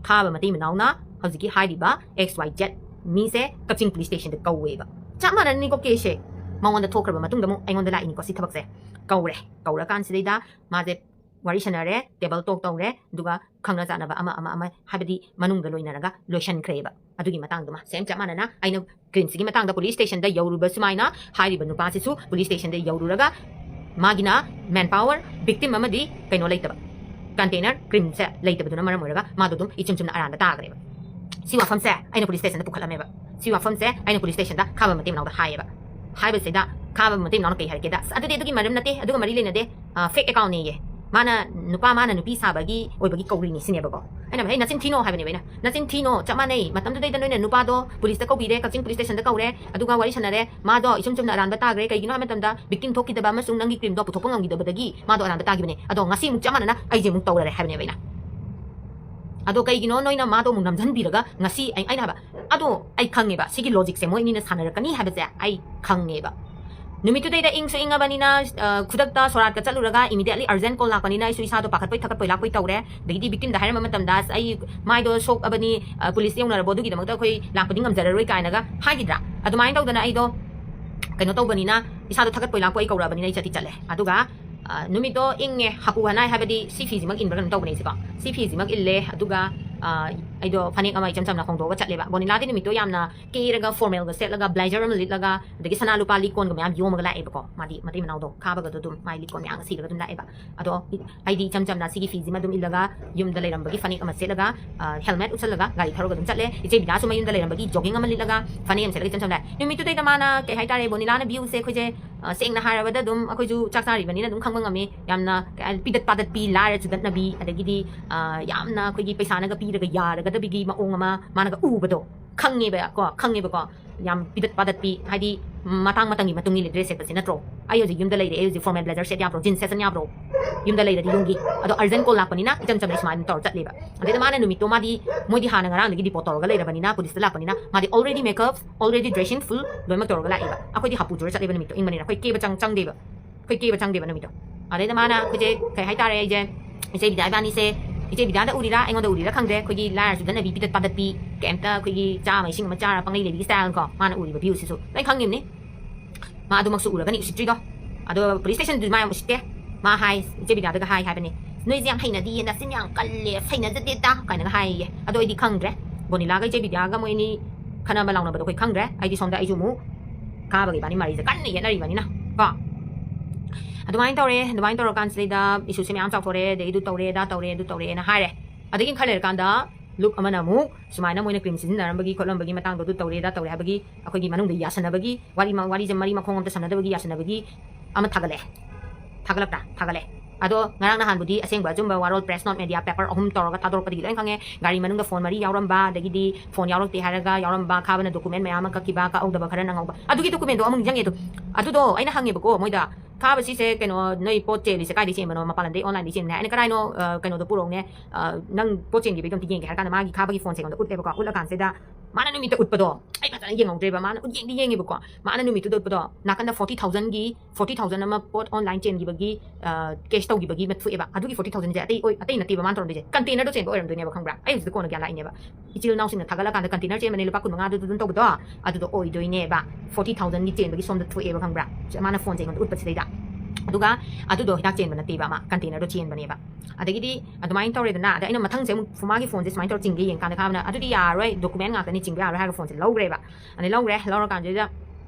ꯈꯥꯕ ꯃꯇꯩ ꯃꯅꯥꯎꯅ ꯍꯧꯖꯤꯛꯀꯤ ꯍꯥꯏꯔꯤꯕ X Y Z ꯃꯤꯁꯦ ꯀꯛꯆꯤꯡ police stationꯗ ꯀꯧꯋꯦꯕ꯫ ꯆꯞ ꯃꯥꯟꯅꯅꯤꯀꯣ caseꯁꯦ꯫ ꯃꯉꯣꯟꯗ ꯊꯣꯛꯈ꯭ꯔꯕ ꯃꯇꯨꯡꯗ ꯑꯃꯨꯛ ꯑꯩꯉꯣꯟꯗ ꯂꯥꯛꯏꯅꯤꯀꯣ ꯁꯤ ꯊꯕꯛꯁꯦ꯫ ꯀꯧꯔꯦ꯫ ꯀꯧꯔꯀꯥꯟꯁꯤꯗꯩꯗ ꯃꯥꯁꯦ ꯋꯥꯔꯤ ꯁꯥꯟꯅꯔꯦ, table talk ꯇꯧꯔꯦ, ꯑꯗꯨꯒ ꯈꯪꯅ ꯆꯥꯟꯅꯕ ꯑꯃ, ꯑꯃ, ꯑꯃ, ꯍꯥꯏꯕꯗꯤ ꯃꯅꯨꯡꯗ ꯂꯣꯏꯅꯔꯒ ꯂꯣꯏꯁꯟꯈ꯭ꯔꯦꯕ꯫ ꯑꯗꯨꯒꯤ ꯃꯇꯥꯡꯗꯨꯃ same ꯆꯞ ꯃꯥꯟꯅꯅ ꯑꯩꯅ ꯀ꯭ꯔꯤꯝꯁꯤꯒꯤ ꯃꯇꯥꯡꯗ police stationꯗ ꯌꯧꯔꯨꯕ ꯁꯨꯃꯥꯏꯅ ꯍꯥꯏꯔꯤꯕ ꯅꯨꯄꯥꯁꯤꯁꯨ police stationꯗ ꯌꯧꯔꯨꯔꯒ ꯃꯥꯒꯤꯅ manpower victim ꯑꯃꯗꯤ ꯀꯩꯅꯣ ꯂꯩꯇꯕ, container ꯀ꯭ꯔꯤꯝꯁꯦ ꯂꯩꯇꯕꯗꯨꯅ ꯃꯔꯝ ꯑꯣꯏꯔꯒ ꯃꯥꯗꯣ ꯑꯗꯨꯝ ꯏꯆꯨꯝ ꯆꯨꯝꯅ ꯑꯔꯥꯟꯕ ꯇꯥꯈ꯭ꯔꯦꯕ꯫ ꯁꯤ ꯋꯥꯐꯝꯁꯦ ꯑꯩꯅ police stationꯗ ꯄꯨꯈꯠꯂꯝꯃꯦꯕ꯫ ꯁꯤ ꯋꯥꯐꯝꯁꯦ ꯑꯩꯅ police stationꯗ ꯈꯥꯕ ꯃꯇꯩ ꯃꯅꯥꯎꯗ ꯍꯥꯏꯌꯦꯕ꯫ ꯍꯥꯏꯕꯁꯤꯗ ꯈꯥꯕ ꯃꯇꯩ ꯃꯅꯥꯎꯅ ꯀꯩ ꯍꯥꯏꯔꯛꯀꯦꯗ, "ꯑꯁ, ꯑꯗꯨꯗꯤ ꯑꯗꯨꯒꯤ ꯃꯔꯝ ꯅꯠꯇꯦ, ꯑꯗꯨꯒ ꯃꯔꯤ ꯂꯩꯅꯗꯦ, ꯑ, fake accountꯅꯦꯌꯦ꯫ ꯃꯥꯅ ꯅꯨꯄꯥ, ꯃꯥꯅ ꯅꯨꯄꯤ ꯁꯥꯕꯒꯤ ꯑꯣꯏꯕꯒꯤ ꯀꯧꯔꯤꯅꯤ" ꯁꯤꯅꯦꯕꯀꯣ꯫ ꯑꯩꯅ, "ꯍꯦ, ꯅꯆꯤꯟ ꯊꯤꯅꯣ" ꯍꯥꯏꯕꯅꯦꯕ ꯑꯩꯅ꯫ "ꯅꯆꯤꯟ ꯊꯤꯅꯣ, ꯆꯞ ꯃꯥꯟꯅꯩ꯫ ꯃꯇꯝꯗꯨꯗꯩꯗ ꯅꯣꯏꯅ ꯅꯨꯄꯥꯗꯣ policeꯇ ꯀꯧꯕꯤꯔꯦ, ꯀꯛꯆꯤꯡ police stationꯗ ꯀꯧꯔꯦ, ꯑꯗꯨꯒ ꯋꯥꯔꯤ ꯁꯥꯟꯅꯔꯦ, ꯃꯥꯗꯣ ꯏꯆꯨꯝ ꯆꯨꯝꯅ ꯑꯔꯥꯟꯕ ꯇꯥꯈ꯭ꯔꯦ꯫ ꯀꯩꯒꯤꯅꯣ ꯍꯥꯏꯕ ꯃꯇꯝꯗ victim ꯊꯣꯛꯈꯤꯗꯕ ꯑꯃꯁꯨꯡ ꯅꯪꯒꯤ ꯀ꯭ꯔꯤꯝꯗꯣ ꯄꯨꯊꯣꯛꯄ ꯉꯝꯈꯤꯗꯕꯗꯒꯤ ꯃꯥꯗꯣ ꯑꯔꯥꯟꯕ ꯇꯥꯈꯤꯕꯅꯦ꯫ ꯑꯗꯣ ꯉꯁꯤ ꯑꯃꯨꯛ ꯆꯞ ꯃꯥꯟꯅꯅ ꯑꯩꯁꯦ ꯑꯃꯨꯛ ꯇꯧꯔꯔꯦ" ꯍꯥꯏꯕꯅꯦꯕ ꯑꯩꯅ꯫ ꯑꯗꯣ ꯀꯩꯒꯤꯅꯣ ꯅꯣꯏꯅ ꯃꯥꯗꯣ ꯑꯃꯨꯛ ꯅꯝꯁꯤꯟꯕꯤꯔꯒ ꯉꯁꯤ ꯑꯩ, ꯑꯩꯅ ꯍꯥꯏꯕ, ꯑꯗꯣ ꯑꯩ ꯈꯪꯉꯦꯕ, ꯁꯤꯒꯤ ꯂꯣꯖꯤꯛꯁꯦ ꯃꯣꯏ ꯑꯅꯤꯅ ꯁꯥꯟꯅꯔꯛꯀꯅꯤ ꯍꯥꯏꯕꯁꯦ ꯑꯩ ꯈꯪꯉꯦꯕ꯫ ꯅꯨꯃꯤꯠꯇꯨꯗꯩꯗ ꯏꯪꯁꯨ ꯏꯪꯉꯕꯅꯤꯅ, ꯑ, ꯈꯨꯗꯛꯇ ꯁꯣꯔꯥꯠꯀ ꯆꯠꯂꯨꯔꯒ immediately urgent call ꯂꯥꯛꯄꯅꯤꯅ ꯑꯩꯁꯨ ꯏꯁꯥꯗꯣ ꯄꯥꯈꯠꯄꯣꯏ ꯊꯀꯠꯄꯣꯏ ꯂꯥꯛꯄꯣꯏ ꯇꯧꯔꯦ꯫ ꯑꯗꯒꯤꯗꯤ victimꯗ ꯍꯥꯏꯔꯝꯕ ꯃꯇꯝꯗ, "ꯑꯁ, ꯑꯩ ꯃꯥꯏꯗꯣ ꯁꯣꯛꯑꯕꯅꯤ, ꯑ, policeꯇ ꯌꯧꯅꯔꯕꯣ, ꯑꯗꯨꯒꯤꯗꯃꯛꯇ ꯑꯩꯈꯣꯏ ꯂꯥꯛꯄꯗꯤ ꯉꯝꯖꯔꯔꯣꯏ" ꯀꯥꯏꯅꯒ ꯍꯥꯏꯈꯤꯗ꯭ꯔꯥ? ꯑꯗꯨꯃꯥꯏꯅ ꯇꯧꯗꯅ ꯑꯩꯗꯣ ꯀꯩꯅꯣ ꯇꯧꯕꯅꯤꯅ, ꯏꯁꯥꯗꯣ ꯊꯀꯠꯄꯣꯏ ꯂꯥꯛꯄꯣꯏ ꯀꯧꯔꯛꯑꯕꯅꯤꯅ ꯑꯩ ꯆꯠꯇꯤ ꯆꯠꯂꯦ꯫ ꯑꯗꯨꯒ, ꯑ, ꯅꯨꯃꯤꯠꯇꯣ ꯏꯪꯉꯦ, ꯍꯥꯄꯨ ꯍꯅꯥꯏ ꯍꯥꯏꯕꯗꯤ ꯁꯤ ꯐꯤꯁꯤꯃꯛ ꯏꯟꯕ꯭ꯔꯥ ꯀꯩꯅꯣꯝ ꯇꯧꯕꯅꯦ ꯑꯩꯁꯦꯀꯣ꯫ ꯁꯤ ꯐꯤꯁꯤꯃꯛ ꯏꯜꯂꯦ, ꯑꯗꯨꯒ, ꯑ, ꯑꯩꯗꯣ ꯐꯅꯦꯛ ꯑꯃ ꯏꯆꯝ ꯆꯝꯅ ꯍꯣꯡꯗꯣꯛꯑꯒ ꯆꯠꯂꯦꯕ꯫ ꯕꯣꯅꯤꯂꯥꯗꯤ ꯅꯨꯃꯤꯠꯇꯣ ꯌꯥꯝꯅ ꯀꯦꯔꯒ formalꯒ ꯁꯦꯠꯂꯒ blazer ꯑꯃ ꯂꯤꯠꯂꯒ ꯑꯗꯒꯤ ꯁꯅꯥ ꯂꯨꯄꯥ ꯂꯤꯛ ꯀꯣꯟꯒ ꯃꯌꯥꯝ ꯌꯣꯝꯃꯒ ꯂꯥꯛꯑꯦꯕꯀꯣ꯫ ꯃꯥꯗꯤ ꯃꯇꯩ ꯃꯅꯥꯎꯗꯣ ꯈꯥꯕꯒꯗꯣ ꯑꯗꯨꯝ ꯃꯥꯏ ꯂꯤꯛ ꯀꯣꯟ ꯃꯌꯥꯝꯒ ꯁꯤꯔꯒ ꯑꯗꯨꯝ ꯂꯥꯛꯑꯦꯕ꯫ ꯑꯗꯣ ꯑꯩꯗꯤ ꯏꯆꯝ ꯆꯝꯅ ꯁꯤꯒꯤ ꯐꯤꯁꯤꯃ ꯑꯗꯨꯝ ꯏꯜꯂꯒ ꯌꯨꯝꯗ ꯂꯩꯔꯝꯕꯒꯤ ꯐꯅꯦꯛ ꯑꯃ ꯁꯦꯠꯂꯒ, ꯑ, helmet ꯎꯞꯁꯜꯂꯒ ꯒꯥꯔꯤ ꯊꯧꯔꯒ ꯑꯗꯨꯝ ꯆꯠꯂꯦ꯫ ꯏꯆꯦ ꯕꯤꯗꯥꯁꯨ ꯃꯌꯨꯝꯗ ꯂꯩꯔꯝꯕꯒꯤ jogging ꯑꯃ ꯂꯤꯠꯂꯒ ꯐꯅꯦꯛ ꯑꯃ ꯁꯦꯠꯂꯒ ꯏꯆꯝ ꯆꯝ ꯂꯥꯛꯑꯦ꯫ ꯅꯨꯃꯤꯠꯇꯨꯗꯩꯗ ꯃꯥꯅ ꯀꯩ ꯍꯥꯏꯇꯥꯔꯦ, ꯕꯣꯅꯤꯂꯥꯅ viewꯁꯦ ꯑꯩꯈꯣꯏꯁꯦ, ꯑ, ꯁꯦꯡꯅ ꯍꯥꯏꯔꯕꯗ ꯑꯗꯨꯝ ꯑꯩꯈꯣꯏꯁꯨ ꯆꯥꯛ ꯆꯥꯔꯤꯕꯅꯤꯅ ꯑꯗꯨꯝ ꯈꯪꯕ ꯉꯝꯃꯤ꯫ ꯌꯥꯝꯅ ꯀꯩ ꯍꯥꯏ-, ꯄꯤꯗꯠ ꯄꯥꯗꯠꯄꯤ, ꯂꯥꯏꯔ ꯆꯨꯗꯠꯅꯕꯤ, ꯑꯗꯒꯤꯗꯤ, ꯑ, ꯌꯥꯝꯅ ꯑꯩꯈꯣꯏꯒꯤ ꯄꯩꯁꯥꯅꯒ ꯄꯤꯔꯒ ꯌꯥꯔꯒꯗꯕꯒꯤ ꯃꯑꯣꯡ ꯑꯃ ꯃꯥꯅꯒ ꯎꯕꯗꯣ ꯈꯪꯉꯦꯕ ꯀꯣ, ꯈꯪꯉꯦꯕꯀꯣ꯫ ꯌꯥꯝ ꯄꯤꯗꯠ ꯄꯥꯗꯠꯄꯤ, ꯍꯥꯏꯗꯤ ꯃꯇꯥꯡ ꯃꯇꯝꯒꯤ ꯃꯇꯨꯡ ꯏꯜꯂꯤ dress ꯁꯦꯠꯄꯁꯦ, ꯅꯠꯇ꯭ꯔꯣ? ꯑꯩ ꯍꯧꯖꯤꯛ ꯌꯨꯝꯗ ꯂꯩꯔꯦ, ꯑꯩ ꯍꯧꯖꯤꯛ formal blazer ꯁꯦꯠ ꯌꯥꯕ꯭ꯔꯣ? Jeans ꯁꯦꯠꯆꯟ ꯌꯥꯕ꯭ꯔꯣ? ꯌꯨꯝꯗ ꯂꯩꯔꯗꯤ ꯌꯨꯝꯒꯤ꯫ ꯑꯗꯣ urgent call ꯂꯥꯛꯄꯅꯤꯅ ꯏꯆꯝ ꯆꯝꯅ ꯁꯨꯃꯥꯏꯅ ꯇꯧꯔ ꯆꯠꯂꯦꯕ꯫ ꯑꯗꯩꯗ ꯃꯥꯅ ꯅꯨꯃꯤꯠꯇꯣ, ꯃꯥꯗꯤ, ꯃꯣꯏꯗꯤ ꯍꯥꯟꯅ ꯉꯔꯥꯡꯗꯒꯤ report ꯇꯧꯔꯒ ꯂꯩꯔꯕꯅꯤꯅ, policeꯇ ꯂꯥꯛꯄꯅꯤꯅ, ꯃꯥꯗꯤ already makeup, already dressing full ꯂꯣꯏꯅꯃꯛ ꯇꯧꯔꯒ ꯂꯥꯛꯑꯦꯕ꯫ ꯑꯩꯈꯣꯏꯗꯤ ꯍꯥꯄꯨ ꯆꯨꯔ ꯆꯠꯂꯦꯕ ꯅꯨꯃꯤꯠꯇꯣ, ꯏꯪꯕꯅꯤꯅ ꯑꯩꯈꯣꯏ ꯀꯦꯕ ꯆꯪ-, ꯆꯪꯗꯦꯕ꯫ ꯑꯩꯈꯣꯏ ꯀꯦꯕ ꯆꯪꯗꯦꯕ ꯅꯨꯃꯤꯠꯇꯣ꯫ ꯑꯗꯩꯗ ꯃꯥꯅ ꯑꯩꯈꯣꯏꯁꯦ, ꯀꯩ ꯍꯥꯏꯇꯥꯔꯦ, ꯑꯩꯁꯦ ꯏꯆꯦ ꯕꯤꯗ꯭ꯌꯥ ꯏꯕꯥꯅꯤꯁꯦ, ꯏꯆꯦ ꯕꯤꯗ꯭ꯌꯥꯗ ꯎꯔꯤꯔꯥ ꯑꯩꯉꯣꯟꯗ ꯎꯔꯤꯔꯥ ꯈꯪꯗ꯭ꯔꯦ, ꯑꯩꯈꯣꯏꯒꯤ ꯂꯥꯏꯔ ꯆꯨꯗꯠꯅꯕꯤ, ꯄꯤꯗꯠ ꯄꯥꯗꯠꯄꯤ, ꯀꯩꯝꯇ ꯑꯩꯈꯣꯏꯒꯤ ꯆꯥ ꯑꯃ ꯏꯁꯤꯡ ꯑꯃ ꯆꯥꯔ ꯄꯪꯂꯩ ꯂꯩꯕꯒꯤ style ꯀꯣ, ꯃꯥꯅ ꯎꯔꯤꯕ viewꯁꯤꯁꯨ ꯂꯣꯏ ꯈꯪꯉꯤꯕꯅꯤ꯫ ꯃꯥ ꯑꯗꯨꯃꯛꯁꯨ ꯎꯔꯒꯅꯤ ꯎꯁꯤꯠꯇ꯭ꯔꯤꯗꯣ꯫ ꯑꯗꯣ police stationꯗꯨ ꯃꯥ ꯌꯥꯝ ꯎꯁꯤꯠꯇꯦ꯫ ꯃꯥ ꯍꯥꯏ, ꯏꯆꯦ ꯕꯤꯗ꯭ꯌꯥꯗꯒ ꯍꯥꯏ ꯍꯥꯏꯕꯅꯤ, "ꯅꯣꯏꯁꯦ ꯌꯥꯝ ꯍꯩꯅꯗꯤꯌꯦ, ꯅꯆꯤꯟ ꯌꯥꯝ ꯀꯜꯂꯦ, ꯍꯩꯅꯖꯗꯦꯗ" ꯀꯥꯏꯅꯒ ꯍꯥꯏꯌꯦ꯫ ꯑꯗꯣ ꯑꯩꯗꯤ ꯈꯪꯗ꯭ꯔꯦ, ꯕꯣꯅꯤꯂꯥꯒ ꯏꯆꯦ ꯕꯤꯗ꯭ꯌꯥꯒ ꯃꯣꯏ ꯑꯅꯤ ꯈꯠꯅꯕ ꯂꯥꯎꯅꯕꯗꯣ ꯑꯩꯈꯣꯏ ꯈꯪꯗ꯭ꯔꯦ꯫ ꯑꯩꯗꯤ ꯁꯣꯝꯗ ꯑꯩꯁꯨ ꯑꯃꯨꯛ ꯈꯥꯕꯒ ꯏꯕꯥꯅꯤ ꯃꯔꯩꯁꯦ ꯀꯟꯅ ꯌꯦꯠꯅꯔꯤꯕꯅꯤꯅ ꯀꯣ꯫ ꯑꯗꯨꯃꯥꯏꯅ ꯇꯧꯔꯦ꯫ ꯑꯗꯨꯃꯥꯏꯅ ꯇꯧꯔꯀꯥꯟꯁꯤꯗꯩꯗ ꯏꯁꯨꯁꯦ ꯃꯌꯥꯝ ꯆꯥꯎꯊꯣꯔꯛꯑꯦ, ꯑꯗꯩ ꯑꯗꯨ ꯇꯧꯔꯦ, ꯑꯗꯥ ꯇꯧꯔꯦ, ꯑꯗꯨ ꯇꯧꯔꯦꯅ ꯍꯥꯏꯔꯦ꯫ ꯑꯗꯒꯤ ꯈꯔ ꯂꯩꯔꯀꯥꯟꯗ ꯂꯨꯞ ꯑꯃꯅ ꯑꯃꯨꯛ ꯁꯨꯃꯥꯏꯅ ꯃꯣꯏꯅ cream ꯁꯤꯖꯤꯟꯅꯔꯝꯕꯒꯤ ꯈꯣꯠꯂꯝꯕꯒꯤ ꯃꯇꯥꯡꯗꯣ, ꯑꯗꯨ ꯇꯧꯔꯦ, ꯑꯗꯥ ꯇꯧꯔꯦ ꯍꯥꯏꯕꯒꯤ ꯑꯩꯈꯣꯏꯒꯤ ꯃꯅꯨꯡꯗ ꯌꯥꯁꯟꯅꯕꯒꯤ ꯋꯥꯔꯤ, ꯋꯥꯔꯤꯁꯦ ꯃꯔꯤ ꯃꯈꯣꯡ ꯑꯝꯇ ꯁꯝꯅꯗꯕꯒꯤ ꯌꯥꯁꯟꯅꯕꯒꯤ ꯑꯃ ꯊꯥꯒꯠꯂꯛꯑꯦ꯫ ꯊꯥꯒꯠꯂꯛꯇ꯭ꯔꯥ? ꯊꯥꯒꯠꯂꯦ꯫ ꯑꯗꯣ ꯉꯔꯥꯡ ꯅꯍꯥꯟꯕꯨꯗꯤ ꯑꯁꯦꯡꯕ ꯑꯆꯨꯝꯕ ꯋꯥꯔꯣꯜ press note media paper ꯑꯍꯨꯝ ꯇꯧꯔꯒ ꯊꯥꯗꯣꯔꯛꯄꯗꯒꯤ ꯂꯣꯏ ꯈꯪꯉꯦ꯫ ꯒꯥꯔꯤ ꯃꯅꯨꯡꯗ phone ꯃꯔꯤ ꯌꯥꯎꯔꯝꯕ, ꯑꯗꯒꯤꯗꯤ phone ꯌꯥꯎꯔꯛꯇꯦ ꯍꯥꯏꯔꯒ ꯌꯥꯎꯔꯝꯕ, ꯈꯥꯕꯅ document ꯃꯌꯥꯝ ꯑꯃ ꯀꯛꯈꯤꯕ, ꯀꯛꯍꯧꯗꯕ ꯈꯔ ꯅꯪꯍꯧꯕ꯫ ꯑꯗꯨꯒꯤ documentꯗꯣ ꯑꯃꯨꯛ ꯅꯤꯡꯁꯤꯡꯉꯦ꯫ ꯑꯗꯨ, ꯑꯗꯨꯗꯣ ꯑꯩꯅ ꯍꯪꯉꯦꯕꯀꯣ ꯃꯣꯏꯗ, ꯈꯥꯕꯁꯤꯁꯦ ꯀꯩꯅꯣ, ꯅꯣꯏ ꯄꯣꯠ ꯆꯦꯜꯂꯤꯁꯦ ꯀꯥꯏꯗꯩ ꯆꯦꯟꯕꯅꯣ? ꯃꯄꯥꯟ ꯂꯝꯗꯩ online ꯗꯩ ꯆꯦꯟꯕꯅꯦ꯫ ꯑꯩꯅ ꯀꯗꯥꯏꯅꯣ, ꯑ, ꯀꯩꯅꯣꯗꯣ ꯄꯨꯔꯛꯎꯅꯦ, ꯑ, ꯅꯪ ꯄꯣꯠ ꯆꯦꯟꯈꯤꯕꯩꯗꯣ ꯑꯝꯇ ꯌꯦꯡꯒꯦ ꯍꯥꯏꯔ ꯀꯥꯟꯗ ꯃꯥꯒꯤ ꯈꯥꯕꯒꯤ phoneꯁꯦ ꯑꯩꯉꯣꯟꯗ ꯎꯠꯂꯦꯕꯀꯣ꯫ ꯎꯠꯂꯀꯥꯟꯁꯤꯗ ꯃꯥꯅ ꯅꯨꯃꯤꯠꯇ ꯎꯠꯄꯗꯣ ꯑꯩ ꯐꯖꯅ ꯌꯦꯡꯍꯧꯗ꯭ꯔꯦꯕ꯫ ꯃꯥꯅ ꯎꯠ ꯌꯦꯡꯗꯤ ꯌꯦꯡꯉꯦꯕꯀꯣ꯫ ꯃꯥꯅ ꯅꯨꯃꯤꯠꯇꯨꯗ ꯎꯠꯄꯗꯣ ꯅꯥꯀꯟꯗ forty thousandꯒꯤ, forty thousand ꯑꯃ ꯄꯣꯠ online ꯆꯦꯟꯈꯤꯕꯒꯤ, ꯑ, cash ꯇꯧꯈꯤꯕꯒꯤ ꯑꯃ ꯊꯣꯛꯑꯦꯕ꯫ ꯑꯗꯨꯒꯤ forty thousandꯁꯦ ꯑꯇꯩ ꯑꯣꯏ-, ꯑꯇꯩ ꯅꯠꯇꯦꯕ ꯃꯥꯅ ꯇꯧꯔꯝꯗꯣꯏꯁꯦ꯫ Containerꯗꯣ ꯆꯦꯟꯕ ꯑꯣꯏꯔꯝꯗꯣꯏꯅꯦꯕ, ꯈꯪꯕ꯭ꯔꯥ? ꯑꯩ ꯍꯧꯖꯤꯛꯇ ꯀꯣꯟꯅ ꯒ꯭ꯌꯥꯟ ꯂꯥꯛꯏꯅꯦꯕ꯫ ꯏꯆꯤꯜ ꯏꯅꯥꯎꯁꯤꯡꯅ ꯊꯥꯒꯠꯂꯀꯥꯟꯗ container ꯆꯦꯟꯕꯅꯦ ꯂꯨꯄꯥ ꯀꯨꯟ ꯃꯉꯥꯗꯨ ꯑꯗꯨꯝ ꯇꯧꯕꯗꯣ, ꯑꯗꯨꯗꯣ ꯑꯣꯏꯗꯣꯏꯅꯦꯕ꯫ Forty thousandꯒꯤ ꯆꯦꯟꯕꯒꯤ ꯁꯣꯝꯗ ꯊꯣꯛꯑꯦꯕ, ꯈꯪꯕ꯭ꯔꯥ? ꯃꯥꯅ phoneꯁꯦ ꯑꯩꯉꯣꯟꯗ ꯎꯠꯄꯁꯤꯗꯩꯗ꯫ ꯑꯗꯨꯒ ꯑꯗꯨꯗꯣ ꯍꯤꯗꯥꯛ ꯆꯦꯟꯕ ꯅꯠꯇꯦꯕ, ꯃꯥ containerꯗꯣ ꯆꯦꯟꯕꯅꯦꯕ꯫ ꯑꯗꯒꯤꯗꯤ ꯑꯗꯨꯃꯥꯏꯅ ꯇꯧꯔꯦꯗꯅ, ꯑꯗ ꯑꯩꯅ ꯃꯊꯪꯁꯦ ꯑꯃꯨꯛ ꯃꯥꯒꯤ phoneꯁꯦ ꯁꯨꯃꯥꯏꯅ ꯇꯧꯔ ꯆꯤꯡꯒꯦ ꯌꯦꯡꯀꯥꯟꯗ ꯈꯥꯕꯅ, "ꯑꯗꯨꯗꯤ ꯌꯥꯔꯔꯣꯏ, document ꯉꯥꯛꯇꯅꯤ, ꯆꯤꯡꯕ ꯌꯥꯔꯣꯏ" ꯍꯥꯏꯔꯒ phoneꯁꯦ ꯂꯧꯈ꯭ꯔꯦꯕ꯫ ꯑꯗꯩ ꯂꯧꯈ꯭ꯔꯦ, ꯂꯧꯔꯀꯥꯟꯁꯤꯗ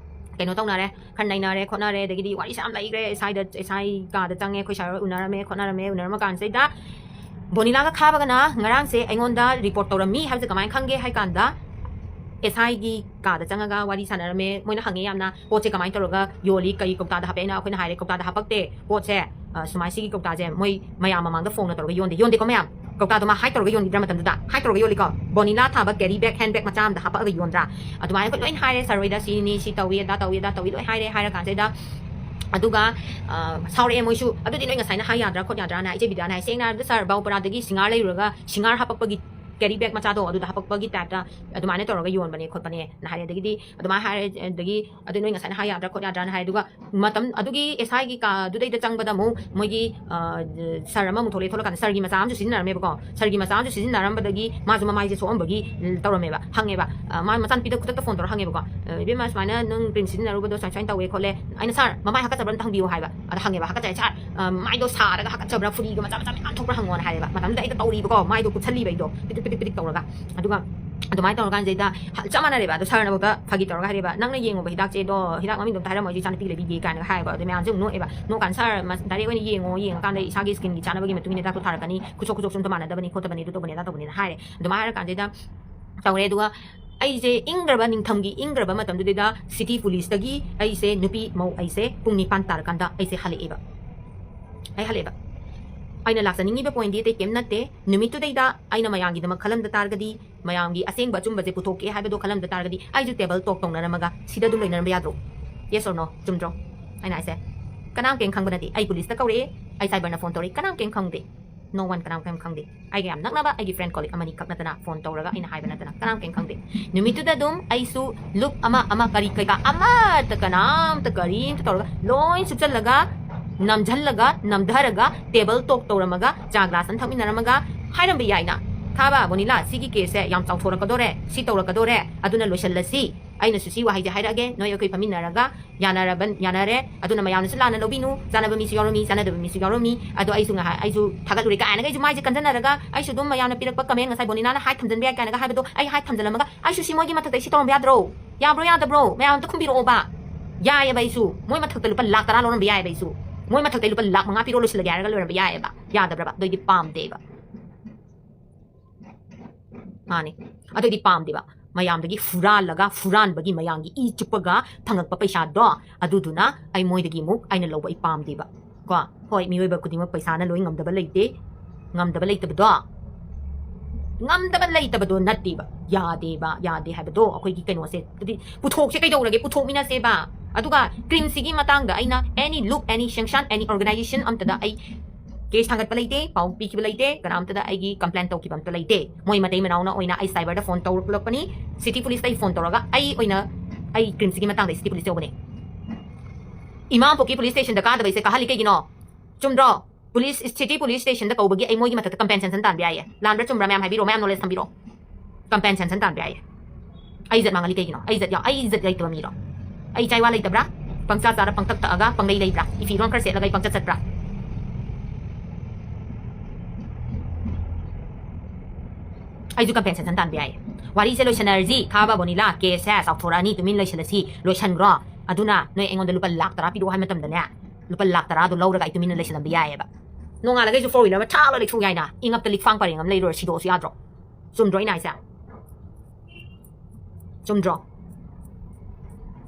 ꯀꯩꯅꯣ ꯇꯧꯅꯔꯦ, ꯈꯔ ꯅꯩꯅꯔꯦ ꯈꯣꯠꯅꯔꯦ, ꯑꯗꯒꯤꯗꯤ ꯋꯥꯔꯤꯁꯦ ꯌꯥꯝ ꯂꯩꯈ꯭ꯔꯦ꯫ ꯑꯦꯁ ꯑꯥꯏꯗ, ꯑꯦꯁ ꯑꯥꯏ ꯀꯥꯗ ꯆꯪꯉꯦ, ꯑꯩꯈꯣꯏ ꯁꯥꯔ ꯍꯣꯏ ꯎꯅꯔꯝꯃꯦ ꯈꯣꯠꯅꯔꯝꯃꯦ꯫ ꯎꯅꯔꯝꯃ ꯀꯥꯟꯁꯤꯗꯩꯗ ꯕꯣꯅꯤꯂꯥꯒ ꯈꯥꯕꯒꯅ ꯉꯔꯥꯡꯁꯦ ꯑꯩꯉꯣꯟꯗ report ꯇꯧꯔꯝꯃꯤ ꯍꯥꯏꯕꯁꯦ ꯀꯃꯥꯏꯅ ꯈꯪꯒꯦ ꯍꯥꯏ ꯀꯥꯟꯗ, ꯑꯦꯁ ꯑꯥꯏꯒꯤ ꯀꯥꯗ ꯆꯪꯉꯒ ꯋꯥꯔꯤ ꯁꯥꯟꯅꯔꯝꯃꯦ꯫ ꯃꯣꯏꯅ ꯍꯪꯉꯦ ꯌꯥꯝꯅ, ꯄꯣꯠꯁꯦ ꯀꯃꯥꯏꯅ ꯇꯧꯔꯒ ꯌꯣꯜꯂꯤ, ꯀꯔꯤ ꯀꯧꯇꯥꯗ ꯍꯥꯞꯄꯦ? ꯑꯩꯅ, ꯑꯩꯈꯣꯏꯅ ꯍꯥꯏꯔꯦ, "ꯀꯧꯇꯥꯗ ꯍꯥꯄꯛꯇꯦ ꯄꯣꯠꯁꯦ, ꯑ, ꯁꯨꯃꯥꯏ ꯁꯤꯒꯤ ꯀꯧꯇꯥꯁꯦ ꯃꯣꯏ ꯃꯌꯥꯝ ꯃꯃꯥꯡꯗ ꯐꯣꯡꯅ ꯇꯧꯔꯒ ꯌꯣꯟꯗꯦ꯫" ꯌꯣꯟꯗꯦꯀꯣ ꯃꯌꯥꯝ? ꯀꯧꯇꯥꯗꯣ ꯃꯥ hide ꯇꯧꯔꯒ ꯌꯣꯟꯈꯤꯗ꯭ꯔꯥ ꯃꯇꯝꯗꯨꯗ? Hide ꯇꯧꯔꯒ ꯌꯣꯜꯂꯤꯀꯣ꯫ ꯕꯣꯅꯤꯂꯥ ꯊꯥꯕ carry bag, hand bag ꯃꯆꯥ ꯑꯃꯗ ꯍꯥꯄꯛꯑꯒ ꯌꯣꯟꯗ꯭ꯔꯥ? ꯑꯗꯨꯃꯥꯏꯅ ꯑꯩꯈꯣꯏ ꯂꯣꯏꯅ ꯍꯥꯏꯔꯦ, ꯁꯥꯔ ꯍꯣꯏꯗ, "ꯁꯤꯅꯤ, ꯁꯤ ꯇꯧꯏ, ꯑꯗꯥ ꯇꯧꯏ, ꯑꯗꯥ ꯇꯧꯏ", ꯂꯣꯏ ꯍꯥꯏꯔꯦ꯫ ꯍꯥꯏꯔ ꯀꯥꯟꯁꯤꯗ ꯑꯗꯨꯒ, ꯑ, ꯁꯥꯎꯔꯛꯑꯦ ꯃꯣꯏꯁꯨ꯫ "ꯑꯗꯨꯗꯤ ꯅꯣꯏ ꯉꯁꯥꯏꯅ ꯍꯥꯏ ꯌꯥꯗ꯭ꯔꯥ ꯈꯣꯠ ꯌꯥꯗ꯭ꯔꯥꯅ?" ꯏꯆꯦ ꯕꯤꯗ꯭ꯌꯥꯅ ꯍꯥꯏ, "ꯁꯦꯡꯅ ꯍꯥꯏꯔꯕꯗ ꯁꯥꯔ, ꯕꯥꯎꯄꯔꯥꯗꯒꯤ ꯁꯤꯡꯍꯥꯔ ꯂꯩꯔꯨꯔꯒ ꯁꯤꯡꯍꯥꯔ ꯍꯥꯄꯛꯄꯒꯤ carry bag ꯃꯆꯥꯗꯣ ꯑꯗꯨꯗ ꯍꯥꯄꯛꯄꯒꯤ typeꯇ ꯑꯗꯨꯃꯥꯏꯅ ꯇꯧꯔꯒ ꯌꯣꯟꯕꯅꯦ ꯈꯣꯠꯄꯅꯦꯅ" ꯍꯥꯏꯔꯦ꯫ ꯑꯗꯒꯤꯗꯤ ꯑꯗꯨꯃꯥꯏꯅ ꯍꯥꯏꯔꯦ, ꯑꯗꯒꯤ "ꯑꯗꯨ ꯅꯣꯏ ꯉꯁꯥꯏꯅ ꯍꯥꯏ ꯌꯥꯗ꯭ꯔꯥ ꯈꯣꯠ ꯌꯥꯗ꯭ꯔꯥꯅ" ꯍꯥꯏ꯫ ꯑꯗꯨꯒ ꯃꯇꯝ ꯑꯗꯨꯒꯤ ꯑꯦꯁ ꯑꯥꯏꯒꯤ ꯀꯥꯗꯨꯗꯩꯗ ꯆꯪꯕꯗ ꯑꯃꯨꯛ ꯃꯣꯏꯒꯤ, ꯑ, ꯁꯥꯔ ꯑꯃꯃꯨꯛ ꯊꯣꯛꯂꯛꯑꯦ꯫ ꯊꯣꯛꯂꯛꯀꯥꯟꯗ ꯁꯥꯔꯒꯤ ꯃꯆꯥ ꯑꯃꯁꯨ ꯁꯤꯖꯤꯟꯅꯔꯝꯃꯦꯕꯀꯣ꯫ ꯁꯥꯔꯒꯤ ꯃꯆꯥ ꯑꯃꯁꯨ ꯁꯤꯖꯤꯟꯅꯔꯝꯕꯗꯒꯤ ꯃꯥꯁꯨ ꯃꯃꯥꯏꯁꯦ ꯁꯣꯛꯑꯝꯕꯒꯤ, ꯎꯝ, ꯇꯧꯔꯝꯃꯦꯕ꯫ ꯍꯪꯉꯦꯕ, ꯑ, ꯃꯥ ꯃꯆꯥꯅꯨꯄꯤꯗ ꯈꯨꯗꯛꯇ phone ꯇꯧꯔ ꯍꯪꯉꯦꯕꯀꯣ, "ꯑ, ꯏꯕꯦꯝꯃ, ꯁꯨꯃꯥꯏꯅ ꯅꯪ cream ꯁꯤꯖꯤꯟꯅꯔꯨꯕꯗꯣ ꯁꯨꯃꯥꯏ ꯁꯨꯃꯥꯏꯅ ꯇꯧꯋꯦ ꯈꯣꯠꯂꯦ, ꯑꯩꯅ ꯁꯥꯔ, ꯃꯃꯥꯏ ꯍꯥꯀꯠꯆꯕ꯭ꯔꯥ ꯑꯝꯇ ꯍꯪꯕꯤꯌꯨ" ꯍꯥꯏꯕ꯫ ꯑꯗ ꯍꯪꯉꯦꯕ, "ꯍꯥꯀꯠꯆꯩ ꯁꯥꯔ, ꯑ, ꯃꯥꯏꯗꯣ ꯁꯥꯔꯒ ꯍꯥꯀꯠꯆꯕ꯭ꯔꯥ, ꯐꯨꯔꯤꯒ ꯃꯆꯥ ꯃꯆꯥ ꯃꯌꯥꯝ ꯊꯣꯛꯄ꯭ꯔꯥ ꯍꯪꯉꯣꯅ" ꯍꯥꯏꯌꯦꯕ꯫ ꯃꯇꯝꯗꯨꯗ ꯑꯩꯗꯣ ꯇꯧꯔꯤꯕꯀꯣ, ꯃꯥꯏꯗꯣ ꯀꯨꯞꯁꯜꯂꯤꯕ ꯑꯩꯗꯣ ꯄꯤꯗꯤꯛ ꯄꯤꯗꯤꯛ ꯄꯤꯗꯤꯛ ꯇꯧꯔꯒ꯫ ꯑꯗꯨꯒ ꯑꯗꯨꯃꯥꯏꯅ ꯇꯧꯔꯀꯥꯟꯁꯤꯗ ꯍ-, ꯆꯞ ꯃꯥꯟꯅꯔꯦꯕ꯫ ꯑꯗꯣ ꯁꯥꯔꯅꯐꯥꯎꯗ ꯐꯥꯒꯤ ꯇꯧꯔꯒ ꯍꯥꯏꯔꯦꯕ, "ꯅꯪꯅ ꯌꯦꯡꯉꯨꯕ ꯍꯤꯗꯥꯛꯁꯦ, ꯑꯗꯣ ꯍꯤꯗꯥꯛ ꯃꯃꯤꯡꯗꯣ ꯑꯝꯇ ꯍꯥꯏꯔꯝꯃꯣ, ꯑꯩꯁꯦ ꯏꯆꯥꯅꯨꯄꯤ ꯂꯩꯕꯤꯒꯦ" ꯀꯥꯏꯅꯒ ꯍꯥꯏꯀꯣ꯫ ꯑꯗꯨ ꯃꯌꯥꯝꯁꯦ ꯑꯃꯨꯛ ꯅꯣꯛꯑꯦꯕ꯫ ꯅꯣꯛꯀꯥꯟꯗ, "ꯁꯥꯔ, ꯃꯁ-, direct ꯑꯣꯏꯅ ꯌꯦꯡꯉꯣ, ꯌꯦꯡꯉꯀꯥꯟꯗ ꯏꯁꯥꯒꯤ skinꯒꯤ ꯆꯥꯅꯕꯒꯤ ꯃꯇꯨꯡ ꯏꯟꯅ ꯍꯤꯗꯥꯛꯇꯣ ꯊꯥꯔꯛꯀꯅꯤ, ꯈꯨꯠꯁꯣꯛ ꯈꯨꯠꯁꯣꯛꯁꯨ ꯑꯝꯇ ꯃꯥꯟꯅꯗꯕꯅꯤ ꯈꯣꯠꯇꯕꯅꯤ, ꯑꯗꯨ ꯇꯧꯕꯅꯤ ꯑꯗꯥ ꯇꯧꯕꯅꯤꯅ" ꯍꯥꯏꯔꯦ꯫ ꯑꯗꯨꯃꯥꯏꯅ ꯍꯥꯏꯔꯀꯥꯟꯁꯤꯗ ꯇꯧꯔꯦ꯫ ꯑꯗꯨꯒ ꯑꯩꯁꯦ ꯏꯪꯈ꯭ꯔꯕ, ꯅꯤꯡꯊꯝꯒꯤ ꯏꯪꯈ꯭ꯔꯕ ꯃꯇꯝꯗꯨꯗꯩꯗ city policeꯇꯒꯤ ꯑꯩꯁꯦ, ꯅꯨꯄꯤ ꯃꯧ ꯑꯩꯁꯦ ꯄꯨꯡ ꯅꯤꯄꯥꯟ ꯇꯥꯔꯀꯥꯟꯗ ꯑꯩꯁꯦ ꯍꯜꯂꯛꯑꯦꯕ꯫ ꯑꯩ ꯍꯜꯂꯛꯑꯦꯕ꯫ ꯑꯩꯅ ꯂꯥꯛꯆꯅꯤꯡꯉꯤꯕ pointꯗꯤ ꯑꯇꯩ ꯀꯩꯝ ꯅꯠꯇꯦ꯫ ꯅꯨꯃꯤꯠꯇꯨꯗꯩꯗ ꯑꯩꯅ ꯃꯌꯥꯝꯒꯤꯗꯃꯛ ꯈꯜꯂꯝꯗ ꯇꯥꯔꯒꯗꯤ, ꯃꯌꯥꯝꯒꯤ ꯑꯁꯦꯡꯕ ꯑꯆꯨꯝꯕꯁꯦ ꯄꯨꯊꯣꯛꯀꯦ ꯍꯥꯏꯕꯗꯣ ꯈꯜꯂꯝꯗ ꯇꯥꯔꯒꯗꯤ, ꯑꯩꯁꯨ table talk ꯇꯧꯅꯔꯝꯃꯒ ꯁꯤꯗ ꯑꯗꯨꯝ ꯂꯩꯅꯔꯝꯕ ꯌꯥꯗ꯭ꯔꯣ? Yes or no? ꯆꯨꯝꯗ꯭ꯔꯣ ꯑꯩꯅ ꯍꯥꯏꯁꯦ? ꯀꯅꯥꯝ ꯀꯩꯝ ꯈꯪꯕ ꯅꯠꯇꯦ꯫ ꯑꯩ ꯄꯨꯂꯤꯁꯇ ꯀꯧꯔꯛꯑꯦ, ꯑꯩ ꯁꯥꯏꯕꯔꯅ ꯐꯣꯟ ꯇꯧꯔꯛꯏ, ꯀꯅꯥꯝ ꯀꯩꯝ ꯈꯪꯗꯦ꯫ No one, ꯀꯅꯥꯝ ꯀꯩꯝ ꯈꯪꯗꯦ꯫ ꯑꯩꯒ ꯌꯥꯝ ꯅꯛꯅꯕ ꯑꯩꯒꯤ ꯐ꯭ꯔꯦꯟ ꯀꯣꯂꯤꯛ ꯑꯃꯅꯤ ꯈꯛ ꯅꯠꯇꯅ ꯐꯣꯟ ꯇꯧꯔꯒ ꯑꯩꯅ ꯍꯥꯏꯕ ꯅꯠꯇꯅ ꯀꯅꯥꯝ ꯀꯩꯝ ꯈꯪꯗꯦ꯫ ꯅꯨꯃꯤꯠꯇꯨꯗ ꯑꯗꯨꯝ ꯑꯩꯁꯨ ꯂꯨꯞ ꯑꯃ ꯑꯃ ꯀꯔꯤ ꯀꯩꯀꯥ ꯑꯃꯠꯇ ꯀꯅꯥꯝꯇ ꯀꯔꯤꯝꯇ ꯇꯧꯔꯒ ꯂꯣꯏ ꯁꯨꯞꯆꯜꯂꯒ ꯅꯝꯖꯜꯂꯒ ꯅꯝꯊꯔꯒ ꯇꯦꯕꯜ ꯇꯣꯛ ꯇꯧꯔꯝꯃꯒ ꯆꯥ ꯒ꯭ꯂꯥꯁ ꯑꯃ ꯊꯛꯃꯤꯟꯅꯔꯝꯃꯒ ꯍꯥꯏꯔꯝꯕ ꯌꯥꯏꯅ, "ꯈꯥꯕ ꯕꯣꯅꯤꯂꯥ, ꯁꯤꯒꯤ ꯀꯦꯁꯁꯦ ꯌꯥꯝ ꯆꯥꯎꯊꯣꯔꯛꯀꯗꯣꯔꯦ, ꯁꯤ ꯇꯧꯔꯛꯀꯗꯣꯔꯦ, ꯑꯗꯨꯅ ꯂꯣꯏꯁꯤꯜꯂꯁꯤ꯫ ꯑꯩꯅꯁꯨ ꯁꯤ ꯋꯥꯍꯩꯁꯦ ꯍꯥꯏꯔꯛꯑꯒꯦ, ꯅꯣꯏ ꯑꯩꯈꯣꯏ ꯐꯝꯃꯤꯟꯅꯔꯒ ꯌꯥꯅꯔꯕ ꯌꯥꯅꯔꯦ꯫ ꯑꯗꯨꯅ ꯃꯌꯥꯝꯅꯁꯨ ꯂꯥꯟꯅ ꯂꯧꯕꯤꯅꯨ, ꯆꯥꯅꯕ ꯃꯤꯁꯨ ꯌꯥꯎꯔꯝꯃꯤ, ꯆꯥꯅꯗꯕ ꯃꯤꯁꯨ ꯌꯥꯎꯔꯝꯃꯤ꯫ ꯑꯗꯣ ꯑꯩꯁꯨ ꯉꯥꯏꯍꯥꯛ ꯑꯩꯁꯨ ꯊꯥꯒꯠꯂꯨꯔꯦ" ꯀꯥꯏꯅꯒ ꯑꯩꯁꯨ ꯃꯥꯏꯁꯦ ꯀꯟꯖꯟꯅꯔꯒ ꯑꯩꯁꯨ ꯑꯗꯨꯝ ꯃꯌꯥꯝꯅ ꯄꯤꯔꯛꯄ ꯀꯃꯦꯟ, ꯉꯁꯥꯏ ꯕꯣꯅꯤꯅꯥꯅ ꯍꯥꯏ ꯊꯝꯖꯟꯕ ꯌꯥꯏ ꯀꯥꯏꯅꯒ ꯍꯥꯏꯕꯗꯣ ꯑꯩ ꯍꯥꯏ ꯊꯝꯖꯜꯂꯝꯃꯒ ꯑꯩꯁꯨ ꯁꯤ ꯃꯣꯏꯒꯤ ꯃꯊꯛꯇ ꯁꯤ ꯇꯧꯔꯝꯕ ꯌꯥꯗ꯭ꯔꯣ? ꯌꯥꯕ꯭ꯔꯣ ꯌꯥꯗꯕ꯭ꯔꯣ? ꯃꯌꯥꯝ ꯑꯝꯇ ꯈꯨꯝꯕꯤꯔꯛꯑꯣꯕ꯫ ꯌꯥꯏꯑꯕ ꯑꯩꯁꯨ꯫ ꯃꯣꯏ ꯃꯊꯛꯇ ꯂꯨꯄꯥ ꯂꯥꯛ ꯇꯔꯥ ꯂꯧꯔꯝꯕ ꯌꯥꯏꯑꯕ ꯑꯩꯁꯨ꯫ ꯃꯣꯏ ꯃꯊꯛꯇ ꯂꯨꯄꯥ ꯂꯥꯛ ꯃꯉꯥ ꯄꯤꯔꯣ ꯂꯣꯏꯁꯤꯜꯂꯒꯦ ꯍꯥꯏꯔꯒ ꯂꯣꯏꯔꯝꯕ ꯌꯥꯏꯑꯕ꯫ ꯌꯥꯗꯕ꯭ꯔꯕ? ꯑꯗꯨꯏꯗꯤ ꯄꯥꯝꯗꯦꯕ꯫ ꯃꯥꯅꯤ꯫ ꯑꯗꯨꯗꯤ ꯄꯥꯝꯗꯦꯕ꯫ ꯃꯌꯥꯝꯗꯒꯤ ꯍꯨꯔꯥꯜꯂꯒ, ꯍꯨꯔꯥꯟꯕꯒꯤ ꯃꯌꯥꯝꯒꯤ ꯏ ꯆꯨꯞꯄꯒ ꯐꯪꯉꯛꯄ ꯄꯩꯁꯥꯗꯣ, ꯑꯗꯨꯗꯨꯅ ꯑꯩ ꯃꯣꯏꯗꯒꯤ ꯑꯃꯨꯛ ꯑꯩꯅ ꯂꯧꯕ ꯑꯩ ꯄꯥꯝꯗꯦꯕ꯫ ꯀꯣ? ꯍꯣꯏ, ꯃꯤꯑꯣꯏꯕ ꯈꯨꯗꯤꯡꯃꯛ ꯄꯩꯁꯥꯅ ꯂꯣꯏ ꯉꯝꯗꯕ ꯂꯩꯇꯦ꯫ ꯉꯝꯗꯕ ꯂꯩꯇꯕꯗꯣ, ꯉꯝꯗꯕ ꯂꯩꯇꯕꯗꯣ ꯅꯠꯇꯦꯕ꯫ ꯌꯥꯗꯦꯕ, ꯌꯥꯗꯦ ꯍꯥꯏꯕꯗꯣ ꯑꯩꯈꯣꯏꯒꯤ ꯀꯩꯅꯣꯁꯦ, ꯍꯥꯏꯗꯤ ꯄꯨꯊꯣꯛꯁꯦ ꯀꯩꯗꯧꯔꯒꯦ? ꯄꯨꯊꯣꯛꯃꯤꯟꯅꯁꯦꯕ꯫ ꯑꯗꯨꯒ ꯀ꯭ꯔꯤꯝꯁꯤꯒꯤ ꯃꯇꯥꯡꯗ ꯑꯩꯅ any look, any sanction, any organization ꯑꯝꯇꯗ ꯑꯩ ꯀꯦꯁ ꯊꯥꯡꯒꯠꯄ ꯂꯩꯇꯦ, ꯄꯥꯎ ꯄꯤꯈꯤꯕ ꯂꯩꯇꯦ, ꯀꯅꯥꯝꯇꯗ ꯑꯩꯒꯤ ꯀꯝꯄ꯭ꯂꯦꯟ ꯇꯧꯈꯤꯕ ꯑꯝꯇ ꯂꯩꯇꯦ꯫ ꯃꯣꯏ ꯃꯇꯩ ꯃꯅꯥꯎꯅ ꯑꯣꯏꯅ ꯑꯩ ꯁꯥꯏꯕꯔꯗ ꯐꯣꯟ ꯇꯧꯔꯛꯂꯛꯄꯅꯤ, ꯁꯤꯇꯤ ꯄꯨꯂꯤꯁꯇ ꯑꯩ ꯐꯣꯟ ꯇꯧꯔꯒ ꯑꯩ ꯑꯣꯏꯅ, ꯑꯩ ꯀ꯭ꯔꯤꯝꯁꯤꯒꯤ ꯃꯇꯥꯡꯗ ꯑꯩ ꯁꯤꯇꯤ ꯄꯨꯂꯤꯁ ꯌꯧꯕꯅꯦ꯫ ꯏꯃꯥ ꯄꯣꯛꯀꯤ ꯄꯨꯂꯤꯁ ꯁ꯭ꯇꯦꯁꯟꯗ ꯀꯥꯗꯕꯩꯁꯦ ꯀꯥꯍꯜꯂꯤ ꯀꯩꯒꯤꯅꯣ? ꯆꯨꯝꯗ꯭ꯔꯣ? ꯄꯨꯂꯤꯁ, ꯁꯤꯇꯤ ꯄꯨꯂꯤꯁ ꯁ꯭ꯇꯦꯁꯟꯗ ꯀꯧꯕꯒꯤ ꯑꯩ ꯃꯣꯏꯒꯤ ꯃꯊꯛꯇ ꯀꯝꯄꯦꯟꯁꯦꯁꯟ ꯇꯥꯟꯕ ꯌꯥꯏꯌꯦ꯫ ꯂꯥꯟꯕ꯭ꯔꯥ ꯆꯨꯝꯕ꯭ꯔꯥ ꯃꯌꯥꯝ ꯍꯥꯏꯕꯤꯔꯛꯑꯣ, ꯃꯌꯥꯝ ꯅꯣꯂꯦꯖ ꯊꯝꯕꯤꯔꯛꯑꯣ꯫ ꯀꯝꯄꯦꯟꯁꯦꯁꯟ ꯇꯥꯟꯕ ꯌꯥꯏꯌꯦ꯫ ꯑꯩ ꯏꯖꯠ ꯃꯥꯡꯍꯜꯂꯤ ꯀꯩꯒꯤꯅꯣ? ꯑꯩ ꯏꯖꯠ ꯌꯥꯎ-, ꯑꯩ ꯏꯖꯠ ꯂꯩꯇꯕ ꯃꯤꯔꯣ? ꯑꯩ ꯏꯆꯥ ꯏꯋꯥ ꯂꯩꯇꯕ꯭ꯔꯥ? ꯄꯪꯆꯥ ꯆꯥꯔ, ꯄꯪꯊꯛ ꯊꯛꯑꯒ, ꯄꯪꯂꯩ ꯂꯩꯕ꯭ꯔꯥ? ꯏꯐꯤꯔꯣꯟ ꯈꯔ ꯁꯦꯠꯂꯒ ꯑꯩ ꯄꯪꯆꯠ ꯆꯠꯄ꯭ꯔꯥ? ꯑꯩꯁꯨ ꯀꯝꯄꯦꯟꯁꯦꯁꯟ ꯇꯥꯟꯕ ꯌꯥꯏꯌꯦ꯫ ꯋꯥꯔꯤꯁꯦ ꯂꯣꯏꯁꯟꯅꯔꯁꯤ꯫ ꯈꯥꯕ ꯕꯣꯅꯤꯂꯥ, ꯀꯦꯁꯁꯦ ꯆꯥꯎꯊꯣꯔꯛꯑꯅꯤ, ꯇꯨꯃꯤꯟ ꯂꯩꯁꯜꯂꯁꯤ, ꯂꯣꯏꯁꯟꯈ꯭ꯔꯣ꯫ ꯑꯗꯨꯅ ꯅꯣꯏ ꯑꯩꯉꯣꯟꯗ ꯂꯨꯄꯥ ꯂꯥꯛ ꯇꯔꯥ ꯄꯤꯔꯛꯑꯣ ꯍꯥꯏꯕ ꯃꯇꯝꯗꯅꯦ, ꯂꯨꯄꯥ ꯂꯥꯛ ꯇꯔꯥꯗꯣ ꯂꯧꯔꯒ ꯑꯩ ꯇꯨꯃꯤꯟꯅ ꯂꯩꯁꯜꯂꯝꯕ ꯌꯥꯏꯌꯦꯕ꯫ ꯅꯣꯡꯉꯥꯜꯂꯒ ꯑꯩꯁꯨ ꯐꯣꯔ ꯋꯤꯂꯔ ꯑꯃ ꯊꯥ ꯂꯣꯏ ꯂꯩꯊꯣꯛ ꯌꯥꯏꯅ꯫ ꯏꯉꯞꯇ ꯂꯤꯛꯐꯥꯡ ꯄꯔꯦꯡ ꯑꯃ ꯂꯩꯔꯨꯔ ꯁꯤꯗꯣꯛꯑꯁꯨ ꯌꯥꯗ꯭ꯔꯣ? ꯆꯨꯝꯗ꯭ꯔꯣ ꯑꯩꯅ ꯍꯥꯏꯁꯦ? ꯆꯨꯝꯗ꯭ꯔꯣ?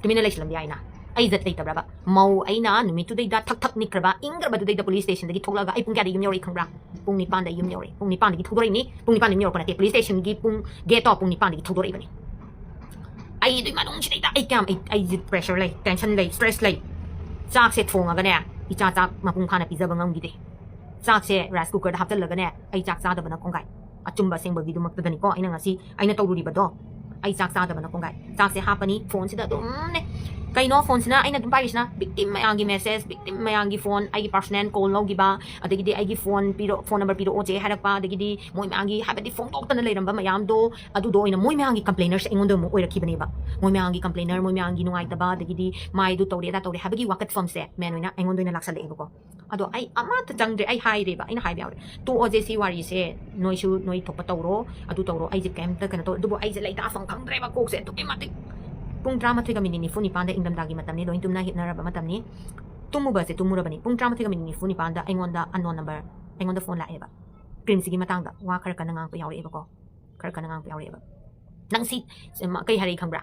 ꯇꯨꯃꯤꯟꯅ ꯂꯩꯁꯤꯜꯂꯝꯕ ꯌꯥꯏꯅ꯫ ꯑꯩ ꯏꯖꯠ ꯂꯩꯇꯕ꯭ꯔꯕ? ꯃꯧ ꯑꯩꯅ ꯅꯨꯃꯤꯠꯇꯨꯗꯩꯗ ꯊꯛ ꯊꯛ ꯅꯤꯛꯈ꯭ꯔꯕ, ꯏꯪꯈ꯭ꯔꯕꯗꯨꯗꯩꯗ ꯄꯨꯂꯤꯁ ꯁ꯭ꯇꯦꯁꯟꯗꯒꯤ ꯊꯣꯛꯂꯛꯑꯒ ꯑꯩ ꯄꯨꯡ ꯀꯌꯥꯗ ꯌꯨꯝ ꯌꯧꯔꯛꯏ ꯈꯪꯕ꯭ꯔꯥ? ꯄꯨꯡ ꯅꯤꯄꯥꯟꯗ ꯌꯨꯝ ꯌꯧꯔꯛꯏ꯫ ꯄꯨꯡ ꯅꯤꯄꯥꯟꯗꯒꯤ ꯊꯧꯗꯣꯔꯛꯏꯅꯤ꯫ ꯄꯨꯡ ꯅꯤꯄꯥꯟꯗ ꯌꯨꯝ ꯌꯧꯔꯛꯄ ꯅꯠꯇꯦ, ꯄꯨꯂꯤꯁ ꯁ꯭ꯇꯦꯁꯟꯒꯤ ꯄꯨꯡ ꯒꯦꯠꯇꯣ ꯄꯨꯡ ꯅꯤꯄꯥꯟꯗꯒꯤ ꯊꯧꯗꯣꯔꯛꯏꯕꯅꯤ꯫ ꯑꯩ ꯑꯗꯨꯏ ꯃꯅꯨꯡꯁꯤꯗꯩꯗ ꯑꯩ ꯀꯌꯥꯝ, ꯑꯩ, ꯑꯩꯁꯦ ꯄ꯭ꯔꯦꯁꯔ ꯂꯩ, ꯇꯦꯟꯁꯟ ꯂꯩ, ꯁ꯭ꯇ꯭ꯔꯦꯁ ꯂꯩ꯫ ꯆꯥꯛꯁꯦ ꯊꯣꯡꯉꯒꯅꯦ, ꯏꯆꯥ ꯆꯥꯛ ꯃꯄꯨꯡ ꯐꯥꯅ ꯄꯤꯖꯕ ꯉꯝꯈꯤꯗꯦ꯫ ꯆꯥꯛꯁꯦ ꯔꯥꯏꯁ ꯀꯨꯀꯔꯗ ꯍꯥꯞꯆꯜꯂꯒꯅꯦ, ꯑꯩ ꯆꯥꯛ ꯆꯥꯗꯕꯅ ꯀꯣꯡꯒꯥꯏ꯫ ꯑꯆꯨꯝꯕ ꯑꯁꯦꯡꯕꯒꯤꯗꯃꯛꯇꯗꯅꯤꯀꯣ ꯑꯩꯅ ꯉꯁꯤ ꯑꯩꯅ ꯇꯧꯔꯨꯔꯤꯕꯗꯣ꯫ ꯑꯩ ꯆꯥꯛ ꯆꯥꯗꯕꯅ ꯀꯣꯡꯒꯥꯏ꯫ ꯆꯥꯛꯁꯦ ꯍꯥꯞꯄꯅꯤ, ꯐꯣꯟꯁꯤꯗ ꯑꯗꯨꯝꯅꯦ꯫ ꯀꯩꯅꯣ ꯐꯣꯟꯁꯤꯅ ꯑꯩꯅ ꯑꯗꯨꯝ ꯄꯥꯏꯔꯤꯁꯤꯅ? ꯕꯤꯛꯇꯤꯝ ꯃꯌꯥꯝꯒꯤ ꯃꯦꯁꯦꯖ, ꯕꯤꯛꯇꯤꯝ ꯃꯌꯥꯝꯒꯤ ꯐꯣꯟ, ꯑꯩꯒꯤ ꯄꯥꯔꯁꯣꯅꯦꯜ ꯀꯣꯜ ꯂꯧꯈꯤꯕ, ꯑꯗꯒꯤꯗꯤ ꯑꯩꯒꯤ ꯐꯣꯟ ꯄꯤꯔꯣ, ꯐꯣꯟ ꯅꯝꯕꯔ ꯄꯤꯔꯛꯑꯣ ꯆꯦ ꯍꯥꯏꯔꯛꯄ, ꯑꯗꯒꯤꯗꯤ ꯃꯣꯏ ꯃꯌꯥꯝꯒꯤ ꯍꯥꯏꯕꯗꯤ ꯐꯣꯡꯗꯣꯛꯇꯅ ꯂꯩꯔꯝꯕ ꯃꯌꯥꯝꯗꯣ, ꯑꯗꯨꯗꯣ ꯑꯣꯏꯅ ꯃꯣꯏ ꯃꯌꯥꯝꯒꯤ ꯀꯝꯄ꯭ꯂꯦꯅꯔꯁꯦ ꯑꯩꯉꯣꯟꯗ ꯑꯃꯨꯛ ꯑꯣꯏꯔꯛꯈꯤꯕꯅꯦꯕ꯫ ꯃꯣꯏ ꯃꯌꯥꯝꯒꯤ ꯀꯝꯄ꯭ꯂꯦꯅꯔ, ꯃꯣꯏ ꯃꯌꯥꯝꯒꯤ ꯅꯨꯡꯉꯥꯏꯇꯕ, ꯑꯗꯒꯤꯗꯤ ꯃꯥꯏꯗꯨ ꯇꯧꯔꯦ, ꯑꯗꯥ ꯇꯧꯔꯦ ꯍꯥꯏꯕꯒꯤ ꯋꯥꯀꯠꯐꯝꯁꯦ ꯃꯦꯟ ꯑꯣꯏꯅ ꯑꯩꯉꯣꯟꯗ ꯑꯣꯏꯅ ꯂꯥꯛꯁꯜꯂꯛꯑꯦꯕꯀꯣ꯫ ꯑꯗꯣ ꯑꯩ ꯑꯃꯠꯇ ꯆꯪꯗ꯭ꯔꯦ, ꯑꯩ ꯍꯥꯏꯔꯦꯕ, ꯑꯩꯅ ꯍꯥꯏꯕ ꯌꯥꯎꯔꯦ, "ꯇꯣꯛꯑꯣꯁꯦ ꯁꯤ ꯋꯥꯔꯤꯁꯦ, ꯅꯣꯏꯁꯨ ꯅꯣꯏ ꯊꯣꯛꯄ ꯇꯧꯔꯣ, ꯑꯗꯨ ꯇꯧꯔꯣ, ꯑꯩꯁꯦ ꯀꯩꯝꯇ ꯀꯩꯅꯣ ꯇꯧ"꯫ ꯑꯗꯨꯕꯨ ꯑꯩꯁꯦ ꯂꯩꯇꯥꯐꯝ ꯈꯪꯗ꯭ꯔꯦꯕ, ꯀꯣꯛꯁꯦ ꯑꯗꯨꯛꯀꯤ ꯃꯇꯤꯛ꯫ ꯄꯨꯡ ꯇꯔꯥꯃꯥꯊꯣꯏꯒ ꯃꯤꯅꯤꯠ ꯅꯤꯐꯨ ꯅꯤꯄꯥꯟꯗ, ꯏꯪꯊꯝꯊꯥꯒꯤ ꯃꯇꯝꯅꯤ, ꯂꯣꯏ ꯇꯨꯝꯅ ꯍꯤꯞꯅꯔꯕ ꯃꯇꯝꯅꯤ꯫ ꯇꯨꯝꯃꯨꯕꯁꯦ ꯇꯨꯝꯃꯨꯔꯕꯅꯤ꯫ ꯄꯨꯡ ꯇꯔꯥꯃꯥꯊꯣꯏꯒ ꯃꯤꯅꯤꯠ ꯅꯤꯐꯨ ꯅꯤꯄꯥꯟꯗ ꯑꯩꯉꯣꯟꯗ unknown number, ꯑꯩꯉꯣꯟꯗ ꯐꯣꯟ ꯂꯥꯛꯑꯦꯕ꯫ ꯀ꯭ꯔꯤꯝꯁꯤꯒꯤ ꯃꯇꯥꯡꯗ ꯋꯥ ꯈꯔ ꯀꯟꯅ ꯉꯥꯡꯉꯛꯄ ꯌꯥꯎꯔꯛꯑꯦꯕꯀꯣ꯫ ꯈꯔ ꯀꯟꯅ ꯉꯥꯡꯉꯛꯄ ꯌꯥꯎꯔꯛꯑꯦꯕ꯫ "ꯅꯪ ꯁꯤ, ꯁꯤ, ꯃ-, ꯀꯩ ꯍꯥꯏꯔꯛꯏ ꯈꯪꯕ꯭ꯔꯥ?"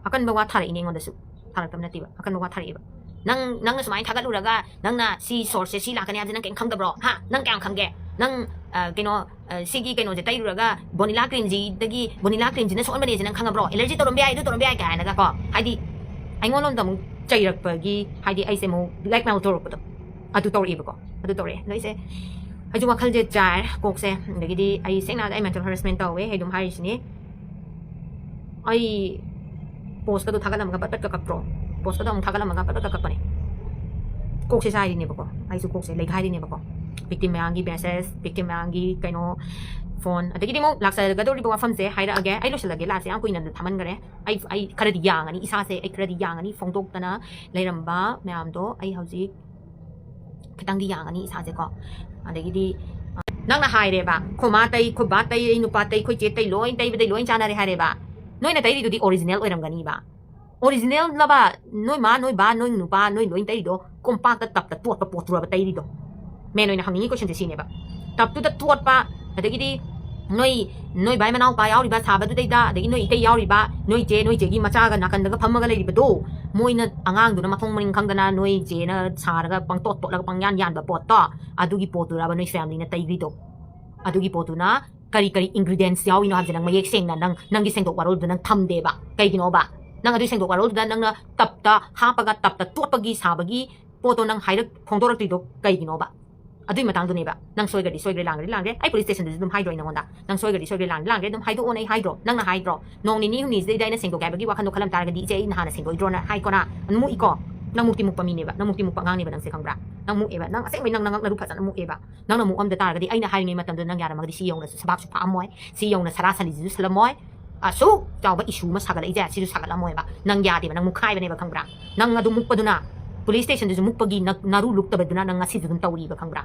ꯑꯀꯟꯕ ꯋꯥ ꯊꯥꯔꯛꯏꯅꯦ ꯑꯩꯉꯣꯟꯗꯁꯨ꯫ ꯊꯥꯔꯛꯇꯕ ꯅꯠꯇꯦꯕ, ꯑꯀꯟꯕ ꯋꯥ ꯊꯥꯔꯛꯑꯦꯕ꯫ "ꯅꯪ, ꯅꯪꯅ ꯁꯨꯃꯥꯏꯅ ꯊꯥꯒꯠꯂꯨꯔꯒ, ꯅꯪꯅ ꯁꯤ ꯁꯣꯔꯁꯁꯦ ꯁꯤ ꯂꯥꯛꯀꯅꯤ ꯍꯥꯏꯕꯁꯦ ꯅꯪ ꯀꯩꯝ ꯈꯪꯗꯕ꯭ꯔꯣ? ꯍꯥ? ꯅꯪ ꯀꯌꯥꯝ ꯈꯪꯒꯦ? ꯅꯪ, ꯑ, ꯀꯩꯅꯣ, ꯑ, ꯁꯤꯒꯤ ꯀꯩꯅꯣꯁꯦ ꯇꯩꯔꯨꯔꯒ ꯕꯣꯅꯤꯂꯥ ꯀ꯭ꯔꯤꯝꯁꯤꯗꯒꯤ, ꯕꯣꯅꯤꯂꯥ ꯀ꯭ꯔꯤꯝꯁꯤꯅ ꯁꯣꯛꯍꯟꯕꯅꯦꯁꯦ ꯅꯪ ꯈꯪꯉꯕ꯭ꯔꯣ? ꯑꯦꯂꯔꯖꯤ ꯇꯧꯔꯝꯕ ꯌꯥꯏ, ꯑꯗꯨ ꯇꯧꯔꯝꯕ ꯌꯥꯏ" ꯀꯥꯏꯅꯒ ꯀꯣ꯫ ꯍꯥꯏꯗꯤ, ꯑꯩꯉꯣꯟꯗ ꯑꯃꯨꯛ ꯆꯩꯔꯛꯄꯒꯤ, ꯍꯥꯏꯗꯤ, ꯑꯩꯁꯦ ꯑꯃꯨꯛ blackmail ꯇꯧꯔꯛꯄꯗꯣ, ꯑꯗꯨ ꯇꯧꯔꯛꯑꯦꯕꯀꯣ꯫ ꯑꯗꯨ ꯇꯧꯔꯛꯑꯦ꯫ ꯑꯗꯣ ꯑꯩꯁꯦ, ꯑꯩꯁꯨ ꯋꯥꯈꯜꯁꯦ ꯆꯥꯏꯔꯦ, ꯀꯣꯛꯁꯦ꯫ ꯑꯗꯒꯤꯗꯤ ꯑꯩ ꯁꯦꯡꯅ ꯍꯥꯏꯔꯕꯗ ꯑꯩ mental harassment ꯇꯧꯋꯦ, ꯑꯩ ꯑꯗꯨꯝ ꯍꯥꯏꯔꯤꯁꯤꯅꯤ꯫ ꯑꯩ ꯄꯣꯁꯀꯗꯣ ꯊꯥꯒꯠꯂꯝꯃꯒ ꯄꯠ ꯄꯠꯀ ꯀꯛꯄ꯭ꯔꯣ? ꯄꯣꯁꯀꯗꯣ ꯑꯃꯨꯛ ꯊꯥꯒꯠꯂꯝꯃꯒ ꯄꯠ ꯄꯠꯀ ꯀꯛꯄꯅꯦ꯫ ꯀꯣꯛꯁꯦ ꯆꯥꯏꯔꯤꯅꯦꯕꯀꯣ, ꯑꯩꯁꯨ ꯀꯣꯛꯁꯦ ꯂꯩꯈꯥꯏꯔꯤꯅꯦꯕꯀꯣ꯫ ꯕꯤꯛꯇꯤꯝ ꯃꯌꯥꯝꯒꯤ ꯃꯦꯁꯦꯖ, ꯕꯤꯛꯇꯤꯝ ꯃꯌꯥꯝꯒꯤ ꯀꯩꯅꯣ, ꯐꯣꯟ, ꯑꯗꯒꯤꯗꯤ ꯑꯃꯨꯛ ꯂꯥꯛꯆꯒꯗꯧꯔꯤꯕ ꯋꯥꯐꯝꯁꯦ ꯍꯥꯏꯔꯛꯑꯒꯦ꯫ ꯑꯩ ꯂꯣꯏꯁꯤꯜꯂꯒꯦ, ꯂꯥꯁꯦ ꯌꯥꯝ ꯀꯨꯏꯅ ꯊꯝꯍꯟꯈꯔꯦ꯫ ꯑꯩ, ꯑꯩ ꯈꯔꯗꯤ ꯌꯥꯡꯉꯅꯤ, ꯏꯁꯥꯁꯦ ꯑꯩ ꯈꯔꯗꯤ ꯌꯥꯡꯉꯅꯤ, ꯐꯣꯡꯗꯣꯛꯇꯅ ꯂꯩꯔꯝꯕ ꯃꯌꯥꯝꯗꯣ ꯑꯩ ꯍꯧꯖꯤꯛ ꯈꯤꯇꯪꯗꯤ ꯌꯥꯡꯉꯅꯤ ꯏꯁꯥꯁꯦꯀꯣ꯫ ꯑꯗꯒꯤꯗꯤ, ꯑ, ꯅꯪꯅ ꯍꯥꯏꯔꯦꯕ, "ꯈꯣꯏ ꯃꯥ ꯇꯩ, ꯈꯣꯏ ꯕꯥ ꯇꯩ, ꯑꯩ ꯅꯨꯄꯥ ꯇꯩ, ꯑꯩꯈꯣꯏ ꯆꯦ ꯇꯩ, ꯂꯣꯏ ꯇꯩꯕꯗꯩ ꯂꯣꯏ ꯆꯥꯟꯅꯔꯦ" ꯍꯥꯏꯔꯦꯕ꯫ ꯅꯣꯏꯅ ꯇꯩꯔꯤꯗꯨꯗꯤ original ꯑꯣꯏꯔꯝꯒꯅꯤꯕ꯫ Original love? ꯅꯣꯏ ꯃꯥ, ꯅꯣꯏ ꯕꯥ, ꯅꯣꯏ ꯅꯨꯄꯥ, ꯅꯣꯏ ꯂꯣꯏ ꯇꯩꯔꯤꯗꯣ ꯀꯣꯝꯄꯥꯛꯇ, ꯇꯞꯇ ꯇꯣꯠꯄ ꯄꯣꯠꯇꯨꯔꯕ ꯇꯩꯔꯤꯗꯣ? ꯃꯦꯟ ꯑꯣꯏꯅ ꯍꯪꯅꯤꯡꯉꯤ questionꯁꯦ ꯁꯤꯅꯦꯕ꯫ ꯇꯞꯇꯨꯗ ꯇꯣꯠꯄ, ꯑꯗꯒꯤꯗꯤ ꯅꯣꯏ, ꯅꯣꯏ ꯕꯥꯏ ꯃꯅꯥꯎꯄꯥ ꯌꯥꯎꯔꯤꯕ ꯁꯥꯕꯗꯨꯗꯩꯗ, ꯑꯗꯒꯤ ꯅꯣꯏ ꯏꯇꯩ ꯌꯥꯎꯔꯤꯕ, ꯅꯣꯏ ꯆꯦ, ꯅꯣꯏ ꯆꯦꯒꯤ ꯃꯆꯥꯒ ꯅꯥꯀꯟꯗꯒ ꯐꯝꯃꯒ ꯂꯩꯔꯤꯕꯗꯣ, ꯃꯣꯏꯅ, ꯑꯉꯥꯡꯗꯨꯅ ꯃꯊꯣꯡ ꯃꯔꯤꯡ ꯈꯪꯗꯅ ꯅꯣꯏ ꯆꯦꯅ ꯁꯥꯔꯒ ꯄꯪꯇꯣꯠ ꯇꯣꯠꯂꯒ ꯄꯪꯌꯥꯟ ꯌꯥꯟꯕ ꯄꯣꯠꯇꯣ, ꯑꯗꯨꯒꯤ ꯄꯣꯠꯇꯨꯔꯕ ꯅꯣꯏ familyꯅ ꯇꯩꯈ꯭ꯔꯤꯗꯣ? ꯑꯗꯨꯒꯤ ꯄꯣꯠꯇꯨꯅ ꯀꯔꯤ ꯀꯔꯤ ingredients ꯌꯥꯎꯔꯤꯅꯣ ꯍꯥꯏꯕꯁꯦ ꯅꯪ ꯃꯌꯦꯛ ꯁꯦꯡꯅ ꯅꯪ, ꯅꯪꯒꯤ ꯁꯦꯡꯗꯣꯛ ꯋꯥꯔꯣꯜꯗꯨ ꯅꯪ ꯊꯝꯗꯦꯕ꯫ ꯀꯩꯒꯤꯅꯣꯕ? ꯅꯪ ꯑꯗꯨꯒꯤ ꯁꯦꯡꯗꯣꯛ ꯋꯥꯔꯣꯜꯗꯨꯗ ꯅꯪꯅ ꯇꯞꯇ ꯍꯥꯞꯄꯒ ꯇꯞꯇ ꯇꯣꯠꯄꯒꯤ ꯁꯥꯕꯒꯤ ꯄꯣꯠꯇꯣ ꯅꯪ ꯍꯥꯏꯔꯛ ꯐꯣꯡꯗꯣꯔꯛꯇ꯭ꯔꯤꯗꯣ ꯀꯩꯒꯤꯅꯣꯕ? ꯑꯗꯨꯏ ꯃꯇꯥꯡꯗꯨꯅꯦꯕ꯫ ꯅꯪ ꯁꯣꯏꯈ꯭ꯔꯗꯤ ꯁꯣꯏꯈ꯭ꯔꯦ, ꯂꯥꯟꯈ꯭ꯔꯗꯤ ꯂꯥꯟꯈ꯭ꯔꯦ꯫ ꯑꯩ ꯄꯨꯂꯤꯁ ꯁ꯭ꯇꯦꯁꯟꯗꯁꯨ ꯑꯗꯨꯝ ꯍꯥꯏꯗ꯭ꯔꯣ ꯑꯩ ꯅꯉꯣꯟꯗ? ꯅꯪ ꯁꯣꯏꯈ꯭ꯔꯗꯤ ꯁꯣꯏꯈ꯭ꯔꯦ, ꯂꯥꯟꯈ꯭ꯔꯗꯤ ꯂꯥꯟꯈ꯭ꯔꯦ, ꯑꯗꯨꯝ ꯍꯥꯏꯗꯣꯛꯑꯣꯅ ꯑꯩ ꯍꯥꯏꯗ꯭ꯔꯣ? ꯅꯪꯅ ꯍꯥꯏꯗ꯭ꯔꯣ? ꯅꯣꯡ ꯅꯤꯅꯤ ꯍꯨꯝꯅꯤꯁꯤꯗꯩꯗ ꯑꯩꯅ ꯁꯦꯡꯗꯣꯛꯀꯦ ꯍꯥꯏꯕꯒꯤ ꯋꯥꯈꯜꯗꯣ ꯈꯜꯂꯝ ꯇꯥꯔꯒꯗꯤ ꯏꯆꯦ ꯑꯩ ꯅꯍꯥꯟꯅ ꯁꯦꯡꯗꯣꯛꯏꯗ꯭ꯔꯣꯅ ꯍꯥꯏꯀꯣꯅ? ꯑꯗꯨꯝ ꯃꯨꯛꯏꯀꯣ? ꯅꯪ ꯃꯨꯛꯇꯤ ꯃꯨꯛꯄ ꯃꯤꯅꯦꯕ, ꯅꯪ ꯃꯨꯛꯇꯤ ꯃꯨꯛꯄ ꯑꯉꯥꯡꯅꯦꯕ ꯅꯪꯁꯦ, ꯈꯪꯕ꯭ꯔꯥ? ꯅꯪ ꯃꯨꯛꯑꯦꯕ, ꯅꯪ ꯑꯁꯦꯡꯕꯩ ꯅꯪ ꯅꯉꯛ ꯅꯔꯨ ꯐꯖꯅ ꯃꯨꯛꯑꯦꯕ꯫ ꯅꯪꯅ ꯃꯨꯛꯑꯝꯗ ꯇꯥꯔꯒꯗꯤ ꯑꯩꯅ ꯍꯥꯏꯔꯤꯉꯩ ꯃꯇꯝꯗꯨꯗ ꯅꯪ ꯌꯥꯔꯝꯃꯒꯗꯤ ꯁꯤ ꯌꯧꯅꯁꯨ ꯁꯕꯥꯛꯁꯨ ꯐꯥꯛꯑꯝꯃꯣꯏ, ꯁꯤ ꯌꯧꯅ ꯁꯔꯥ ꯁꯂꯤꯁꯤꯁꯨ ꯁꯜꯂꯝꯃꯣꯏ, ꯑꯁꯨꯛ ꯆꯥꯎꯕ ꯏꯁꯨ ꯑꯃ ꯁꯥꯒꯠꯂꯛꯏꯁꯦ ꯁꯤꯁꯨ ꯁꯥꯒꯠꯂꯝꯃꯣꯏꯕ꯫ ꯅꯪ ꯌꯥꯗꯦꯕ, ꯅꯪ ꯃꯨꯛꯈꯥꯏꯕꯅꯦꯕ, ꯈꯪꯕ꯭ꯔꯥ? ꯅꯪ ꯑꯗꯨ ꯃꯨꯛꯄꯗꯨꯅ ꯄꯨꯂꯤꯁ ꯁ꯭ꯇꯦꯁꯟꯗꯁꯨ ꯃꯨꯛꯄꯒꯤ ꯅ-, ꯅꯔꯨ ꯂꯨꯛꯇꯕꯗꯨꯅ ꯅꯪ ꯉꯁꯤꯁꯨ ꯑꯗꯨꯝ ꯇꯧꯔꯤꯕ, ꯈꯪꯕ꯭ꯔꯥ?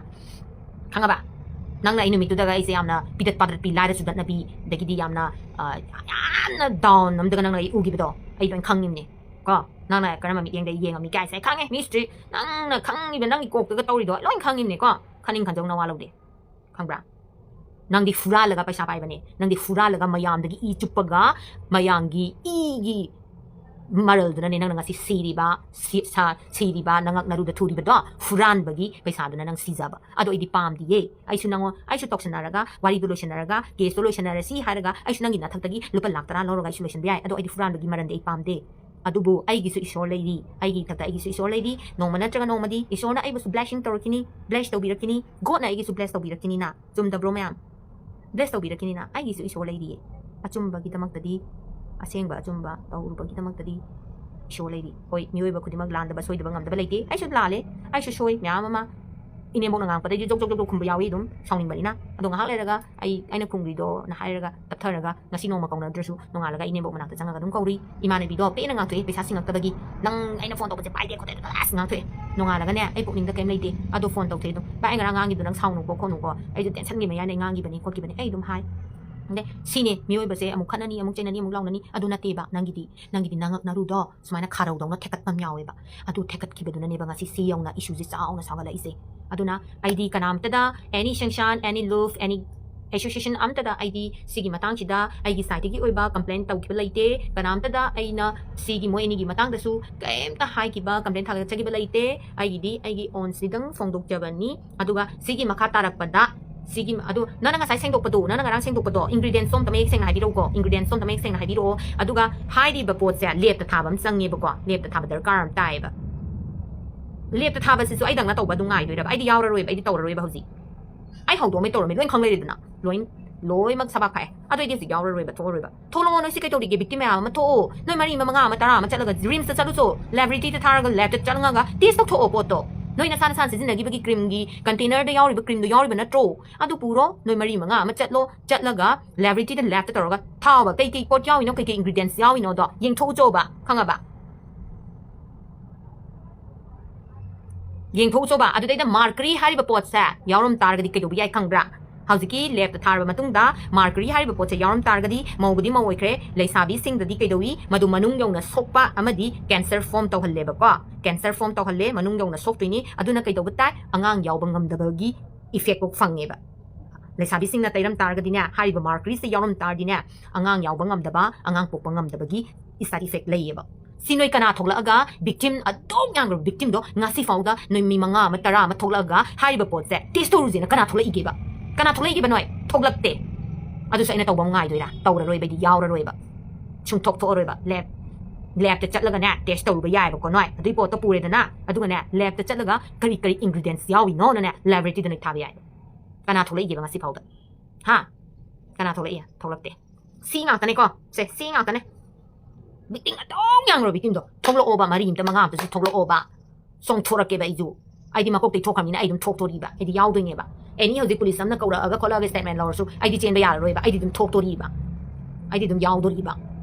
ꯈꯪꯉꯕ? ꯅꯪꯅ ꯑꯩ ꯅꯨꯃꯤꯠꯇꯨꯗꯒ ꯑꯩꯁꯦ ꯌꯥꯝꯅ ꯄꯤꯗꯠ ꯄꯥꯗꯠꯄꯤ, ꯂꯥꯏꯔ ꯆꯨꯗꯠꯅꯕꯤ, ꯑꯗꯒꯤꯗꯤ ꯌꯥꯝꯅ, ꯑ, ꯌꯥꯝꯅ ꯗꯥꯎꯟ ꯑꯝꯗꯒ ꯅꯪꯅ ꯑꯩ ꯎꯈꯤꯕꯗꯣ ꯑꯩ ꯂꯣꯏ ꯈꯪꯉꯤꯕꯅꯦ ꯀꯣ꯫ ꯅꯪꯅ ꯀꯔꯝꯕ ꯃꯤꯠꯌꯦꯡꯗ ꯑꯩ ꯌꯦꯡꯉꯝꯃꯤ ꯀꯥꯏꯁꯦ ꯑꯩ ꯈꯪꯉꯦ, ꯃꯤꯁꯇ꯭ꯔꯤ꯫ ꯅꯪꯅ ꯈꯪꯉꯤꯕ, ꯅꯪꯒꯤ ꯀꯣꯛꯇꯒ ꯇꯧꯔꯤꯗꯣ ꯑꯩ ꯂꯣꯏ ꯈꯪꯉꯤꯕꯅꯦꯀꯣ꯫ ꯈꯟꯅꯤꯡ ꯈꯟꯖꯧ, ꯅꯋꯥ ꯂꯧꯗꯦ, ꯈꯪꯕ꯭ꯔꯥ? ꯅꯪꯗꯤ ꯍꯨꯔꯥꯜꯂꯒ ꯄꯩꯁꯥ ꯄꯥꯏꯕꯅꯦ, ꯅꯪꯗꯤ ꯍꯨꯔꯥꯜꯂꯒ ꯃꯌꯥꯝꯗꯒꯤ ꯏ ꯆꯨꯞꯄꯒ ꯃꯌꯥꯝꯒꯤ ꯏꯒꯤ ꯃꯔꯜꯗꯨꯅꯅꯦ ꯅꯪꯅ ꯉꯁꯤ ꯁꯤꯔꯤꯕ, ꯁꯤ-, ꯁꯥ-, ꯁꯤꯔꯤꯕ, ꯅꯉꯛ ꯅꯔꯨꯗ ꯊꯨꯔꯤꯕꯗꯣ, ꯍꯨꯔꯥꯟꯕꯒꯤ ꯄꯩꯁꯥꯗꯨꯅ ꯅꯪ ꯁꯤꯖꯕ꯫ ꯑꯗꯣ ꯑꯩꯗꯤ ꯄꯥꯝꯗꯤꯌꯦ꯫ ꯑꯩꯁꯨ ꯅꯪꯉꯣ-, ꯑꯩꯁꯨ ꯇꯧꯁꯟꯅꯔꯒ, ꯋꯥꯔꯤꯗꯨ ꯂꯣꯏꯁꯟꯅꯔꯒ, ꯀꯦꯁꯇꯣ ꯂꯣꯏꯁꯟꯅꯔꯁꯤ ꯍꯥꯏꯔꯒ ꯑꯩꯁꯨ ꯅꯪꯒꯤ ꯅꯊꯛꯇꯒꯤ ꯂꯨꯄꯥ ꯂꯥꯛ ꯇꯔꯥ ꯂꯧꯔꯒ ꯑꯩꯁꯨ ꯂꯣꯏꯁꯟꯕ ꯌꯥꯏ꯫ ꯑꯗꯣ ꯑꯩꯗꯤ ꯍꯨꯔꯥꯟꯕꯒꯤ ꯃꯔꯜꯗꯤ ꯑꯩ ꯄꯥꯝꯗꯦ꯫ ꯑꯗꯨꯕꯨ ꯑꯩꯒꯤꯁꯨ ꯏꯁꯣꯔ ꯂꯩꯔꯤ, ꯑꯩꯒꯤ ꯏꯊꯛꯇ ꯑꯩꯒꯤꯁꯨ ꯏꯁꯣꯔ ꯂꯩꯔꯤ꯫ ꯅꯣꯡꯃ ꯅꯠꯇ꯭ꯔꯒ ꯅꯣꯡꯃꯗꯤ ꯏꯁꯣꯔꯅ ꯑꯩꯕꯨꯁꯨ blessing ꯇꯧꯔꯛꯈꯤꯅꯤ, bless ꯇꯧꯕꯤꯔꯛꯈꯤꯅꯤ, ꯒꯣꯗꯅ ꯑꯩꯒꯤꯁꯨ bless ꯇꯧꯕꯤꯔꯛꯈꯤꯅꯤꯅ꯫ ꯆꯨꯝꯗꯕ꯭ꯔꯣ ꯃꯌꯥꯝ? Bless ꯇꯧꯕꯤꯔꯛꯈꯤꯅꯤꯅ꯫ ꯑꯩꯒꯤꯁꯨ ꯏꯁꯣꯔ ꯂꯩꯔꯤꯌꯦ꯫ ꯑꯆꯨꯝꯕꯒꯤꯗꯃꯛꯇꯗꯤ, ꯑꯁꯦꯡꯕ ꯑꯆꯨꯝꯕ ꯇꯧꯔꯨꯕꯒꯤꯗꯃꯛꯇꯗꯤ ꯏꯁꯣꯔ ꯂꯩꯔꯤ꯫ ꯍꯣꯏ, ꯃꯤꯑꯣꯏꯕ ꯈꯨꯗꯤꯡꯃꯛ ꯂꯥꯟꯗꯕ ꯁꯣꯏꯗꯕ ꯉꯝꯗꯕ ꯂꯩꯇꯦ꯫ ꯑꯩꯁꯨ ꯂꯥꯜꯂꯦ, ꯑꯩꯁꯨ ꯁꯣꯏ ꯃꯌꯥꯝ ꯑꯃ꯫ ꯏꯅꯦꯝꯕꯣꯛꯅ ꯉꯥꯡꯉꯛꯄꯗꯩꯗꯤ ꯖꯣꯛ ꯖꯣꯛ ꯖꯣꯛ ꯖꯣꯛ ꯈꯨꯝꯕ ꯌꯥꯎꯏ ꯑꯗꯨꯝ, ꯁꯥꯎꯅꯤꯡꯕꯅꯤꯅ꯫ ꯑꯗꯣ ꯉꯥꯏꯍꯥꯛ ꯂꯩꯔꯒ ꯑꯩ, ꯑꯩꯅ ꯈꯨꯝꯈ꯭ꯔꯤꯗꯣꯅ ꯍꯥꯏꯔꯒ ꯇꯞꯊꯔꯒ ꯉꯁꯤ ꯅꯣꯡꯃ ꯀꯧꯅꯗ꯭ꯔꯁꯨ ꯅꯣꯡꯉꯥꯜꯂꯒ ꯑꯩ ꯏꯅꯦꯝꯕꯣꯛ ꯃꯅꯥꯛꯇ ꯆꯪꯉꯒ ꯑꯗꯨꯝ ꯀꯧꯔꯤ꯫ ꯏꯃꯥꯟꯅꯕꯤꯗꯣ ꯄꯦꯟꯅ ꯉꯥꯡꯊꯣꯛꯑꯦ, ꯄꯩꯁꯥ ꯁꯤꯡꯉꯛꯇꯕꯒꯤ, "ꯅꯪ ꯑꯩꯅ ꯐꯣꯟ ꯇꯧꯕꯁꯦ ꯄꯥꯏꯗꯦ ꯈꯣꯠꯇꯦ" ꯑꯗꯨꯒ ꯑꯁ ꯉꯥꯡꯊꯣꯛꯑꯦ꯫ ꯅꯣꯡꯉꯥꯜꯂꯒꯅꯦ ꯑꯩ ꯄꯨꯛꯅꯤꯡꯗ ꯀꯩꯝ ꯂꯩꯇꯦ꯫ ꯑꯗꯣ ꯐꯣꯟ ꯇꯧꯊꯣꯛꯑꯦ ꯑꯗꯨꯝ, "ꯚꯥꯏ, ꯑꯩ ꯉꯔꯥꯡ ꯉꯥꯡꯈꯤꯕꯗꯣ ꯅꯪ ꯁꯥꯎꯅꯨꯀꯣ ꯈꯣꯠꯅꯨꯀꯣ, ꯑꯩꯁꯨ ꯇꯦꯟꯁꯟꯒꯤ ꯃꯌꯥꯏꯅ ꯑꯩ ꯉꯥꯡꯈꯤꯕꯅꯤ ꯈꯣꯠꯈꯤꯕꯅꯤ", ꯑꯩ ꯑꯗꯨꯝ ꯍꯥꯏ꯫ ꯑꯗꯩ ꯁꯤꯅꯦ ꯃꯤꯑꯣꯏꯕꯁꯦ, ꯑꯃꯨꯛ ꯈꯠꯅꯅꯤ, ꯑꯃꯨꯛ ꯆꯩꯅꯅꯤ, ꯑꯃꯨꯛ ꯂꯥꯎꯅꯅꯤ, ꯑꯗꯨ ꯅꯠꯇꯦꯕ꯫ ꯅꯪꯒꯤꯗꯤ, ꯅꯪꯒꯤꯗꯤ ꯅꯉꯛ ꯅꯔꯨꯗꯣ ꯁꯨꯃꯥꯏꯅ ꯈꯥꯔꯧꯗꯧꯅ ꯊꯦꯛꯀꯠꯄ ꯑꯃ ꯌꯥꯎꯋꯦꯕ꯫ ꯑꯗꯨ ꯊꯦꯛꯀꯠꯈꯤꯕꯗꯨꯅꯅꯦꯕ ꯉꯁꯤ ꯁꯤ ꯌꯧꯅ ꯏꯁꯨꯁꯦ ꯆꯥꯎꯅ ꯁꯥꯒꯠꯂꯛꯏꯁꯦ꯫ ꯑꯗꯨꯅ ꯑꯩꯗꯤ ꯀꯅꯥꯝꯇꯗ any sanction, any loof, any association ꯑꯝꯇꯗ ꯑꯩꯗꯤ ꯁꯤꯒꯤ ꯃꯇꯥꯡꯁꯤꯗ ꯑꯩꯒꯤ ꯁꯥꯏꯠꯇꯒꯤ ꯑꯣꯏꯕ ꯀꯝꯄ꯭ꯂꯦꯟ ꯇꯧꯈꯤꯕ ꯂꯩꯇꯦ꯫ ꯀꯅꯥꯝꯇꯗ ꯑꯩꯅ ꯁꯤꯒꯤ ꯃꯣꯏ ꯑꯅꯤꯒꯤ ꯃꯇꯥꯡꯗꯁꯨ ꯀꯔꯤꯝꯇ ꯍꯥꯏꯈꯤꯕ, ꯀꯝꯄ꯭ꯂꯦꯟ ꯊꯥꯒꯠꯆꯈꯤꯕ ꯂꯩꯇꯦ꯫ ꯑꯩꯒꯤꯗꯤ ꯑꯩꯒꯤ ꯑꯣꯟꯁꯤꯗꯪ ꯐꯣꯡꯗꯣꯛꯆꯕꯅꯤ꯫ ꯑꯗꯨꯒ ꯁꯤꯒꯤ ꯃꯈꯥ ꯇꯥꯔꯛꯄꯗ ꯁꯤꯒꯤ ꯑꯗꯨ ꯅꯪꯅ ꯉꯁꯥꯏ ꯁꯦꯡꯗꯣꯛꯄꯗꯣ, ꯅꯪꯅ ꯉꯔꯥꯡ ꯁꯦꯡꯗꯣꯛꯄꯗꯣ, ingredients ꯇꯣ ꯑꯝꯇ ꯃꯌꯦꯛ ꯁꯦꯡꯅ ꯍꯥꯏꯕꯤꯔꯛꯎꯀꯣ, ingredients ꯇꯣ ꯑꯝꯇ ꯃꯌꯦꯛ ꯁꯦꯡꯅ ꯍꯥꯏꯕꯤꯔꯛꯑꯣ꯫ ꯑꯗꯨꯒ ꯍꯥꯏꯔꯤꯕ ꯄꯣꯠꯁꯦ lab ꯇ ꯊꯥꯕ ꯑꯃ ꯆꯪꯉꯦꯕꯀꯣ, lab ꯇ ꯊꯥꯕ ꯗꯔꯀꯥꯔ ꯑꯃ ꯇꯥꯏꯌꯦꯕ꯫ Lab ꯇ ꯊꯥꯕꯁꯤꯁꯨ ꯑꯩꯗꯪꯅ ꯇꯧꯕ ꯑꯗꯨꯝ ꯉꯥꯏꯗꯣꯏꯔꯕ? ꯑꯩꯗꯤ ꯌꯥꯎꯔꯔꯣꯏꯕ, ꯑꯩꯗꯤ ꯇꯧꯔꯔꯣꯏꯕ ꯍꯧꯖꯤꯛ꯫ ꯑꯩ ꯍꯧꯗꯣꯛꯑꯝꯃꯦ ꯇꯧꯔꯝꯃꯦ ꯂꯣꯏ ꯈꯪ ꯂꯩꯔꯦꯗꯅ, ꯂꯣꯏ, ꯂꯣꯏꯃꯛ ꯁꯕꯥꯛ ꯐꯥꯛꯑꯦ꯫ ꯑꯗꯨ ꯑꯩꯗꯤ ꯍꯧꯖꯤꯛ ꯌꯥꯎꯔꯔꯣꯏꯕ, ꯊꯣꯛꯑꯔꯣꯏꯕ꯫ ꯊꯣꯛꯂꯛꯑꯣ ꯅꯣꯏ, ꯁꯤ ꯀꯩ ꯇꯧꯔꯤꯒꯦ? Victim ꯃꯌꯥꯝ ꯑꯃ ꯊꯣꯛꯑꯣ꯫ ꯅꯣꯏ ꯃꯔꯤ ꯑꯃ, ꯃꯉꯥ ꯑꯃ, ꯇꯔꯥ ꯑꯃ ꯆꯠꯂꯒ RIMS ꯇ ꯆꯠꯂꯨꯆꯣ, laboratory ꯗ ꯊꯥꯔꯒ lab ꯇ ꯆꯠꯂꯒ test ꯇꯧꯊꯣꯛꯑꯣ ꯄꯣꯠꯇꯣ꯫ ꯅꯣꯏ ꯅꯁꯥ ꯅꯁꯥꯅ ꯁꯤꯖꯤꯟꯅꯈꯤꯕꯒꯤ cream ꯒꯤ container ꯗ ꯌꯥꯎꯔꯤꯕ cream ꯗꯣ ꯌꯥꯎꯔꯤꯕ ꯅꯠꯇ꯭ꯔꯣ? ꯑꯗꯨ ꯄꯨꯔꯣ, ꯅꯣꯏ ꯃꯔꯤ ꯃꯉꯥ ꯑꯃ ꯆꯠꯂꯣ, ꯆꯠꯂꯒ laboratory ꯗ lab ꯇ ꯇꯧꯔꯒ ꯊꯥꯎꯕ꯫ ꯀꯩ ꯀꯩ ꯄꯣꯠ ꯌꯥꯎꯔꯤꯅꯣ, ꯀꯩ ꯀꯩ ingredients ꯌꯥꯎꯔꯤꯅꯣꯗꯣ ꯌꯦꯡꯊꯣꯛꯎꯆꯣꯕ, ꯈꯪꯉꯕ? ꯌꯦꯡꯊꯣꯛꯎꯆꯣꯕ꯫ ꯑꯗꯨꯗꯩꯗ mercury ꯍꯥꯏꯔꯤꯕ ꯄꯣꯠꯁꯦ ꯌꯥꯎꯔꯝ ꯇꯥꯔꯒꯗꯤ ꯀꯩꯗꯧꯕ ꯌꯥꯏ ꯈꯪꯕ꯭ꯔꯥ? ꯍꯧꯖꯤꯛꯀꯤ lab ꯇ ꯊꯥꯔꯕ ꯃꯇꯨꯡꯗ mercury ꯍꯥꯏꯔꯤꯕ ꯄꯣꯠꯁꯦ ꯌꯥꯎꯔꯝ ꯇꯥꯔꯒꯗꯤ ꯃꯧꯕꯨꯗꯤ ꯃꯧ ꯑꯣꯏꯈ꯭ꯔꯦ, ꯂꯩꯁꯥꯕꯤꯁꯤꯡꯗꯗꯤ ꯀꯩꯗꯧꯏ? ꯃꯗꯨ ꯃꯅꯨꯡ ꯌꯧꯅ ꯁꯣꯛꯄ ꯑꯃꯗꯤ cancer form ꯇꯧꯍꯜꯂꯦꯕꯀꯣ꯫ Cancer form ꯇꯧꯍꯜꯂꯦ, ꯃꯅꯨꯡ ꯌꯧꯅ ꯁꯣꯛꯇꯣꯏꯅꯤ꯫ ꯑꯗꯨꯅ ꯀꯩꯗꯧꯕ ꯇꯥꯏ? ꯑꯉꯥꯡ ꯌꯥꯎꯕ ꯉꯝꯗꯕꯒꯤ effect ꯐꯥꯎ ꯐꯪꯉꯦꯕ꯫ ꯂꯩꯁꯥꯕꯤꯁꯤꯡꯅ ꯇꯩꯔꯝ ꯇꯥꯔꯒꯗꯤꯅꯦ, ꯍꯥꯏꯔꯤꯕ mercury ꯁꯦ ꯌꯥꯎꯔꯝ ꯇꯥꯔꯗꯤꯅꯦ, ꯑꯉꯥꯡ ꯌꯥꯎꯕ ꯉꯝꯗꯕ, ꯑꯉꯥꯡ ꯄꯣꯛꯄ ꯉꯝꯗꯕꯒꯤ side effect ꯂꯩꯌꯦꯕ꯫ ꯁꯤ ꯅꯣꯏ ꯀꯅꯥ ꯊꯣꯛꯂꯛꯑꯒ victim ꯑꯗꯨꯛ ꯌꯥꯝꯈ꯭ꯔꯕ victim ꯗꯣ ꯉꯁꯤ ꯐꯥꯎꯗ ꯅꯣꯏ ꯃꯤ ꯃꯉꯥ ꯑꯃ, ꯇꯔꯥ ꯑꯃ ꯊꯣꯛꯂꯛꯑꯒ ꯍꯥꯏꯔꯤꯕ ꯄꯣꯠꯁꯦ test ꯇꯧꯔꯨꯁꯦꯅ ꯀꯅꯥ ꯊꯣꯛꯂꯛꯏꯒꯦꯕ? ꯀꯅꯥ ꯊꯣꯛꯂꯛꯏꯒꯦꯕ ꯅꯣꯏ? ꯊꯣꯛꯂꯛꯇꯦ꯫ ꯑꯗꯨꯁꯨ ꯑꯩꯅ ꯇꯧꯕ ꯑꯃ ꯉꯥꯏꯗꯣꯏꯔꯥ? ꯇꯧꯔꯔꯣꯏꯕ, ꯑꯩꯗꯤ ꯌꯥꯎꯔꯔꯣꯏꯕ꯫ ꯁꯨꯡꯊꯣꯛ ꯊꯣꯛꯑꯔꯣꯏꯕ꯫ Lab, lab ꯇ ꯆꯠꯂꯒꯅꯦ test ꯇꯧꯔꯨꯕ ꯌꯥꯏꯕꯀꯣ ꯅꯣꯏ꯫ ꯑꯗꯨꯏ ꯄꯣꯠꯇꯣ ꯄꯨꯔꯦꯗꯅ, ꯑꯗꯨꯒꯅꯦ lab ꯇ ꯆꯠꯂꯒ ꯀꯔꯤ ꯀꯔꯤ ingredients ꯌꯥꯎꯔꯤꯅꯣꯅꯅꯦ laboratory ꯗ ꯅꯣꯏ ꯊꯥꯕ ꯌꯥꯏ꯫ ꯀꯅꯥ ꯊꯣꯛꯂꯛꯏꯒꯦꯕ ꯉꯁꯤ ꯐꯥꯎꯗ? ꯍꯥ? ꯀꯅꯥ ꯊꯣꯛꯂꯛꯏ? ꯊꯣꯛꯂꯛꯇꯦ꯫ ꯁꯤ ꯉꯥꯛꯇꯅꯦꯀꯣ꯫ ꯁꯦ, ꯁꯤ ꯉꯥꯛꯇꯅꯦ꯫ Victim ꯑꯗꯨꯝ ꯌꯥꯝꯈ꯭ꯔꯕ victim ꯗꯣ꯫ ꯊꯣꯛꯂꯛꯑꯣꯕ, ꯃꯔꯤ ꯑꯝꯇ, ꯃꯉꯥ ꯑꯝꯇꯁꯨ ꯊꯣꯛꯂꯛꯑꯣꯕ꯫ ꯆꯣꯡꯊꯣꯔꯛꯀꯦꯕ ꯑꯩꯁꯨ꯫ ꯑꯩꯗꯤ ꯃꯀꯣꯛꯇꯩ ꯊꯣꯛꯈ꯭ꯔꯕꯅꯤꯅ ꯑꯩ ꯑꯗꯨꯝ ꯊꯣꯛꯇꯣꯔꯤꯕ꯫ ꯑꯩꯗꯤ ꯌꯥꯎꯗꯣꯏꯅꯦꯕ꯫ Any ꯍꯧꯖꯤꯛ police ꯑꯃꯅ ꯀꯧꯔꯛꯑꯒ ꯈꯣꯠꯂꯛꯑꯒ statement ꯂꯧꯔꯁꯨ ꯑꯩꯗꯤ ꯆꯦꯟꯕ ꯌꯥꯔꯔꯣꯏꯕ꯫ ꯑꯩꯗꯤ ꯑꯗꯨꯝ ꯊꯣꯛꯇꯣꯔꯤꯕ꯫ ꯑꯩꯗꯤ ꯑꯗꯨꯝ ꯌꯥꯎꯗꯣꯔꯤꯕ꯫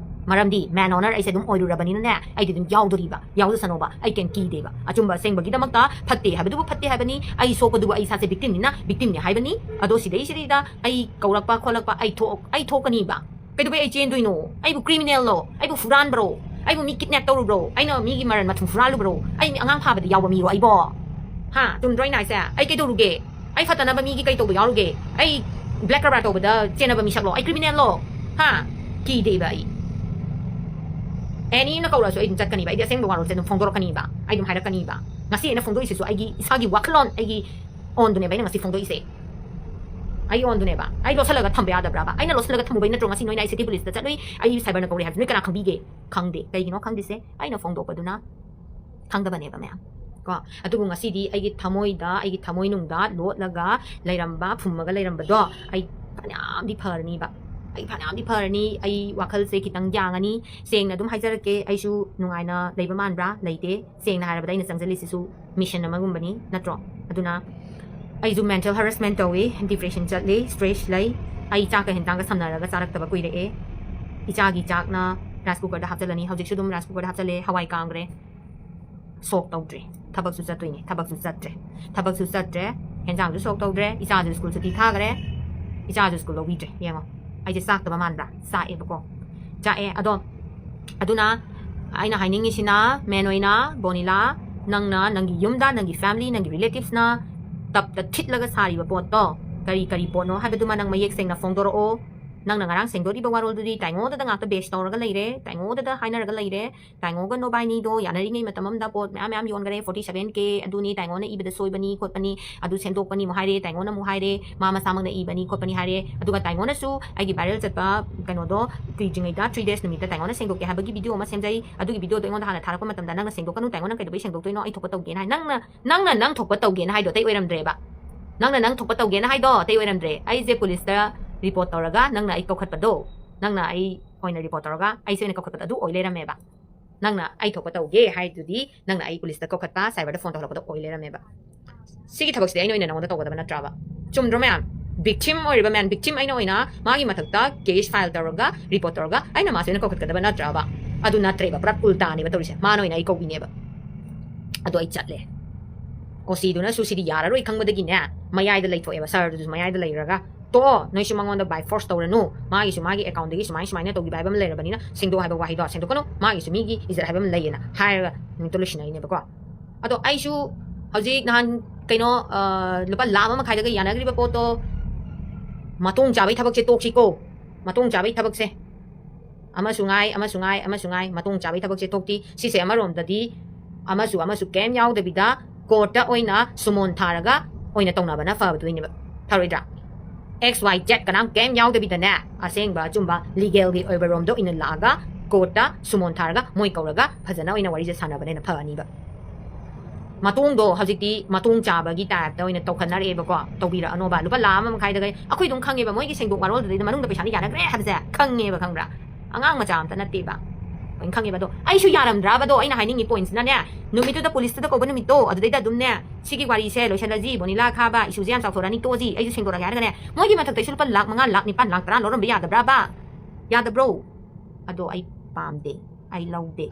ꯃꯔꯝꯗꯤ man honor ꯑꯩꯁꯦ ꯑꯗꯨꯝ ꯑꯣꯏꯔꯨꯔꯕꯅꯤꯅꯅꯦ, ꯑꯩꯗꯤ ꯑꯗꯨꯝ ꯌꯥꯎꯗꯣꯔꯤꯕ꯫ ꯌꯥꯎꯖꯁꯅꯣꯕ꯫ ꯑꯩ ꯀꯩꯝ ꯀꯤꯗꯦꯕ꯫ ꯑꯆꯨꯝꯕ ꯑꯁꯦꯡꯕꯒꯤꯗꯃꯛꯇ ꯐꯠꯇꯦ ꯍꯥꯏꯕꯗꯨꯕꯨ ꯐꯠꯇꯦ ꯍꯥꯏꯕꯅꯤ, ꯑꯩ ꯁꯣꯛꯄꯗꯨꯕꯨ ꯑꯩ ꯏꯁꯥꯁꯦ victim ꯅꯤꯅ victim ꯅꯤ ꯍꯥꯏꯕꯅꯤ꯫ ꯑꯗꯣ ꯁꯤꯗꯩꯁꯤꯗꯩꯗ ꯑꯩ ꯀꯧꯔꯛꯄ ꯈꯣꯠꯂꯛꯄ ꯑꯩ ꯊꯣꯛ-, ꯑꯩ ꯊꯣꯛꯀꯅꯤꯕ꯫ ꯀꯩꯗꯧꯕꯩ ꯑꯩ ꯆꯦꯟꯗꯣꯏꯅꯣ? ꯑꯩꯕꯨ criminal ꯂꯣ? ꯑꯩꯕꯨ ꯐꯨꯔꯥꯟꯕ꯭ꯔꯣ? ꯑꯩꯕꯨ ꯃꯤ kidnap ꯇꯧꯔꯨꯕ꯭ꯔꯣ? ꯑꯩꯅ ꯃꯤꯒꯤ ꯃꯔꯟ ꯃꯊꯨꯝ ꯐꯨꯔꯥꯜꯂꯨꯕ꯭ꯔꯣ? ꯑꯩ ꯃꯤ ꯑꯉꯥꯡ ꯐꯥꯕꯗ ꯌꯥꯎꯕ ꯃꯤꯔꯣ ꯑꯩꯕꯣ? ꯍꯥ? ꯆꯨꯝꯗ꯭ꯔꯣ ꯑꯩꯅ ꯍꯥꯏꯁꯦ? ꯑꯩ ꯀꯩꯗꯧꯔꯨꯒꯦ? ꯑꯩ ꯐꯠꯇꯅꯕ ꯃꯤꯒꯤ ꯀꯩ ꯇꯧꯕ ꯌꯥꯎꯔꯨꯒꯦ? ꯑꯩ black ꯀꯔꯕꯥꯔ ꯇꯧꯕꯗ ꯆꯦꯟꯅꯕ ꯃꯤꯁꯛꯂꯣ? ꯑꯩ criminal ꯂꯣ? ꯍꯥ? ꯀꯤꯗꯦꯕ ꯑꯩ꯫ Any ꯅ ꯀꯧꯔꯛꯑꯁꯨ ꯑꯩ ꯑꯗꯨꯝ ꯆꯠꯀꯅꯤꯕ꯫ ꯑꯩꯗꯤ ꯑꯁꯦꯡꯕ ꯋꯥꯔꯣꯜꯁꯦ ꯑꯗꯨꯝ ꯐꯣꯡꯗꯣꯔꯛꯀꯅꯤꯕ꯫ ꯑꯩ ꯑꯗꯨꯝ ꯍꯥꯏꯔꯛꯀꯅꯤꯕ꯫ ꯉꯁꯤ ꯑꯩꯅ ꯐꯣꯡꯗꯣꯛꯏꯁꯤꯁꯨ ꯑꯩꯒꯤ ꯏꯁꯥꯒꯤ ꯋꯥꯈꯜꯂꯣꯟ, ꯑꯩꯒꯤ ꯑꯣꯟꯗꯨꯅꯦꯕ ꯑꯩꯅ ꯉꯁꯤ ꯐꯣꯡꯗꯣꯛꯏꯁꯦ꯫ ꯑꯩ ꯑꯣꯟꯗꯨꯅꯦꯕ꯫ ꯑꯩ ꯂꯣꯠꯁꯤꯜꯂꯒ ꯊꯝꯕ ꯌꯥꯗꯕ꯭ꯔꯕ? ꯑꯩꯅ ꯂꯣꯠꯁꯤꯜꯂꯒ ꯊꯝꯃꯨꯕꯩ ꯅꯠꯇ꯭ꯔꯣ ꯉꯁꯤ ꯅꯣꯏꯅ ꯑꯩ ꯁꯤꯇꯤ ꯄꯨꯂꯤꯁꯇ ꯆꯠꯂꯨꯏ, ꯑꯩ ꯁꯥꯏꯕꯔꯅ ꯀꯧꯔꯦ ꯍꯥꯏꯕꯁꯦ ꯅꯣꯏ ꯀꯅꯥ ꯈꯪꯕꯤꯒꯦ? ꯈꯪꯗꯦ꯫ ꯀꯩꯒꯤꯅꯣ ꯈꯪꯗ꯭ꯔꯤꯁꯦ? ꯑꯩꯅ ꯐꯣꯡꯗꯣꯛꯄꯗꯨꯅ ꯈꯪꯗꯕꯅꯦꯕ ꯃꯌꯥꯝ꯫ ꯀꯣ, ꯑꯗꯨꯕꯨ ꯉꯁꯤꯗꯤ ꯑꯩꯒꯤ ꯊꯃꯣꯏꯗ, ꯑꯩꯒꯤ ꯊꯃꯣꯏꯅꯨꯡꯗ ꯂꯣꯠꯂꯒ ꯂꯩꯔꯝꯕ, ꯐꯨꯝꯃꯒ ꯂꯩꯔꯝꯕꯗꯣ ꯑꯩ ꯐꯅꯌꯥꯝꯗꯤ ꯐꯔꯅꯤꯕ꯫ ꯑꯩ ꯐꯅꯌꯥꯝꯗꯤ ꯐꯔꯅꯤ꯫ ꯑꯩ ꯋꯥꯈꯜꯁꯦ ꯈꯤꯇꯪ ꯌꯥꯡꯉꯅꯤ꯫ ꯁꯦꯡꯅ ꯑꯗꯨꯝ ꯍꯥꯏꯖꯔꯛꯀꯦ, ꯑꯩꯁꯨ ꯅꯨꯡꯉꯥꯏꯅ ꯂꯩꯕ ꯃꯥꯟꯕ꯭ꯔꯥ? ꯂꯩꯇꯦ꯫ ꯁꯦꯡꯅ ꯍꯥꯏꯔꯕꯗ ꯑꯩꯅ ꯆꯪꯁꯤꯜꯂꯤꯁꯤꯁꯨ ꯃꯤꯁꯟ ꯑꯃꯒꯨꯝꯕꯅꯤ, ꯅꯠꯇ꯭ꯔꯣ? ꯑꯗꯨꯅ ꯑꯩꯁꯨ ꯃꯦꯟꯇꯦꯜ ꯍꯔꯦꯁꯃꯦꯟ ꯇꯧꯏ, ꯗꯤꯄ꯭ꯔꯦꯁꯟ ꯆꯠꯂꯤ, ꯁ꯭ꯇ꯭ꯔꯦꯁ ꯂꯩ꯫ ꯑꯩ ꯆꯥꯛꯀ ꯍꯦꯟꯖꯥꯡꯒ ꯁꯝꯅꯔꯒ ꯆꯥꯔꯛꯇꯕ ꯀꯨꯏꯔꯛꯑꯦ꯫ ꯏꯆꯥꯒꯤ ꯆꯥꯛꯅ ꯔꯥꯏꯁ ꯀꯨꯀꯔꯗ ꯍꯥꯞꯆꯜꯂꯅꯤ꯫ ꯍꯧꯖꯤꯛꯁꯨ ꯑꯗꯨꯝ ꯔꯥꯏꯁ ꯀꯨꯀꯔꯗ ꯍꯥꯞꯆꯜꯂꯦ, ꯍꯋꯥꯏ ꯀꯥꯝꯈ꯭ꯔꯦ꯫ ꯁꯣꯛ ꯇꯧꯗ꯭ꯔꯤ꯫ ꯊꯕꯛꯁꯨ ꯆꯠꯇꯣꯏꯅꯦ, ꯊꯕꯛꯁꯨ ꯆꯠꯇ꯭ꯔꯦ꯫ ꯊꯕꯛꯁꯨ ꯆꯠꯇ꯭ꯔꯦ, ꯍꯦꯟꯖꯥꯡꯁꯨ ꯁꯣꯛ ꯇꯧꯗ꯭ꯔꯦ, ꯏꯆꯥꯁꯨ ꯁ꯭ꯀꯨꯜ ꯁꯨꯇꯤ ꯊꯥꯈ꯭ꯔꯦ꯫ ꯏꯆꯥꯁꯨ ꯁ꯭ꯀꯨꯜ ꯂꯧꯕꯤꯗ꯭ꯔꯦ꯫ ꯌꯦꯡꯉꯣ, ꯑꯩꯁꯦ ꯆꯥꯛꯇꯕ ꯃꯥꯟꯕ꯭ꯔꯥ? ꯆꯥꯛꯑꯦꯕꯀꯣ꯫ ꯆꯥꯛꯑꯦ꯫ ꯑꯗꯣ ꯑꯗꯨꯅ ꯑꯩꯅ ꯍꯥꯏꯅꯤꯡꯉꯤꯁꯤꯅ, ꯃꯦꯟ ꯑꯣꯏꯅ, ꯕꯣꯅꯤꯂꯥ, ꯅꯪꯅ ꯅꯪꯒꯤ ꯌꯨꯝꯗ, ꯅꯪꯒꯤ ꯐꯦꯃꯤꯂꯤ, ꯅꯪꯒꯤ ꯔꯤꯂꯦꯇꯤꯚꯁꯅ ꯇꯞꯇ ꯊꯤꯠꯂꯒ ꯁꯥꯔꯤꯕ ꯄꯣꯠꯇꯣ ꯀꯔꯤ ꯀꯔꯤ ꯄꯣꯠꯅꯣ ꯍꯥꯏꯕꯗꯨꯃ ꯅꯪ ꯃꯌꯦꯛ ꯁꯦꯡꯅ ꯐꯣꯡꯗꯣꯔꯛꯑꯣ꯫ ꯅꯪꯅ ꯉꯔꯥꯡ ꯁꯦꯡꯗꯣꯔꯤꯕ ꯋꯥꯔꯣꯜꯗꯨꯗꯤ ꯇꯥꯏꯉꯣꯗꯇ ꯉꯥꯛꯇ ꯕꯦꯁ ꯇꯧꯔꯒ ꯂꯩꯔꯦ, ꯇꯥꯏꯉꯣꯗꯇ ꯍꯥꯏꯅꯔꯒ ꯂꯩꯔꯦ꯫ ꯇꯥꯏꯉꯣꯒ ꯅꯣꯕꯥꯏꯅꯤꯗꯣ ꯌꯥꯅꯔꯤꯉꯩ ꯃꯇꯝ ꯑꯃꯗ ꯄꯣꯠ ꯃꯌꯥꯝ ꯃꯌꯥꯝ ꯌꯣꯟꯈꯔꯦ, ꯐꯣꯔꯇꯤ ꯁꯚꯦꯟ ꯀꯦ ꯑꯗꯨꯅꯤ, ꯇꯥꯏꯉꯣꯅ ꯏꯕꯗ ꯁꯣꯏꯕꯅꯤ ꯈꯣꯠꯄꯅꯤ, ꯑꯗꯨ ꯁꯦꯝꯗꯣꯛꯄꯅꯤ ꯑꯃꯨꯛ ꯍꯥꯏꯔꯦ, ꯇꯥꯏꯉꯣꯅ ꯑꯃꯨꯛ ꯍꯥꯏꯔꯦ, ꯃꯥ ꯃꯁꯥꯃꯛꯅ ꯏꯕꯅꯤ ꯈꯣꯠꯄꯅꯤ ꯍꯥꯏꯔꯦ꯫ ꯑꯗꯨꯒ ꯇꯥꯏꯉꯣꯅꯁꯨ ꯑꯩꯒꯤ ꯚꯥꯏꯔꯦꯜ ꯆꯠꯄ ꯀꯩꯅꯣꯗꯣ ꯀꯨꯏꯗ꯭ꯔꯤꯉꯩꯗ, ꯊ꯭ꯔꯤ ꯗꯦꯖ ꯅꯨꯃꯤꯠꯇ ꯇꯥꯏꯉꯣꯅ ꯁꯦꯡꯗꯣꯛꯀꯦ ꯍꯥꯏꯕꯒꯤ ꯚꯤꯗꯤꯑꯣ ꯑꯃ ꯁꯦꯝꯖꯩ꯫ ꯑꯗꯨꯒꯤ ꯚꯤꯗꯤꯑꯣꯗꯣ ꯑꯩꯉꯣꯟꯗ ꯍꯥꯟꯅ ꯊꯥꯔꯛꯄ ꯃꯇꯝꯗ ꯅꯪꯅ ꯁꯦꯡꯗꯣꯛꯀꯅꯨ, ꯇꯥꯏꯉꯣ ꯅꯪ ꯀꯩꯗꯧꯕꯩ ꯁꯦꯡꯗꯣꯛꯇꯣꯏꯅꯣ, ꯑꯩ ꯊꯣꯛꯄ ꯇꯧꯒꯦꯅ ꯍꯥꯏ꯫ ꯅꯪꯅ, ꯅꯪꯅ ꯅꯪ ꯊꯣꯛꯄ ꯇꯧꯒꯦꯅ ꯍꯥꯏꯗꯣ ꯑꯇꯩ ꯑꯣꯏꯔꯝꯗ꯭ꯔꯦꯕ꯫ ꯅꯪꯅ ꯅꯪ ꯊꯣꯛꯄ ꯇꯧꯒꯦꯅ ꯍꯥꯏꯗꯣ ꯑꯇꯩ ꯑꯣꯏꯔꯝꯗ꯭ꯔꯦ꯫ ꯑꯩꯁꯦ ꯄꯨꯂꯤꯁꯇ ꯔꯤꯄꯣꯔꯠ ꯇꯧꯔꯒ ꯅꯪꯅ ꯑꯩ ꯀꯧꯈꯠꯄꯗꯣ, ꯅꯪꯅ ꯑꯩ ꯑꯣꯏꯅ ꯔꯤꯄꯣꯔꯠ ꯇꯧꯔꯒ ꯑꯩꯁꯦ ꯑꯣꯏꯅ ꯀꯧꯈꯠꯄꯗꯣ ꯑꯗꯨ ꯑꯣꯏ ꯂꯩꯔꯝꯃꯦꯕ꯫ ꯅꯪꯅ ꯑꯩ ꯊꯣꯛꯄ ꯇꯧꯒꯦ ꯍꯥꯏꯗꯨꯗꯤ ꯅꯪꯅ ꯑꯩ ꯄꯨꯂꯤꯁꯇ ꯀꯧꯈꯠꯄ, ꯁꯥꯏꯕꯔꯗ ꯐꯣꯟ ꯇꯧꯍꯜꯂꯛꯄꯗꯣ ꯑꯣꯏ ꯂꯩꯔꯝꯃꯦꯕ꯫ ꯁꯤꯒꯤ ꯊꯕꯛꯁꯤꯗꯤ ꯑꯩꯅ ꯑꯣꯏꯅ ꯅꯉꯣꯟꯗ ꯇꯧꯒꯗꯕ ꯅꯠꯇ꯭ꯔꯕ? ꯆꯨꯝꯗ꯭ꯔꯣ ꯃꯌꯥꯝ? ꯚꯤꯛꯇꯤꯝ ꯑꯣꯏꯔꯤꯕ ꯃꯌꯥꯝ, ꯚꯤꯛꯇꯤꯝ ꯑꯩꯅ ꯑꯣꯏꯅ ꯃꯥꯒꯤ ꯃꯊꯛꯇ ꯀꯦꯁ ꯐꯥꯏꯜ ꯇꯧꯔꯒ, ꯔꯤꯄꯣꯔꯠ ꯇꯧꯔꯒ, ꯑꯩꯅ ꯃꯥꯁꯦ ꯑꯣꯏꯅ ꯀꯧꯈꯠꯀꯗꯕ ꯅꯠꯇ꯭ꯔꯕ? ꯑꯗꯨ ꯅꯠꯇ꯭ꯔꯦꯕ, ꯄꯨꯔꯥ ꯎꯜꯇꯥꯅꯦꯕ ꯇꯧꯔꯤꯁꯦ꯫ ꯃꯥꯅ ꯑꯣꯏꯅ ꯑꯩ ꯀꯧꯕꯤꯅꯦꯕ꯫ ꯑꯗꯣ ꯑꯩ ꯆꯠꯂꯦ꯫ ꯑꯣ ꯁꯤꯗꯨꯅꯁꯨ ꯁꯤꯗꯤ ꯌꯥꯔꯔꯣꯏ ꯈꯪꯕꯗꯒꯤꯅꯦ, ꯃꯌꯥꯏꯗ ꯂꯩꯊꯣꯛꯑꯦꯕ, ꯁꯥꯔꯗꯨꯁꯨ ꯃꯌꯥꯏꯗ ꯂꯩꯔꯒ, "ꯇꯣꯛꯑꯣ, ꯅꯣꯏꯁꯨ ꯃꯉꯣꯟꯗ ꯕꯥꯏ ꯐꯣꯔꯁ ꯇꯧꯔꯅꯨ, ꯃꯥꯒꯤꯁꯨ ꯃꯥꯒꯤ ꯑꯦꯀꯥꯎꯟꯗꯒꯤ ꯁꯨꯃꯥꯏ ꯁꯨꯃꯥꯏꯅ ꯇꯧꯈꯤꯕ ꯍꯥꯏꯕ ꯑꯃ ꯂꯩꯔꯕꯅꯤꯅ ꯁꯦꯡꯗꯣꯛ ꯍꯥꯏꯕ ꯋꯥꯍꯩꯗꯣ ꯁꯦꯡꯗꯣꯛꯀꯅꯨ, ꯃꯥꯒꯤꯁꯨ ꯃꯤꯒꯤ ꯏꯖꯠ ꯍꯥꯏꯕ ꯑꯃ ꯂꯩꯌꯦꯅ" ꯍꯥꯏꯔꯒ ꯅꯨꯃꯤꯠꯇꯣ ꯂꯣꯏꯁꯤꯟꯅꯔꯤꯅꯦꯕꯀꯣ꯫ ꯑꯗꯣ ꯑꯩꯁꯨ ꯍꯧꯖꯤꯛ ꯅꯍꯥꯟ ꯀꯩꯅꯣ, ꯑ, ꯂꯨꯄꯥ ꯂꯥꯈ ꯑꯃ ꯃꯈꯥꯏꯗꯒ ꯌꯥꯅꯈ꯭ꯔꯤꯕ ꯄꯣꯠꯇꯣ, ꯃꯇꯣꯡ ꯆꯥꯕꯩ ꯊꯕꯛꯁꯦ ꯇꯣꯛꯁꯤꯀꯣ, ꯃꯇꯣꯡ ꯆꯥꯕꯩ ꯊꯕꯛꯁꯦ꯫ ꯑꯃꯁꯨ ꯉꯥꯏ, ꯑꯃꯁꯨ ꯉꯥꯏ, ꯑꯃꯁꯨ ꯉꯥꯏ, ꯃꯇꯣꯡ ꯆꯥꯕꯩ ꯊꯕꯛꯁꯦ ꯊꯣꯛꯇꯤ꯫ ꯁꯤꯁꯦ ꯑꯃꯔꯣꯝꯗꯗꯤ ꯑꯃꯁꯨ, ꯑꯃꯁꯨ ꯀꯩꯝ ꯌꯥꯎꯗꯕꯤꯗ ꯀꯣꯔꯠꯇ ꯑꯣꯏꯅ ꯁꯨꯃꯣꯟ ꯊꯥꯔꯒ ꯑꯣꯏꯅ ꯇꯧꯅꯕꯅ ꯐꯕꯗꯣꯏꯅꯦꯕ꯫ ꯐꯔꯣꯏꯗ꯭ꯔꯥ? X Y Z ꯀꯅꯥꯝ ꯀꯩꯝ ꯌꯥꯎꯗꯕꯤꯗꯅꯦ, ꯑꯁꯦꯡꯕ ꯑꯆꯨꯝꯕ ꯂꯤꯒꯦꯜꯒꯤ ꯑꯣꯏꯕ ꯔꯣꯝꯗ ꯑꯣꯏꯅ ꯂꯥꯛꯑꯒ ꯀꯣꯔꯠꯇ ꯁꯨꯃꯣꯟ ꯊꯥꯔꯒ ꯃꯣꯏ ꯀꯧꯔꯒ ꯐꯖꯅ ꯑꯣꯏꯅ ꯋꯥꯔꯤꯁꯦ ꯁꯥꯟꯅꯕꯅ ꯍꯦꯟꯅ ꯐꯅꯤꯕ꯫ ꯃꯇꯣꯡꯗꯣ ꯍꯧꯖꯤꯛꯇꯤ ꯃꯇꯣꯡ ꯆꯥꯕꯒꯤ ꯇꯥꯏꯞꯇ ꯑꯣꯏꯅ ꯇꯧꯈꯠꯅꯔꯛꯑꯦꯕꯀꯣ꯫ ꯇꯧꯕꯤꯔꯛꯑꯅꯣꯕ꯫ ꯂꯨꯄꯥ ꯂꯥꯈ ꯑꯃ ꯃꯈꯥꯏꯗꯒ ꯑꯩꯈꯣꯏ ꯑꯗꯨꯝ ꯈꯪꯉꯦꯕ, ꯃꯣꯏꯒꯤ ꯁꯦꯡꯗꯣꯛ ꯋꯥꯔꯣꯜꯗꯨꯗꯩꯗ ꯃꯅꯨꯡꯗ ꯄꯩꯁꯥꯗꯤ ꯌꯥꯅꯈ꯭ꯔꯦ ꯍꯥꯏꯕꯁꯦ ꯈꯪꯉꯦꯕ, ꯈꯪꯕ꯭ꯔꯥ? ꯑꯉꯥꯡ ꯃꯆꯥ ꯑꯝꯇ ꯅꯠꯇꯦꯕ, ꯂꯣꯏꯅ ꯈꯪꯉꯦꯕ꯫ ꯑꯗꯣ ꯑꯩꯁꯨ ꯌꯥꯔꯝꯗ꯭ꯔꯕꯗꯣ, ꯑꯩꯅ ꯍꯥꯏꯅꯤꯡꯉꯤ ꯄꯣꯏꯟꯠꯁꯤꯅꯅꯦ, ꯅꯨꯃꯤꯠꯇꯨꯗ ꯄꯨꯂꯤꯁꯇꯨꯗ ꯀꯧꯕ ꯅꯨꯃꯤꯠꯇꯣ ꯑꯗꯨꯗꯩꯗ ꯑꯗꯨꯝꯅꯦ, ꯁꯤꯒꯤ ꯋꯥꯔꯤꯁꯦ ꯂꯣꯏꯁꯤꯜꯂꯁꯤ, ꯕꯣꯅꯤꯂꯥ ꯈꯥꯕ ꯏꯁꯨꯁꯦ ꯌꯥꯝ ꯆꯥꯎꯊꯣꯔꯛꯑꯅꯤ, ꯇꯣꯛꯑꯁꯤ, ꯑꯩꯁꯨ ꯁꯦꯡꯗꯣꯔꯛꯑꯒꯦ ꯍꯥꯏꯔꯒꯅꯦ, ꯃꯣꯏꯒꯤ ꯃꯊꯛꯇ ꯑꯩꯁꯨ ꯂꯨꯄꯥ ꯂꯥꯈ ꯃꯉꯥ, ꯂꯥꯈ ꯅꯤꯄꯥꯟ, ꯂꯥꯈ ꯇꯔꯥ ꯂꯧꯔꯝꯕ ꯌꯥꯗꯕ꯭ꯔꯕ? ꯌꯥꯗꯕ꯭ꯔꯣ? ꯑꯗꯣ ꯑꯩ ꯄꯥꯝꯗꯦ, ꯑꯩ ꯂꯧꯗꯦ꯫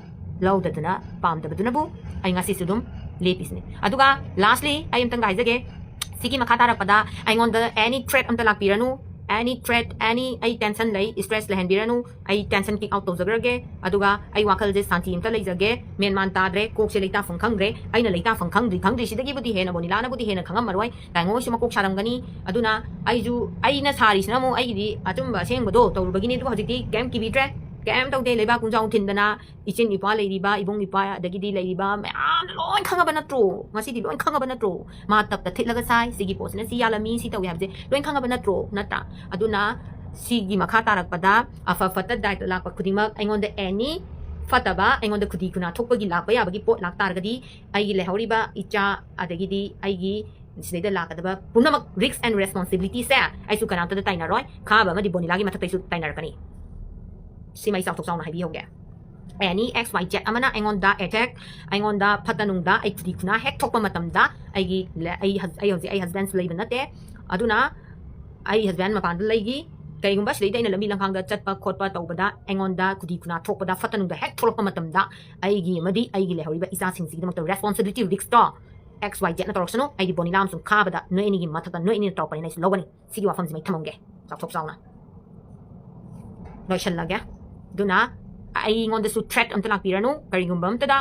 ꯂꯧꯗꯗꯨꯅ ꯄꯥꯝꯗꯕꯗꯨꯅꯕꯨ ꯑꯩ ꯉꯁꯤꯁꯨ ꯑꯗꯨꯝ ꯂꯦꯞꯄꯤꯁꯤꯅꯦ꯫ ꯑꯗꯨꯒ lastly ꯑꯩ ꯑꯝꯇꯪꯒ ꯍꯥꯏꯖꯒꯦ, ꯁꯤꯒꯤ ꯃꯈꯥ ꯇꯥꯔꯛꯄꯗ ꯑꯩꯉꯣꯟꯗ any threat ꯑꯝꯇ ꯂꯥꯛꯄꯤꯔꯅꯨ, any threat, any ꯑꯩ tension ꯂꯩ, stress ꯂꯩꯍꯟꯕꯤꯔꯅꯨ, ꯑꯩ tension kick out ꯇꯧꯖꯈ꯭ꯔꯒꯦ꯫ ꯑꯗꯨꯒ ꯑꯩ ꯋꯥꯈꯜꯁꯦ ꯁꯥꯟꯇꯤ ꯑꯝꯇ ꯂꯩꯖꯒꯦ꯫ ꯃꯦꯟ ꯃꯥꯟ ꯇꯥꯗ꯭ꯔꯦ, ꯀꯣꯛꯁꯦ ꯂꯩꯇꯥꯐꯝ ꯈꯪꯗ꯭ꯔꯦ꯫ ꯑꯩꯅ ꯂꯩꯇꯥꯐꯝ ꯈꯪꯗ꯭ꯔꯤ ꯈꯪꯗ꯭ꯔꯤ ꯁꯤꯗꯒꯤꯕꯨꯗꯤ ꯍꯦꯟꯅ ꯕꯣꯅꯤꯂꯥꯅꯕꯨꯗꯤ ꯍꯦꯟꯅ ꯈꯪꯉꯝꯃꯔꯣꯏ, ꯇꯥꯏꯉꯣ ꯍꯣꯏꯁꯨ ꯃꯀꯣꯛ ꯁꯥꯔꯝꯒꯅꯤ꯫ ꯑꯗꯨꯅ ꯑꯩꯁꯨ, ꯑꯩꯅ ꯁꯥꯔꯤꯁꯤꯅ ꯑꯃꯨꯛ ꯑꯩꯒꯤꯗꯤ ꯑꯆꯨꯝꯕ ꯑꯁꯦꯡꯕꯗꯣ ꯇꯧꯔꯨꯕꯒꯤꯅꯤ꯫ ꯑꯗꯨꯕꯨ ꯍꯧꯖꯤꯛꯇꯤ ꯀꯩꯝ ꯀꯤꯕꯤꯗ꯭ꯔꯦ, ꯀꯩꯝ ꯇꯧꯗꯦ꯫ ꯂꯩꯕꯥꯛ ꯄꯨꯡꯖꯥꯎ ꯊꯤꯟꯗꯅ ꯏꯆꯤꯟ ꯏꯄꯥ ꯂꯩꯔꯤꯕ, ꯏꯕꯨꯡ ꯏꯄꯥ, ꯑꯗꯒꯤꯗꯤ ꯂꯩꯔꯤꯕ ꯃꯌꯥꯝ ꯂꯣꯏ ꯈꯪꯉꯕ ꯅꯠꯇ꯭ꯔꯣ? ꯉꯁꯤꯗꯤ ꯂꯣꯏ ꯈꯪꯉꯕ ꯅꯠꯇ꯭ꯔꯣ? ꯃꯥ ꯇꯞꯇ ꯊꯤꯠꯂꯒ ꯁꯥꯏ, ꯁꯤꯒꯤ ꯄꯣꯠꯁꯤꯅ ꯁꯤ ꯌꯥꯜꯂꯝꯃꯤ, ꯁꯤ ꯇꯧꯏ ꯍꯥꯏꯕꯁꯦ ꯂꯣꯏ ꯈꯪꯉꯕ ꯅꯠꯇ꯭ꯔꯣ? ꯅꯠꯇ꯭ꯔꯥ? ꯑꯗꯨꯅ ꯁꯤꯒꯤ ꯃꯈꯥ ꯇꯥꯔꯛꯄꯗ ꯑꯐ ꯐꯠꯇ ꯗꯥꯏꯇ ꯂꯥꯛꯄ ꯈꯨꯗꯤꯡꯃꯛ ꯑꯩꯉꯣꯟꯗ any ꯐꯠꯇꯕ, ꯑꯩꯉꯣꯟꯗ ꯈꯨꯗꯤ ꯈꯨꯅꯥ ꯊꯣꯛꯄꯒꯤ ꯂꯥꯛꯄ ꯌꯥꯕꯒꯤ ꯄꯣꯠ ꯂꯥꯛꯇꯥꯔꯒꯗꯤ ꯑꯩꯒꯤ ꯂꯩꯍꯧꯔꯤꯕ ꯏꯆꯥ, ꯑꯗꯒꯤꯗꯤ ꯑꯩꯒꯤ ꯁꯤꯗꯩꯗ ꯂꯥꯛꯀꯗꯕ ꯄꯨꯝꯅꯃꯛ risk and responsibilityꯁꯦ ꯑꯩꯁꯨ ꯀꯅꯥꯝꯇꯗ ꯇꯥꯏꯅꯔꯣꯏ꯫ ꯈꯥꯕ ꯑꯃꯗꯤ ꯕꯣꯅꯤꯂꯥꯒꯤ ꯃꯊꯛꯇꯩꯁꯨ ꯇꯥꯏꯅꯔꯛꯀꯅꯤ꯫ ꯁꯤꯃ ꯑꯩ ꯆꯥꯎꯊꯣꯛ ꯆꯥꯎꯅ ꯍꯥꯏꯕꯤꯍꯧꯒꯦ꯫ Any X Y Z ꯑꯃꯅ ꯑꯩꯉꯣꯟꯗ attack, ꯑꯩꯉꯣꯟꯗ ꯐꯠꯇ ꯅꯨꯡꯗ, ꯑꯩ ꯈꯨꯗꯤ ꯈꯨꯅꯥ ꯍꯦꯛ ꯊꯣꯛꯄ ꯃꯇꯝꯗ, ꯑꯩꯒꯤ ꯂ-, ꯑꯩ ꯍꯧ-, ꯑꯩ ꯍꯧꯖꯤꯛ ꯑꯩ husbandꯁꯨ ꯂꯩꯕ ꯅꯠꯇꯦ, ꯑꯗꯨꯅ ꯑꯩ husband ꯃꯄꯥꯟꯗ ꯂꯩꯈꯤ꯫ ꯀꯩꯒꯨꯝꯕ ꯁꯤꯗꯩꯗ ꯑꯩꯅ ꯂꯝꯕꯤ ꯂꯝꯈꯥꯡꯗ ꯆꯠꯄ ꯈꯣꯠꯄ ꯇꯧꯕꯗ ꯑꯩꯉꯣꯟꯗ ꯈꯨꯗꯤ ꯈꯨꯅꯥ ꯊꯣꯛꯄꯗ, ꯐꯠꯇ ꯅꯨꯡꯗ ꯍꯦꯛ ꯊꯣꯛꯂꯛꯄ ꯃꯇꯝꯗ, ꯑꯩꯒꯤ ꯑꯃꯗꯤ ꯑꯩꯒꯤ ꯂꯩꯍꯧꯔꯤꯕ ꯏꯆꯥꯁꯤꯡꯁꯤꯒꯤꯗꯃꯛꯇ responsibility, riskꯇꯣ X Y Zꯅ ꯇꯧꯔꯛꯁꯅꯨ꯫ ꯑꯩꯗꯤ ꯕꯣꯅꯤꯂꯥ ꯑꯃꯁꯨꯡ ꯈꯥꯕꯗ ꯅꯣꯏ ꯑꯅꯤꯒꯤ ꯃꯊꯛꯇ ꯅꯣꯏ ꯑꯅꯤꯅ ꯇꯧꯔꯛꯄꯅꯤꯅ ꯑꯩꯁꯨ ꯂꯧꯒꯅꯤ꯫ ꯁꯤꯒꯤ ꯋꯥꯐꯝꯁꯤꯃ ꯑꯩ ꯊꯝꯃꯝꯒꯦ ꯆꯥꯎꯊꯣꯛ ꯆꯥꯎꯅ꯫ ꯂꯣꯏꯁꯜꯂꯒꯦ꯫ ꯑꯗꯨꯅ ꯑꯩꯉꯣꯟꯗꯁꯨ threat ꯑꯝꯇ ꯂꯥꯛꯄꯤꯔꯅꯨ꯫ ꯀꯔꯤꯒꯨꯝꯕ ꯑꯝꯇꯗ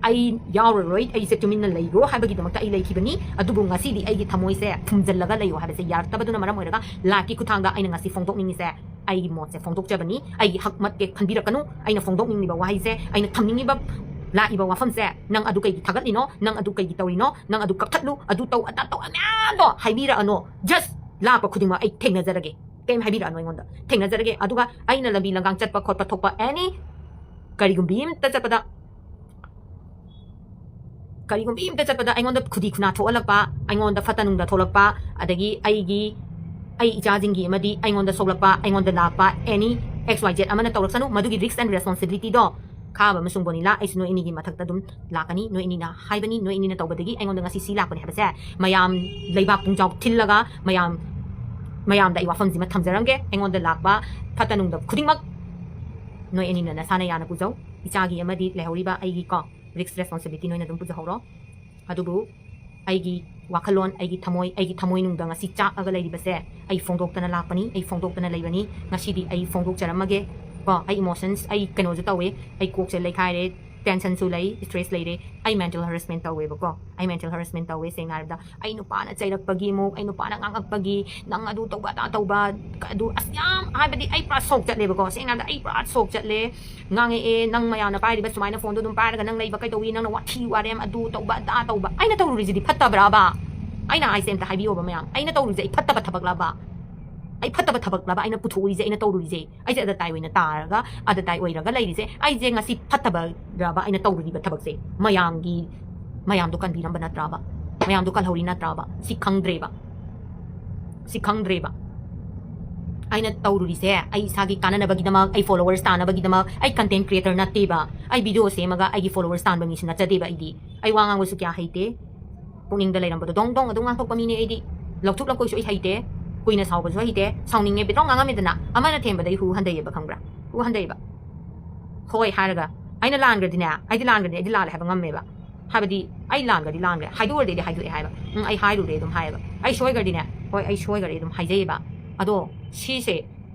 ꯑꯩ ꯌꯥꯎꯔꯔꯣꯏ, ꯑꯩꯁꯦ ꯇꯨꯃꯤꯟꯅ ꯂꯩꯈ꯭ꯔꯣ ꯍꯥꯏꯕꯒꯤꯗꯃꯛꯇ ꯑꯩ ꯂꯩꯈꯤꯕꯅꯤ꯫ ꯑꯗꯨꯕꯨ ꯉꯁꯤꯗꯤ ꯑꯩꯒꯤ ꯊꯃꯣꯏꯁꯦ ꯐꯨꯝꯖꯤꯜꯂꯒ ꯂꯩꯌꯣ ꯍꯥꯏꯕꯁꯦ ꯌꯥꯔꯛꯇꯕꯗꯨꯅ ꯃꯔꯝ ꯑꯣꯏꯔꯒ ꯂꯥꯏꯛꯀꯤ ꯈꯨꯠꯊꯥꯡꯗ ꯑꯩꯅ ꯉꯁꯤ ꯐꯣꯡꯗꯣꯛꯅꯤꯡꯉꯤꯁꯦ, ꯑꯩꯒꯤ ꯃꯣꯠꯁꯦ ꯐꯣꯡꯗꯣꯛꯆꯕꯅꯤ꯫ ꯑꯩꯒꯤ ꯍꯛ ꯃꯠꯀꯦ ꯈꯟꯕꯤꯔꯛꯀꯅꯨ꯫ ꯑꯩꯅ ꯐꯣꯡꯗꯣꯛꯅꯤꯡꯂꯤꯕ ꯋꯥꯍꯩꯁꯦ, ꯑꯩꯅ ꯊꯝꯅꯤꯡꯉꯤꯕ, ꯂꯥꯛꯏꯕ ꯋꯥꯐꯝꯁꯦ, ꯅꯪ ꯑꯗꯨ ꯀꯩꯒꯤ ꯊꯥꯒꯠꯂꯤꯅꯣ, ꯅꯪ ꯑꯗꯨ ꯀꯩꯒꯤ ꯇꯧꯔꯤꯅꯣ, ꯅꯪ ꯑꯗꯨ ꯀꯛꯊꯠꯂꯨ, ꯑꯗꯨ ꯇꯧ, ꯑꯗꯥ ꯇꯧ, ꯃꯌꯥꯝꯗꯣ ꯍꯥꯏꯕꯤꯔꯛꯑꯅꯣ꯫ Just ꯂꯥꯛꯄ ꯈꯨꯗꯤꯡꯃꯛ ꯑꯩ ꯊꯦꯡꯅꯖꯔꯒꯦ꯫ ꯀꯩꯝ ꯍꯥꯏꯕꯤꯔꯛꯑꯅꯨ ꯑꯩꯉꯣꯟꯗ꯫ ꯊꯦꯡꯅꯖꯔꯒꯦ꯫ ꯑꯗꯨꯒ ꯑꯩꯅ ꯂꯝꯕꯤ ꯂꯝꯒꯥꯡ ꯆꯠꯄ ꯈꯣꯠꯄ ꯊꯣꯛꯄ ꯑꯦꯅꯤ ꯀꯔꯤꯒꯨꯝꯕꯤ ꯑꯃꯇ ꯆꯠꯄꯗ ꯀꯔꯤꯒꯨꯝꯕꯤ ꯑꯃꯇ ꯆꯠꯄꯗ ꯑꯩꯉꯣꯟꯗ ꯈꯨꯗꯤ ꯈꯨꯅꯥ ꯊꯣꯛꯍꯜꯂꯛꯄ, ꯑꯩꯉꯣꯟꯗ ꯐꯠꯇ ꯅꯨꯡꯗ ꯊꯣꯛꯂꯛꯄ, ꯑꯗꯒꯤ ꯑꯩꯒꯤ ꯑꯩ ꯏꯆꯥꯁꯤꯡꯒꯤ ꯑꯃꯗꯤ ꯑꯩꯉꯣꯟꯗ ꯁꯣꯛꯂꯛꯄ, ꯑꯩꯉꯣꯟꯗ ꯂꯥꯛꯄ ꯑꯦꯅꯤ ꯑꯦꯛꯁ ꯋꯥꯏ ꯖꯦꯠ ꯑꯃꯅ ꯇꯧꯔꯛꯁꯅꯨ꯫ ꯃꯗꯨꯒꯤ ꯔꯤꯁꯛ ꯑꯦꯟ ꯔꯦꯁꯄꯣꯟꯁꯤꯕꯤꯂꯤꯇꯤꯗꯣ ꯈꯥꯕ ꯑꯃꯁꯨꯡ ꯕꯣꯅꯤꯂꯥ, ꯑꯩꯁꯨ ꯅꯣꯏ ꯑꯅꯤꯒꯤ ꯃꯊꯛꯇ ꯑꯗꯨꯝ ꯂꯥꯛꯀꯅꯤ꯫ ꯅꯣꯏ ꯑꯅꯤꯅ ꯍꯥꯏꯕꯅꯤ, ꯅꯣꯏ ꯑꯅꯤꯅ ꯇꯧꯕꯗꯒꯤ ꯑꯩꯉꯣꯟꯗ ꯉꯁꯤ ꯁꯤ ꯂꯥꯛꯄꯅꯤ ꯍꯥꯏꯕꯁꯦ ꯃꯌꯥꯝ ꯂꯩꯕꯥꯛ ꯄꯨꯡꯖꯥꯎ ꯊꯤꯜꯂꯒ ꯃꯌꯥꯝ ꯃꯌꯥꯝꯗ ꯑꯩ ꯋꯥꯐꯝꯁꯤꯃ ꯊꯝꯖꯔꯝꯒꯦ꯫ ꯑꯩꯉꯣꯟꯗ ꯂꯥꯛꯄ ꯐꯠꯇ ꯅꯨꯡꯗ ꯈꯨꯗꯤꯡꯃꯛ ꯅꯣꯏ ꯑꯅꯤꯅ ꯅꯁꯥꯅ ꯌꯥꯅ ꯄꯨꯖꯧ꯫ ꯏꯆꯥꯒꯤ ꯑꯃꯗꯤ ꯂꯩꯍꯧꯔꯤꯕ ꯑꯩꯒꯤ ꯀꯣ ꯔꯤꯁꯛ ꯔꯦꯁꯄꯣꯟꯁꯤꯕꯤꯂꯤꯇꯤ ꯅꯣꯏꯅ ꯑꯗꯨꯝ ꯄꯨꯖꯍꯧꯔꯣ꯫ ꯑꯗꯨꯕꯨ ꯑꯩꯒꯤ ꯋꯥꯈꯜꯂꯣꯟ, ꯑꯩꯒꯤ ꯊꯃꯣꯏ, ꯑꯩꯒꯤ ꯊꯃꯣꯏꯅꯨꯡꯗ ꯉꯁꯤ ꯆꯥꯛꯑꯒ ꯂꯩꯔꯤꯕꯁꯦ ꯑꯩ ꯐꯣꯡꯗꯣꯛꯇꯅ ꯂꯥꯛꯄꯅꯤ꯫ ꯑꯩ ꯐꯣꯡꯗꯣꯛꯇꯅ ꯂꯩꯕꯅꯤ꯫ ꯉꯁꯤꯗꯤ ꯑꯩ ꯐꯣꯡꯗꯣꯛꯆꯔꯝꯃꯒꯦ ꯀꯣ꯫ ꯑꯩ ꯏꯃꯣꯁꯟꯁ, ꯑꯩ ꯀꯩꯅꯣꯁꯨ ꯇꯧꯋꯦ꯫ ꯑꯩ ꯀꯣꯛꯁꯦ ꯂꯩꯈꯥꯏꯔꯦ, ꯇꯦꯟꯁꯟꯁꯨ ꯂꯩ, ꯁ꯭ꯇ꯭ꯔꯦꯁ ꯂꯩꯔꯦ꯫ ꯑꯩ ꯃꯦꯟꯇꯦꯜ ꯍꯔꯦꯁꯃꯦꯟ ꯇꯧꯋꯦꯕꯀꯣ꯫ ꯑꯩ ꯃꯦꯟꯇꯦꯜ ꯍꯔꯦꯁꯃꯦꯟ ꯇꯧꯋꯦ꯫ ꯁꯦꯡꯅ ꯍꯥꯏꯔꯕꯗ ꯑꯩ ꯅꯨꯄꯥꯅ ꯆꯩꯔꯛꯄꯒꯤ ꯑꯃꯨꯛ, ꯑꯩ ꯅꯨꯄꯥꯅ ꯉꯥꯡꯉꯛꯄꯒꯤ, "ꯅꯪ ꯑꯗꯨ ꯇꯧꯕ, ꯑꯗꯥ ꯇꯧꯕ", ꯑꯗꯨ ꯑꯁ ꯌꯥꯝ, ꯍꯥꯏꯕꯗꯤ ꯑꯩ ꯄꯨꯔꯥ ꯁꯣꯛ ꯆꯠꯂꯦꯕꯀꯣ꯫ ꯁꯦꯡꯅ ꯍꯥꯏꯔꯕꯗ ꯑꯩ ꯄꯨꯔꯥ ꯁꯣꯛ ꯆꯠꯂꯦ꯫ ꯉꯥꯡꯉꯛꯑꯦ, "ꯅꯪ ꯃꯌꯥꯝꯅ ꯄꯥꯏꯔꯤꯕ ꯁꯨꯃꯥꯏꯅ ꯐꯣꯟꯗꯣ ꯑꯗꯨꯝ ꯄꯥꯏꯔꯒ ꯅꯪ ꯂꯩꯕ ꯀꯩꯗꯧꯏ? ꯅꯪꯅ ꯋꯥꯊꯤ ꯋꯥꯔꯦꯝ ꯑꯗꯨ ꯇꯧꯕ, ꯑꯗꯥ ꯇꯧꯕ"꯫ ꯑꯩꯅ ꯇꯧꯔꯨꯔꯤꯁꯤꯗꯤ ꯐꯠꯇꯕ꯭ꯔꯥꯕ? ꯑꯩꯅ ꯍꯥꯏꯁꯦ ꯑꯝꯇ ꯍꯥꯏꯕꯤꯌꯣꯕ ꯃꯌꯥꯝ꯫ ꯑꯩꯅ ꯇꯧꯔꯤꯁꯦ ꯑꯩ ꯐꯠꯇꯕ ꯊꯕꯛꯂꯕ? ꯑꯩ ꯐꯠꯇꯕ ꯊꯕꯛꯂꯕ ꯑꯩꯅ ꯄꯨꯊꯣꯛꯎꯔꯤꯁꯦ, ꯑꯩꯅ ꯇꯧꯔꯨꯔꯤꯁꯦ? ꯑꯩꯁꯦ ꯑꯗ ꯇꯥꯏ ꯑꯣꯏꯅ ꯇꯥꯔꯒ, ꯑꯗ ꯇꯥꯏ ꯑꯣꯏꯔꯒ ꯂꯩꯔꯤꯁꯦ? ꯑꯩꯁꯦ ꯉꯁꯤ ꯐꯠꯇꯕꯔꯕ ꯑꯩꯅ ꯇꯧꯔꯨꯔꯤꯕ ꯊꯕꯛꯁꯦ? ꯃꯌꯥꯝꯒꯤ, ꯃꯌꯥꯝꯗꯣ ꯀꯟꯕꯤꯔꯝꯕ ꯅꯠꯇ꯭ꯔꯕ? ꯃꯌꯥꯝꯗꯣ ꯀꯜꯍꯧꯔꯤ ꯅꯠꯇ꯭ꯔꯕ? ꯁꯤ ꯈꯪꯗ꯭ꯔꯦꯕ꯫ ꯁꯤ ꯈꯪꯗ꯭ꯔꯦꯕ꯫ ꯑꯩꯅ ꯇꯧꯔꯨꯔꯤꯁꯦ ꯑꯩ ꯏꯁꯥꯒꯤ ꯀꯥꯟꯅꯅꯕꯒꯤꯗꯃꯛ, ꯑꯩ ꯐꯣꯂꯣꯋꯔꯁ ꯇꯥꯅꯕꯒꯤꯗꯃꯛ꯫ ꯑꯩ ꯀꯟꯇꯦꯟ ꯀ꯭ꯔꯤꯌꯦꯇꯔ ꯅꯠꯇꯦꯕ꯫ ꯑꯩ ꯚꯤꯗꯤꯑꯣ ꯁꯦꯝꯃꯒ ꯑꯩꯒꯤ ꯐꯣꯂꯣꯋꯔꯁ ꯇꯥꯟꯕ ꯃꯤꯁꯨ ꯅꯠꯆꯗꯦꯕ ꯑꯩꯗꯤ꯫ ꯑꯩ ꯋꯥ ꯉꯥꯡꯕꯁꯨ ꯀꯌꯥ ꯍꯩꯇꯦ꯫ ꯄꯨꯛꯅꯤꯡꯗ ꯂꯩꯔꯝꯕꯗꯣ ꯗꯣꯡ ꯗꯣꯡ ꯑꯗꯨꯝ ꯉꯥꯡꯊꯣꯛꯄ ꯃꯤꯅꯦ ꯑꯩꯗꯤ꯫ ꯂꯧꯊꯣꯛ ꯂꯧꯈꯣꯏꯁꯨ ꯑꯩ ꯍꯩꯇꯦ꯫ ꯀꯨꯏꯅ ꯁꯥꯎꯕꯁꯨ ꯍꯩꯇꯦ꯫ ꯁꯥꯎꯅꯤꯡꯉꯦ, ꯕꯤꯇ꯭ꯔꯣꯡ ꯉꯥꯡꯉꯝꯃꯦꯗꯅ, ꯑꯃꯅ ꯊꯦꯝꯕꯗ ꯑꯩ ꯍꯨ ꯍꯟꯗꯩꯌꯦꯕ, ꯈꯪꯕ꯭ꯔꯥ? ꯍꯨ ꯍꯟꯗꯩꯌꯦꯕ꯫ ꯍꯣꯏ ꯍꯥꯏꯔꯒ꯫ ꯑꯩꯅ ꯂꯥꯟꯈ꯭ꯔꯗꯤꯅꯦ, ꯑꯩꯗꯤ ꯂꯥꯟꯈ꯭ꯔꯗꯤ ꯑꯩꯗꯤ ꯂꯥꯜꯂꯦ ꯍꯥꯏꯕ ꯉꯝꯃꯦꯕ꯫ ꯍꯥꯏꯕꯗꯤ ꯑꯩ ꯂꯥꯟꯈ꯭ꯔꯗꯤ ꯂꯥꯟꯈ꯭ꯔꯦ, ꯍꯥꯏꯗꯣꯛꯎꯔꯗꯤ ꯑꯩꯗꯤ ꯍꯥꯏꯗꯣꯛꯑꯦ ꯍꯥꯏꯕ꯫ ꯎꯝ, ꯑꯩ ꯍꯥꯏꯔꯨꯔꯦ ꯑꯗꯨꯝ ꯍꯥꯏꯌꯦꯕ꯫ ꯑꯩ ꯁꯣꯏꯈ꯭ꯔꯗꯤꯅꯦ, "ꯍꯣꯏ, ꯑꯩ ꯁꯣꯏꯈ꯭ꯔꯦ" ꯑꯗꯨꯝ ꯍꯥꯏꯖꯩꯌꯦꯕ꯫ ꯑꯗꯣ ꯁꯤꯁꯦ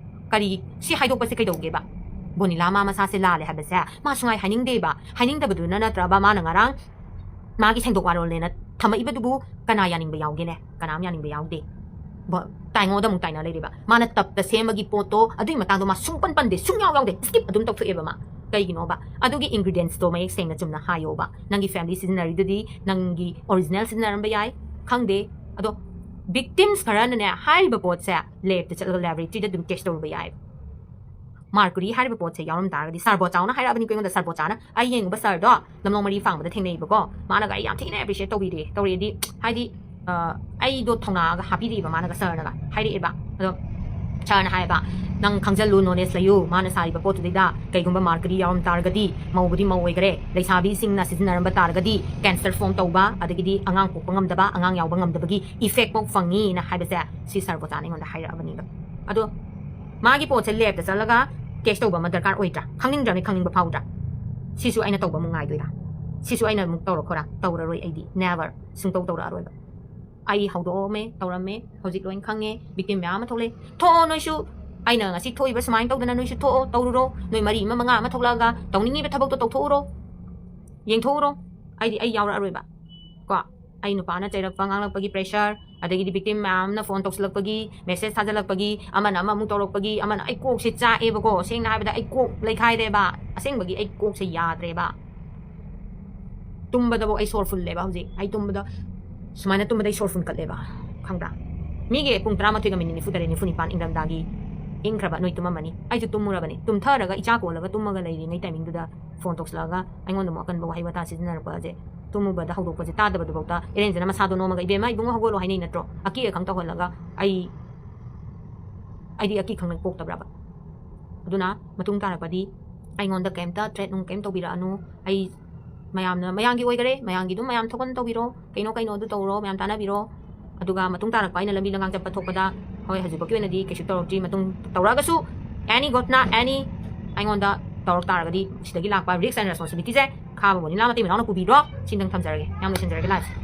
ꯀꯔꯤ, ꯁꯤ ꯍꯥꯏꯗꯣꯛꯄꯁꯦ ꯀꯩꯗꯧꯒꯦꯕ? ꯕꯣꯅꯤꯂꯥ ꯃꯥ ꯃꯁꯥꯁꯦ ꯂꯥꯜꯂꯦ ꯍꯥꯏꯕꯁꯦ ꯃꯥ ꯁꯨꯡꯍꯥꯏ ꯍꯥꯏꯅꯤꯡꯗꯦꯕ꯫ ꯍꯥꯏꯅꯤꯡꯗꯕꯗꯨꯅ ꯅꯠꯇ꯭ꯔꯕ ꯃꯥꯅ ꯉꯔꯥꯡ ꯃꯥꯒꯤ ꯁꯦꯡꯗꯣꯛ ꯋꯥꯔꯣꯜꯅꯦꯅ ꯊꯝꯃꯛꯏꯕꯗꯨꯕꯨ ꯀꯅꯥ ꯌꯥꯅꯤꯡꯕ ꯌꯥꯎꯒꯦꯅꯦ? ꯀꯅꯥꯝ ꯌꯥꯅꯤꯡꯕ ꯌꯥꯎꯗꯦ꯫ ꯕ-, ꯇꯥꯏꯉꯣꯗ ꯑꯃꯨꯛ ꯇꯥꯏꯅ ꯂꯩꯔꯤꯕ꯫ ꯃꯥꯅ ꯇꯞꯇ ꯁꯦꯝꯕꯒꯤ ꯄꯣꯠꯇꯣ ꯑꯗꯨꯒꯤ ꯃꯇꯥꯡꯗꯣ ꯃꯥ ꯁꯨꯡꯄꯟ ꯄꯟꯗꯦ, ꯁꯨꯡꯌꯥꯎ ꯌꯥꯎꯗꯦ, ꯁ꯭ꯀꯤꯞ ꯑꯗꯨꯝ ꯇꯧꯊꯣꯛꯑꯦꯕ ꯃꯥ꯫ ꯀꯩꯒꯤꯅꯣꯕ? ꯑꯗꯨꯒꯤ ꯏꯟꯒ꯭ꯔꯤꯗꯤꯌꯦꯟꯁꯇꯣ ꯃꯌꯦꯛ ꯁꯦꯡꯅ ꯆꯨꯝꯅ ꯍꯥꯏꯌꯣꯕ꯫ ꯅꯪꯒꯤ ꯐꯦꯃꯤꯂꯤ ꯁꯤꯖꯤꯟꯅꯔꯤꯗꯨꯗꯤ ꯅꯪꯒꯤ ꯑꯣꯔꯤꯖꯤꯅꯦꯜ ꯁꯤꯖꯤꯟꯅꯔꯝꯕ ꯌꯥꯏ, ꯈꯪꯗꯦ꯫ ꯑꯗꯣ Victims ꯈꯔꯅꯅꯦ ꯍꯥꯏꯔꯤꯕ ꯄꯣꯠꯁꯦ ꯂꯦꯞꯇ ꯆꯠꯂꯒ ꯂꯦꯕꯣꯔꯦꯇꯔꯤꯗ ꯑꯗꯨꯝ ꯇꯦꯁ ꯇꯧꯔꯨꯕ ꯌꯥꯏ꯫ ꯃꯥꯔꯀꯨꯔꯤ ꯍꯥꯏꯔꯤꯕ ꯄꯣꯠꯁꯦ ꯌꯥꯎꯔꯝ ꯇꯥꯔꯒꯗꯤ, ꯁꯥꯔ ꯕꯣꯆꯥꯅ ꯍꯥꯏꯔꯛꯑꯕꯅꯤꯀꯣ ꯑꯩꯉꯣꯟꯗ, ꯁꯥꯔ ꯕꯣꯆꯥꯅ, ꯑꯩ ꯌꯦꯡꯉꯨꯕ ꯁꯥꯔꯗꯣ ꯂꯝꯂꯣꯡ ꯃꯔꯤ ꯐꯥꯡꯕꯗ ꯊꯦꯡꯅꯩꯕꯀꯣ, ꯃꯥꯅꯒ ꯑꯩ ꯌꯥꯝ ꯊꯤꯅ ꯑꯦꯄ꯭ꯔꯤꯁꯤꯌꯦꯠ ꯇꯧꯕꯤꯔꯦ, ꯇꯧꯔꯦꯗꯤ ꯍꯥꯏꯗꯤ ꯑ, ꯑꯩꯗꯣ ꯊꯧꯅꯥꯒ ꯍꯥꯞꯄꯤꯔꯛꯑꯦꯕ ꯃꯥꯅꯒ, ꯁꯥꯔꯅꯒ ꯍꯥꯏꯔꯛꯑꯦꯕ꯫ ꯑꯗꯣ ꯁꯥꯔꯅ ꯍꯥꯏꯌꯦꯕ, "ꯅꯪ ꯈꯪꯖꯜꯂꯨ, ꯅꯣꯂꯦꯖ ꯂꯩꯌꯨ, ꯃꯥꯅ ꯁꯥꯔꯤꯕ ꯄꯣꯠꯇꯨꯗꯩꯗ ꯀꯩꯒꯨꯝꯕ ꯃꯥꯔꯀꯔꯤ ꯌꯥꯎꯔꯝ ꯇꯥꯔꯒꯗꯤ, ꯃꯧꯕꯨꯗꯤ ꯃꯧ ꯑꯣꯏꯈꯔꯦ, ꯂꯩꯁꯥꯕꯤꯁꯤꯡꯅ ꯁꯤꯖꯤꯟꯅꯔꯝꯕ ꯇꯥꯔꯒꯗꯤ ꯀꯦꯟꯁꯔ ꯐꯣꯝ ꯇꯧꯕ, ꯑꯗꯒꯤꯗꯤ ꯑꯉꯥꯡ ꯄꯣꯛꯄ ꯉꯝꯗꯕ, ꯑꯉꯥꯡ ꯌꯥꯎꯕ ꯉꯝꯗꯕꯒꯤ ꯏꯐꯦꯛ ꯐꯥꯎ ꯐꯪꯉꯤꯅ" ꯍꯥꯏꯕꯁꯦ ꯁꯤ ꯁꯥꯔ ꯕꯣꯆꯥꯅ ꯑꯩꯉꯣꯟꯗ ꯍꯥꯏꯔꯛꯑꯕꯅꯦꯕ꯫ ꯑꯗꯣ ꯃꯥꯒꯤ ꯄꯣꯠꯁꯦ ꯂꯦꯞꯇ ꯆꯠꯂꯒ ꯇꯦꯁ ꯇꯧꯕ ꯑꯃ ꯗꯔꯀꯥꯔ ꯑꯣꯏꯗ꯭ꯔꯥ? ꯈꯪꯅꯤꯡꯗ꯭ꯔꯥ? ꯅꯣꯏ ꯈꯪꯅꯤꯡꯕ ꯐꯥꯎꯗ꯭ꯔꯥ? ꯁꯤꯁꯨ ꯑꯩꯅ ꯇꯧꯕ ꯑꯃꯨꯛ ꯉꯥꯏꯗꯣꯏꯔꯥ? ꯁꯤꯁꯨ ꯑꯩꯅ ꯑꯃꯨꯛ ꯇꯧꯔꯛꯈꯣꯔꯥ? ꯇꯧꯔꯔꯣꯏ ꯑꯩꯗꯤ, ꯅꯦꯚꯔ, ꯁꯨꯡꯇꯧ ꯇꯧꯔꯛꯑꯔꯣꯏꯕ꯫ ꯑꯩ ꯍꯧꯗꯣꯛꯑꯝꯃꯦ, ꯇꯧꯔꯝꯃꯦ, ꯍꯧꯖꯤꯛ ꯂꯣꯏ ꯈꯪꯉꯦ, ꯚꯤꯛꯇꯤꯝ ꯃꯌꯥꯝ ꯑꯃ ꯊꯣꯛꯂꯛꯑꯦ꯫ ꯊꯣꯛꯑꯣ ꯅꯣꯏꯁꯨ, ꯑꯩꯅ ꯉꯁꯤ ꯊꯣꯛꯏꯕ ꯁꯨꯃꯥꯏꯅ ꯇꯧꯗꯅ ꯅꯣꯏꯁꯨ ꯊꯣꯛꯑꯣ, ꯇꯧꯔꯨꯔꯣ꯫ ꯅꯣꯏ ꯃꯔꯤ ꯑꯃ ꯃꯉꯥ ꯑꯃ ꯊꯣꯛꯂꯛꯑꯒ ꯇꯧꯅꯤꯡꯉꯤꯕ ꯊꯕꯛꯇꯣ ꯇꯧꯊꯣꯛꯎꯔꯣ, ꯌꯦꯡꯊꯣꯛꯎꯔꯣ꯫ ꯑꯩꯗꯤ ꯑꯩ ꯌꯥꯎꯔꯛꯑꯔꯣꯏꯕ꯫ ꯀꯣ, ꯑꯩ ꯅꯨꯄꯥꯅ ꯆꯩꯔꯛꯄ, ꯉꯥꯡꯂꯛꯄꯒꯤ ꯄ꯭ꯔꯦꯁꯔ, ꯑꯗꯒꯤꯗꯤ ꯚꯤꯛꯇꯤꯝ ꯃꯌꯥꯝꯅ ꯐꯣꯟ ꯇꯧꯁꯤꯜꯂꯛꯄꯒꯤ, ꯃꯦꯁꯦꯖ ꯊꯥꯖꯤꯜꯂꯛꯄꯒꯤ, ꯑꯃꯅ ꯑꯃꯃꯨꯛ ꯇꯧꯔꯛꯄꯒꯤ, ꯑꯃꯅ, ꯑꯩ ꯀꯣꯛꯁꯦ ꯆꯥꯛꯑꯦꯕꯀꯣ꯫ ꯁꯦꯡꯅ ꯍꯥꯏꯕꯗ ꯑꯩ ꯀꯣꯛ ꯂꯩꯈꯥꯏꯔꯦꯕ꯫ ꯑꯁꯦꯡꯕꯒꯤ ꯑꯩ ꯀꯣꯛꯁꯦ ꯌꯥꯗ꯭ꯔꯦꯕ꯫ ꯇꯨꯝꯕꯗꯐꯥꯎ ꯑꯩ ꯁꯣꯔ ꯐꯨꯜꯂꯦꯕ ꯍꯧꯖꯤꯛ꯫ ꯑꯩ ꯇꯨꯝꯕꯗ, ꯁꯨꯃꯥꯏꯅ ꯇꯨꯝꯕꯗ ꯑꯩ ꯁꯣꯔ ꯐꯨꯟꯀꯠꯂꯦꯕ, ꯈꯪꯕ꯭ꯔꯥ? ꯃꯤꯒꯤ ꯄꯨꯡ ꯇꯔꯥꯃꯥꯊꯣꯏꯒ ꯃꯤꯅꯤꯠ ꯅꯤꯐꯨ ꯇꯔꯦꯠ, ꯅꯤꯐꯨ ꯅꯤꯄꯥꯟ ꯏꯪꯊꯝꯊꯥꯒꯤ ꯏꯪꯈ꯭ꯔꯕ, ꯅꯣꯏ ꯇꯨꯝꯃꯝꯃꯅꯤ꯫ ꯑꯩꯁꯨ ꯇꯨꯝꯃꯨꯔꯕꯅꯤ꯫ ꯇꯨꯝꯊꯔꯒ ꯏꯆꯥ ꯀꯣꯜꯂꯒ ꯇꯨꯝꯃꯒ ꯂꯩꯔꯤꯉꯩ ꯇꯥꯏꯃꯤꯡꯗꯨꯗ ꯐꯣꯟ ꯇꯧꯁꯤꯜꯂꯛꯑꯒ ꯑꯩꯉꯣꯟꯗ ꯑꯃꯨꯛ ꯑꯀꯟꯕ ꯋꯥꯍꯩ ꯋꯥꯇꯥ ꯁꯤꯖꯤꯟꯅꯔꯛꯄꯁꯦ, ꯇꯨꯝꯃꯨꯕꯗ ꯍꯧꯗꯣꯛꯄꯁꯦ ꯇꯥꯗꯕꯗꯨꯐꯥꯎꯗ, ꯏꯔꯦꯟꯖꯅ ꯃꯁꯥꯗꯣ ꯅꯣꯝꯃꯒ, "ꯏꯕꯦꯝꯃ, ꯏꯕꯨꯡꯉꯣ, ꯍꯧꯒꯠꯂꯣ" ꯍꯥꯏꯅꯩ ꯅꯠꯇ꯭ꯔꯣ? ꯑꯀꯤ ꯑꯈꯪ ꯇꯧꯍꯜꯂꯒ ꯑꯩ, ꯑꯩꯗꯤ ꯑꯀꯤ ꯈꯪꯅ ꯄꯣꯛꯇꯕ꯭ꯔꯕ? ꯑꯗꯨꯅ ꯃꯇꯨꯡ ꯇꯥꯔꯛꯄꯗꯤ ꯑꯩꯉꯣꯟꯗ ꯀꯩꯝꯇ ꯊ꯭ꯔꯦꯠ ꯅꯨꯡ ꯀꯩꯝ ꯇꯧꯕꯤꯔꯛꯑꯅꯨ꯫ ꯑꯩ ꯃꯌꯥꯝꯅ, ꯃꯌꯥꯝꯒꯤ ꯑꯣꯏꯈꯔꯦ, ꯃꯌꯥꯝꯒꯤ ꯑꯗꯨꯝ ꯃꯌꯥꯝ ꯊꯣꯛꯄ ꯇꯧꯕꯤꯔꯣ, ꯀꯩꯅꯣ ꯀꯩꯅꯣ ꯑꯗꯨ ꯇꯧꯔꯣ, ꯃꯌꯥꯝ ꯇꯥꯟꯅꯕꯤꯔꯣ꯫ ꯑꯗꯨꯒ ꯃꯇꯨꯡ ꯇꯥꯔꯛꯄ ꯑꯩꯅ ꯂꯝꯕꯤ ꯂꯝꯉꯥꯡ ꯆꯠꯄ ꯊꯣꯛꯄꯗ, ꯍꯣꯏ, ꯍꯧꯖꯤꯛꯐꯥꯎꯒꯤ ꯑꯣꯏꯅꯗꯤ ꯀꯩꯁꯨ ꯇꯧꯔꯛꯇ꯭ꯔꯤ, ꯃꯇꯨꯡ ꯇꯧꯔꯛꯑꯒꯁꯨ ꯑꯦꯅꯤ ꯒꯣꯠꯅ ꯑꯦꯅꯤ ꯑꯩꯉꯣꯟꯗ ꯇꯧꯔꯛ ꯇꯥꯔꯒꯗꯤ ꯁꯤꯗꯒꯤ ꯂꯥꯛꯄ ꯔꯤꯛꯁ ꯑꯦꯟ ꯔꯦꯁꯄꯣꯟꯁꯤꯕꯤꯂꯤꯇꯤꯁꯦ ꯈꯥꯕ ꯃꯣꯅꯤꯂꯥ ꯃꯇꯩ ꯃꯅꯥꯎꯅ ꯄꯨꯕꯤꯔꯣ꯫ ꯁꯤꯗꯪ ꯊꯝꯖꯔꯒꯦ, ꯌꯥꯝ ꯂꯣꯏꯁꯤꯟꯖꯔꯒꯦ ꯂꯥꯏꯐꯁꯦ꯫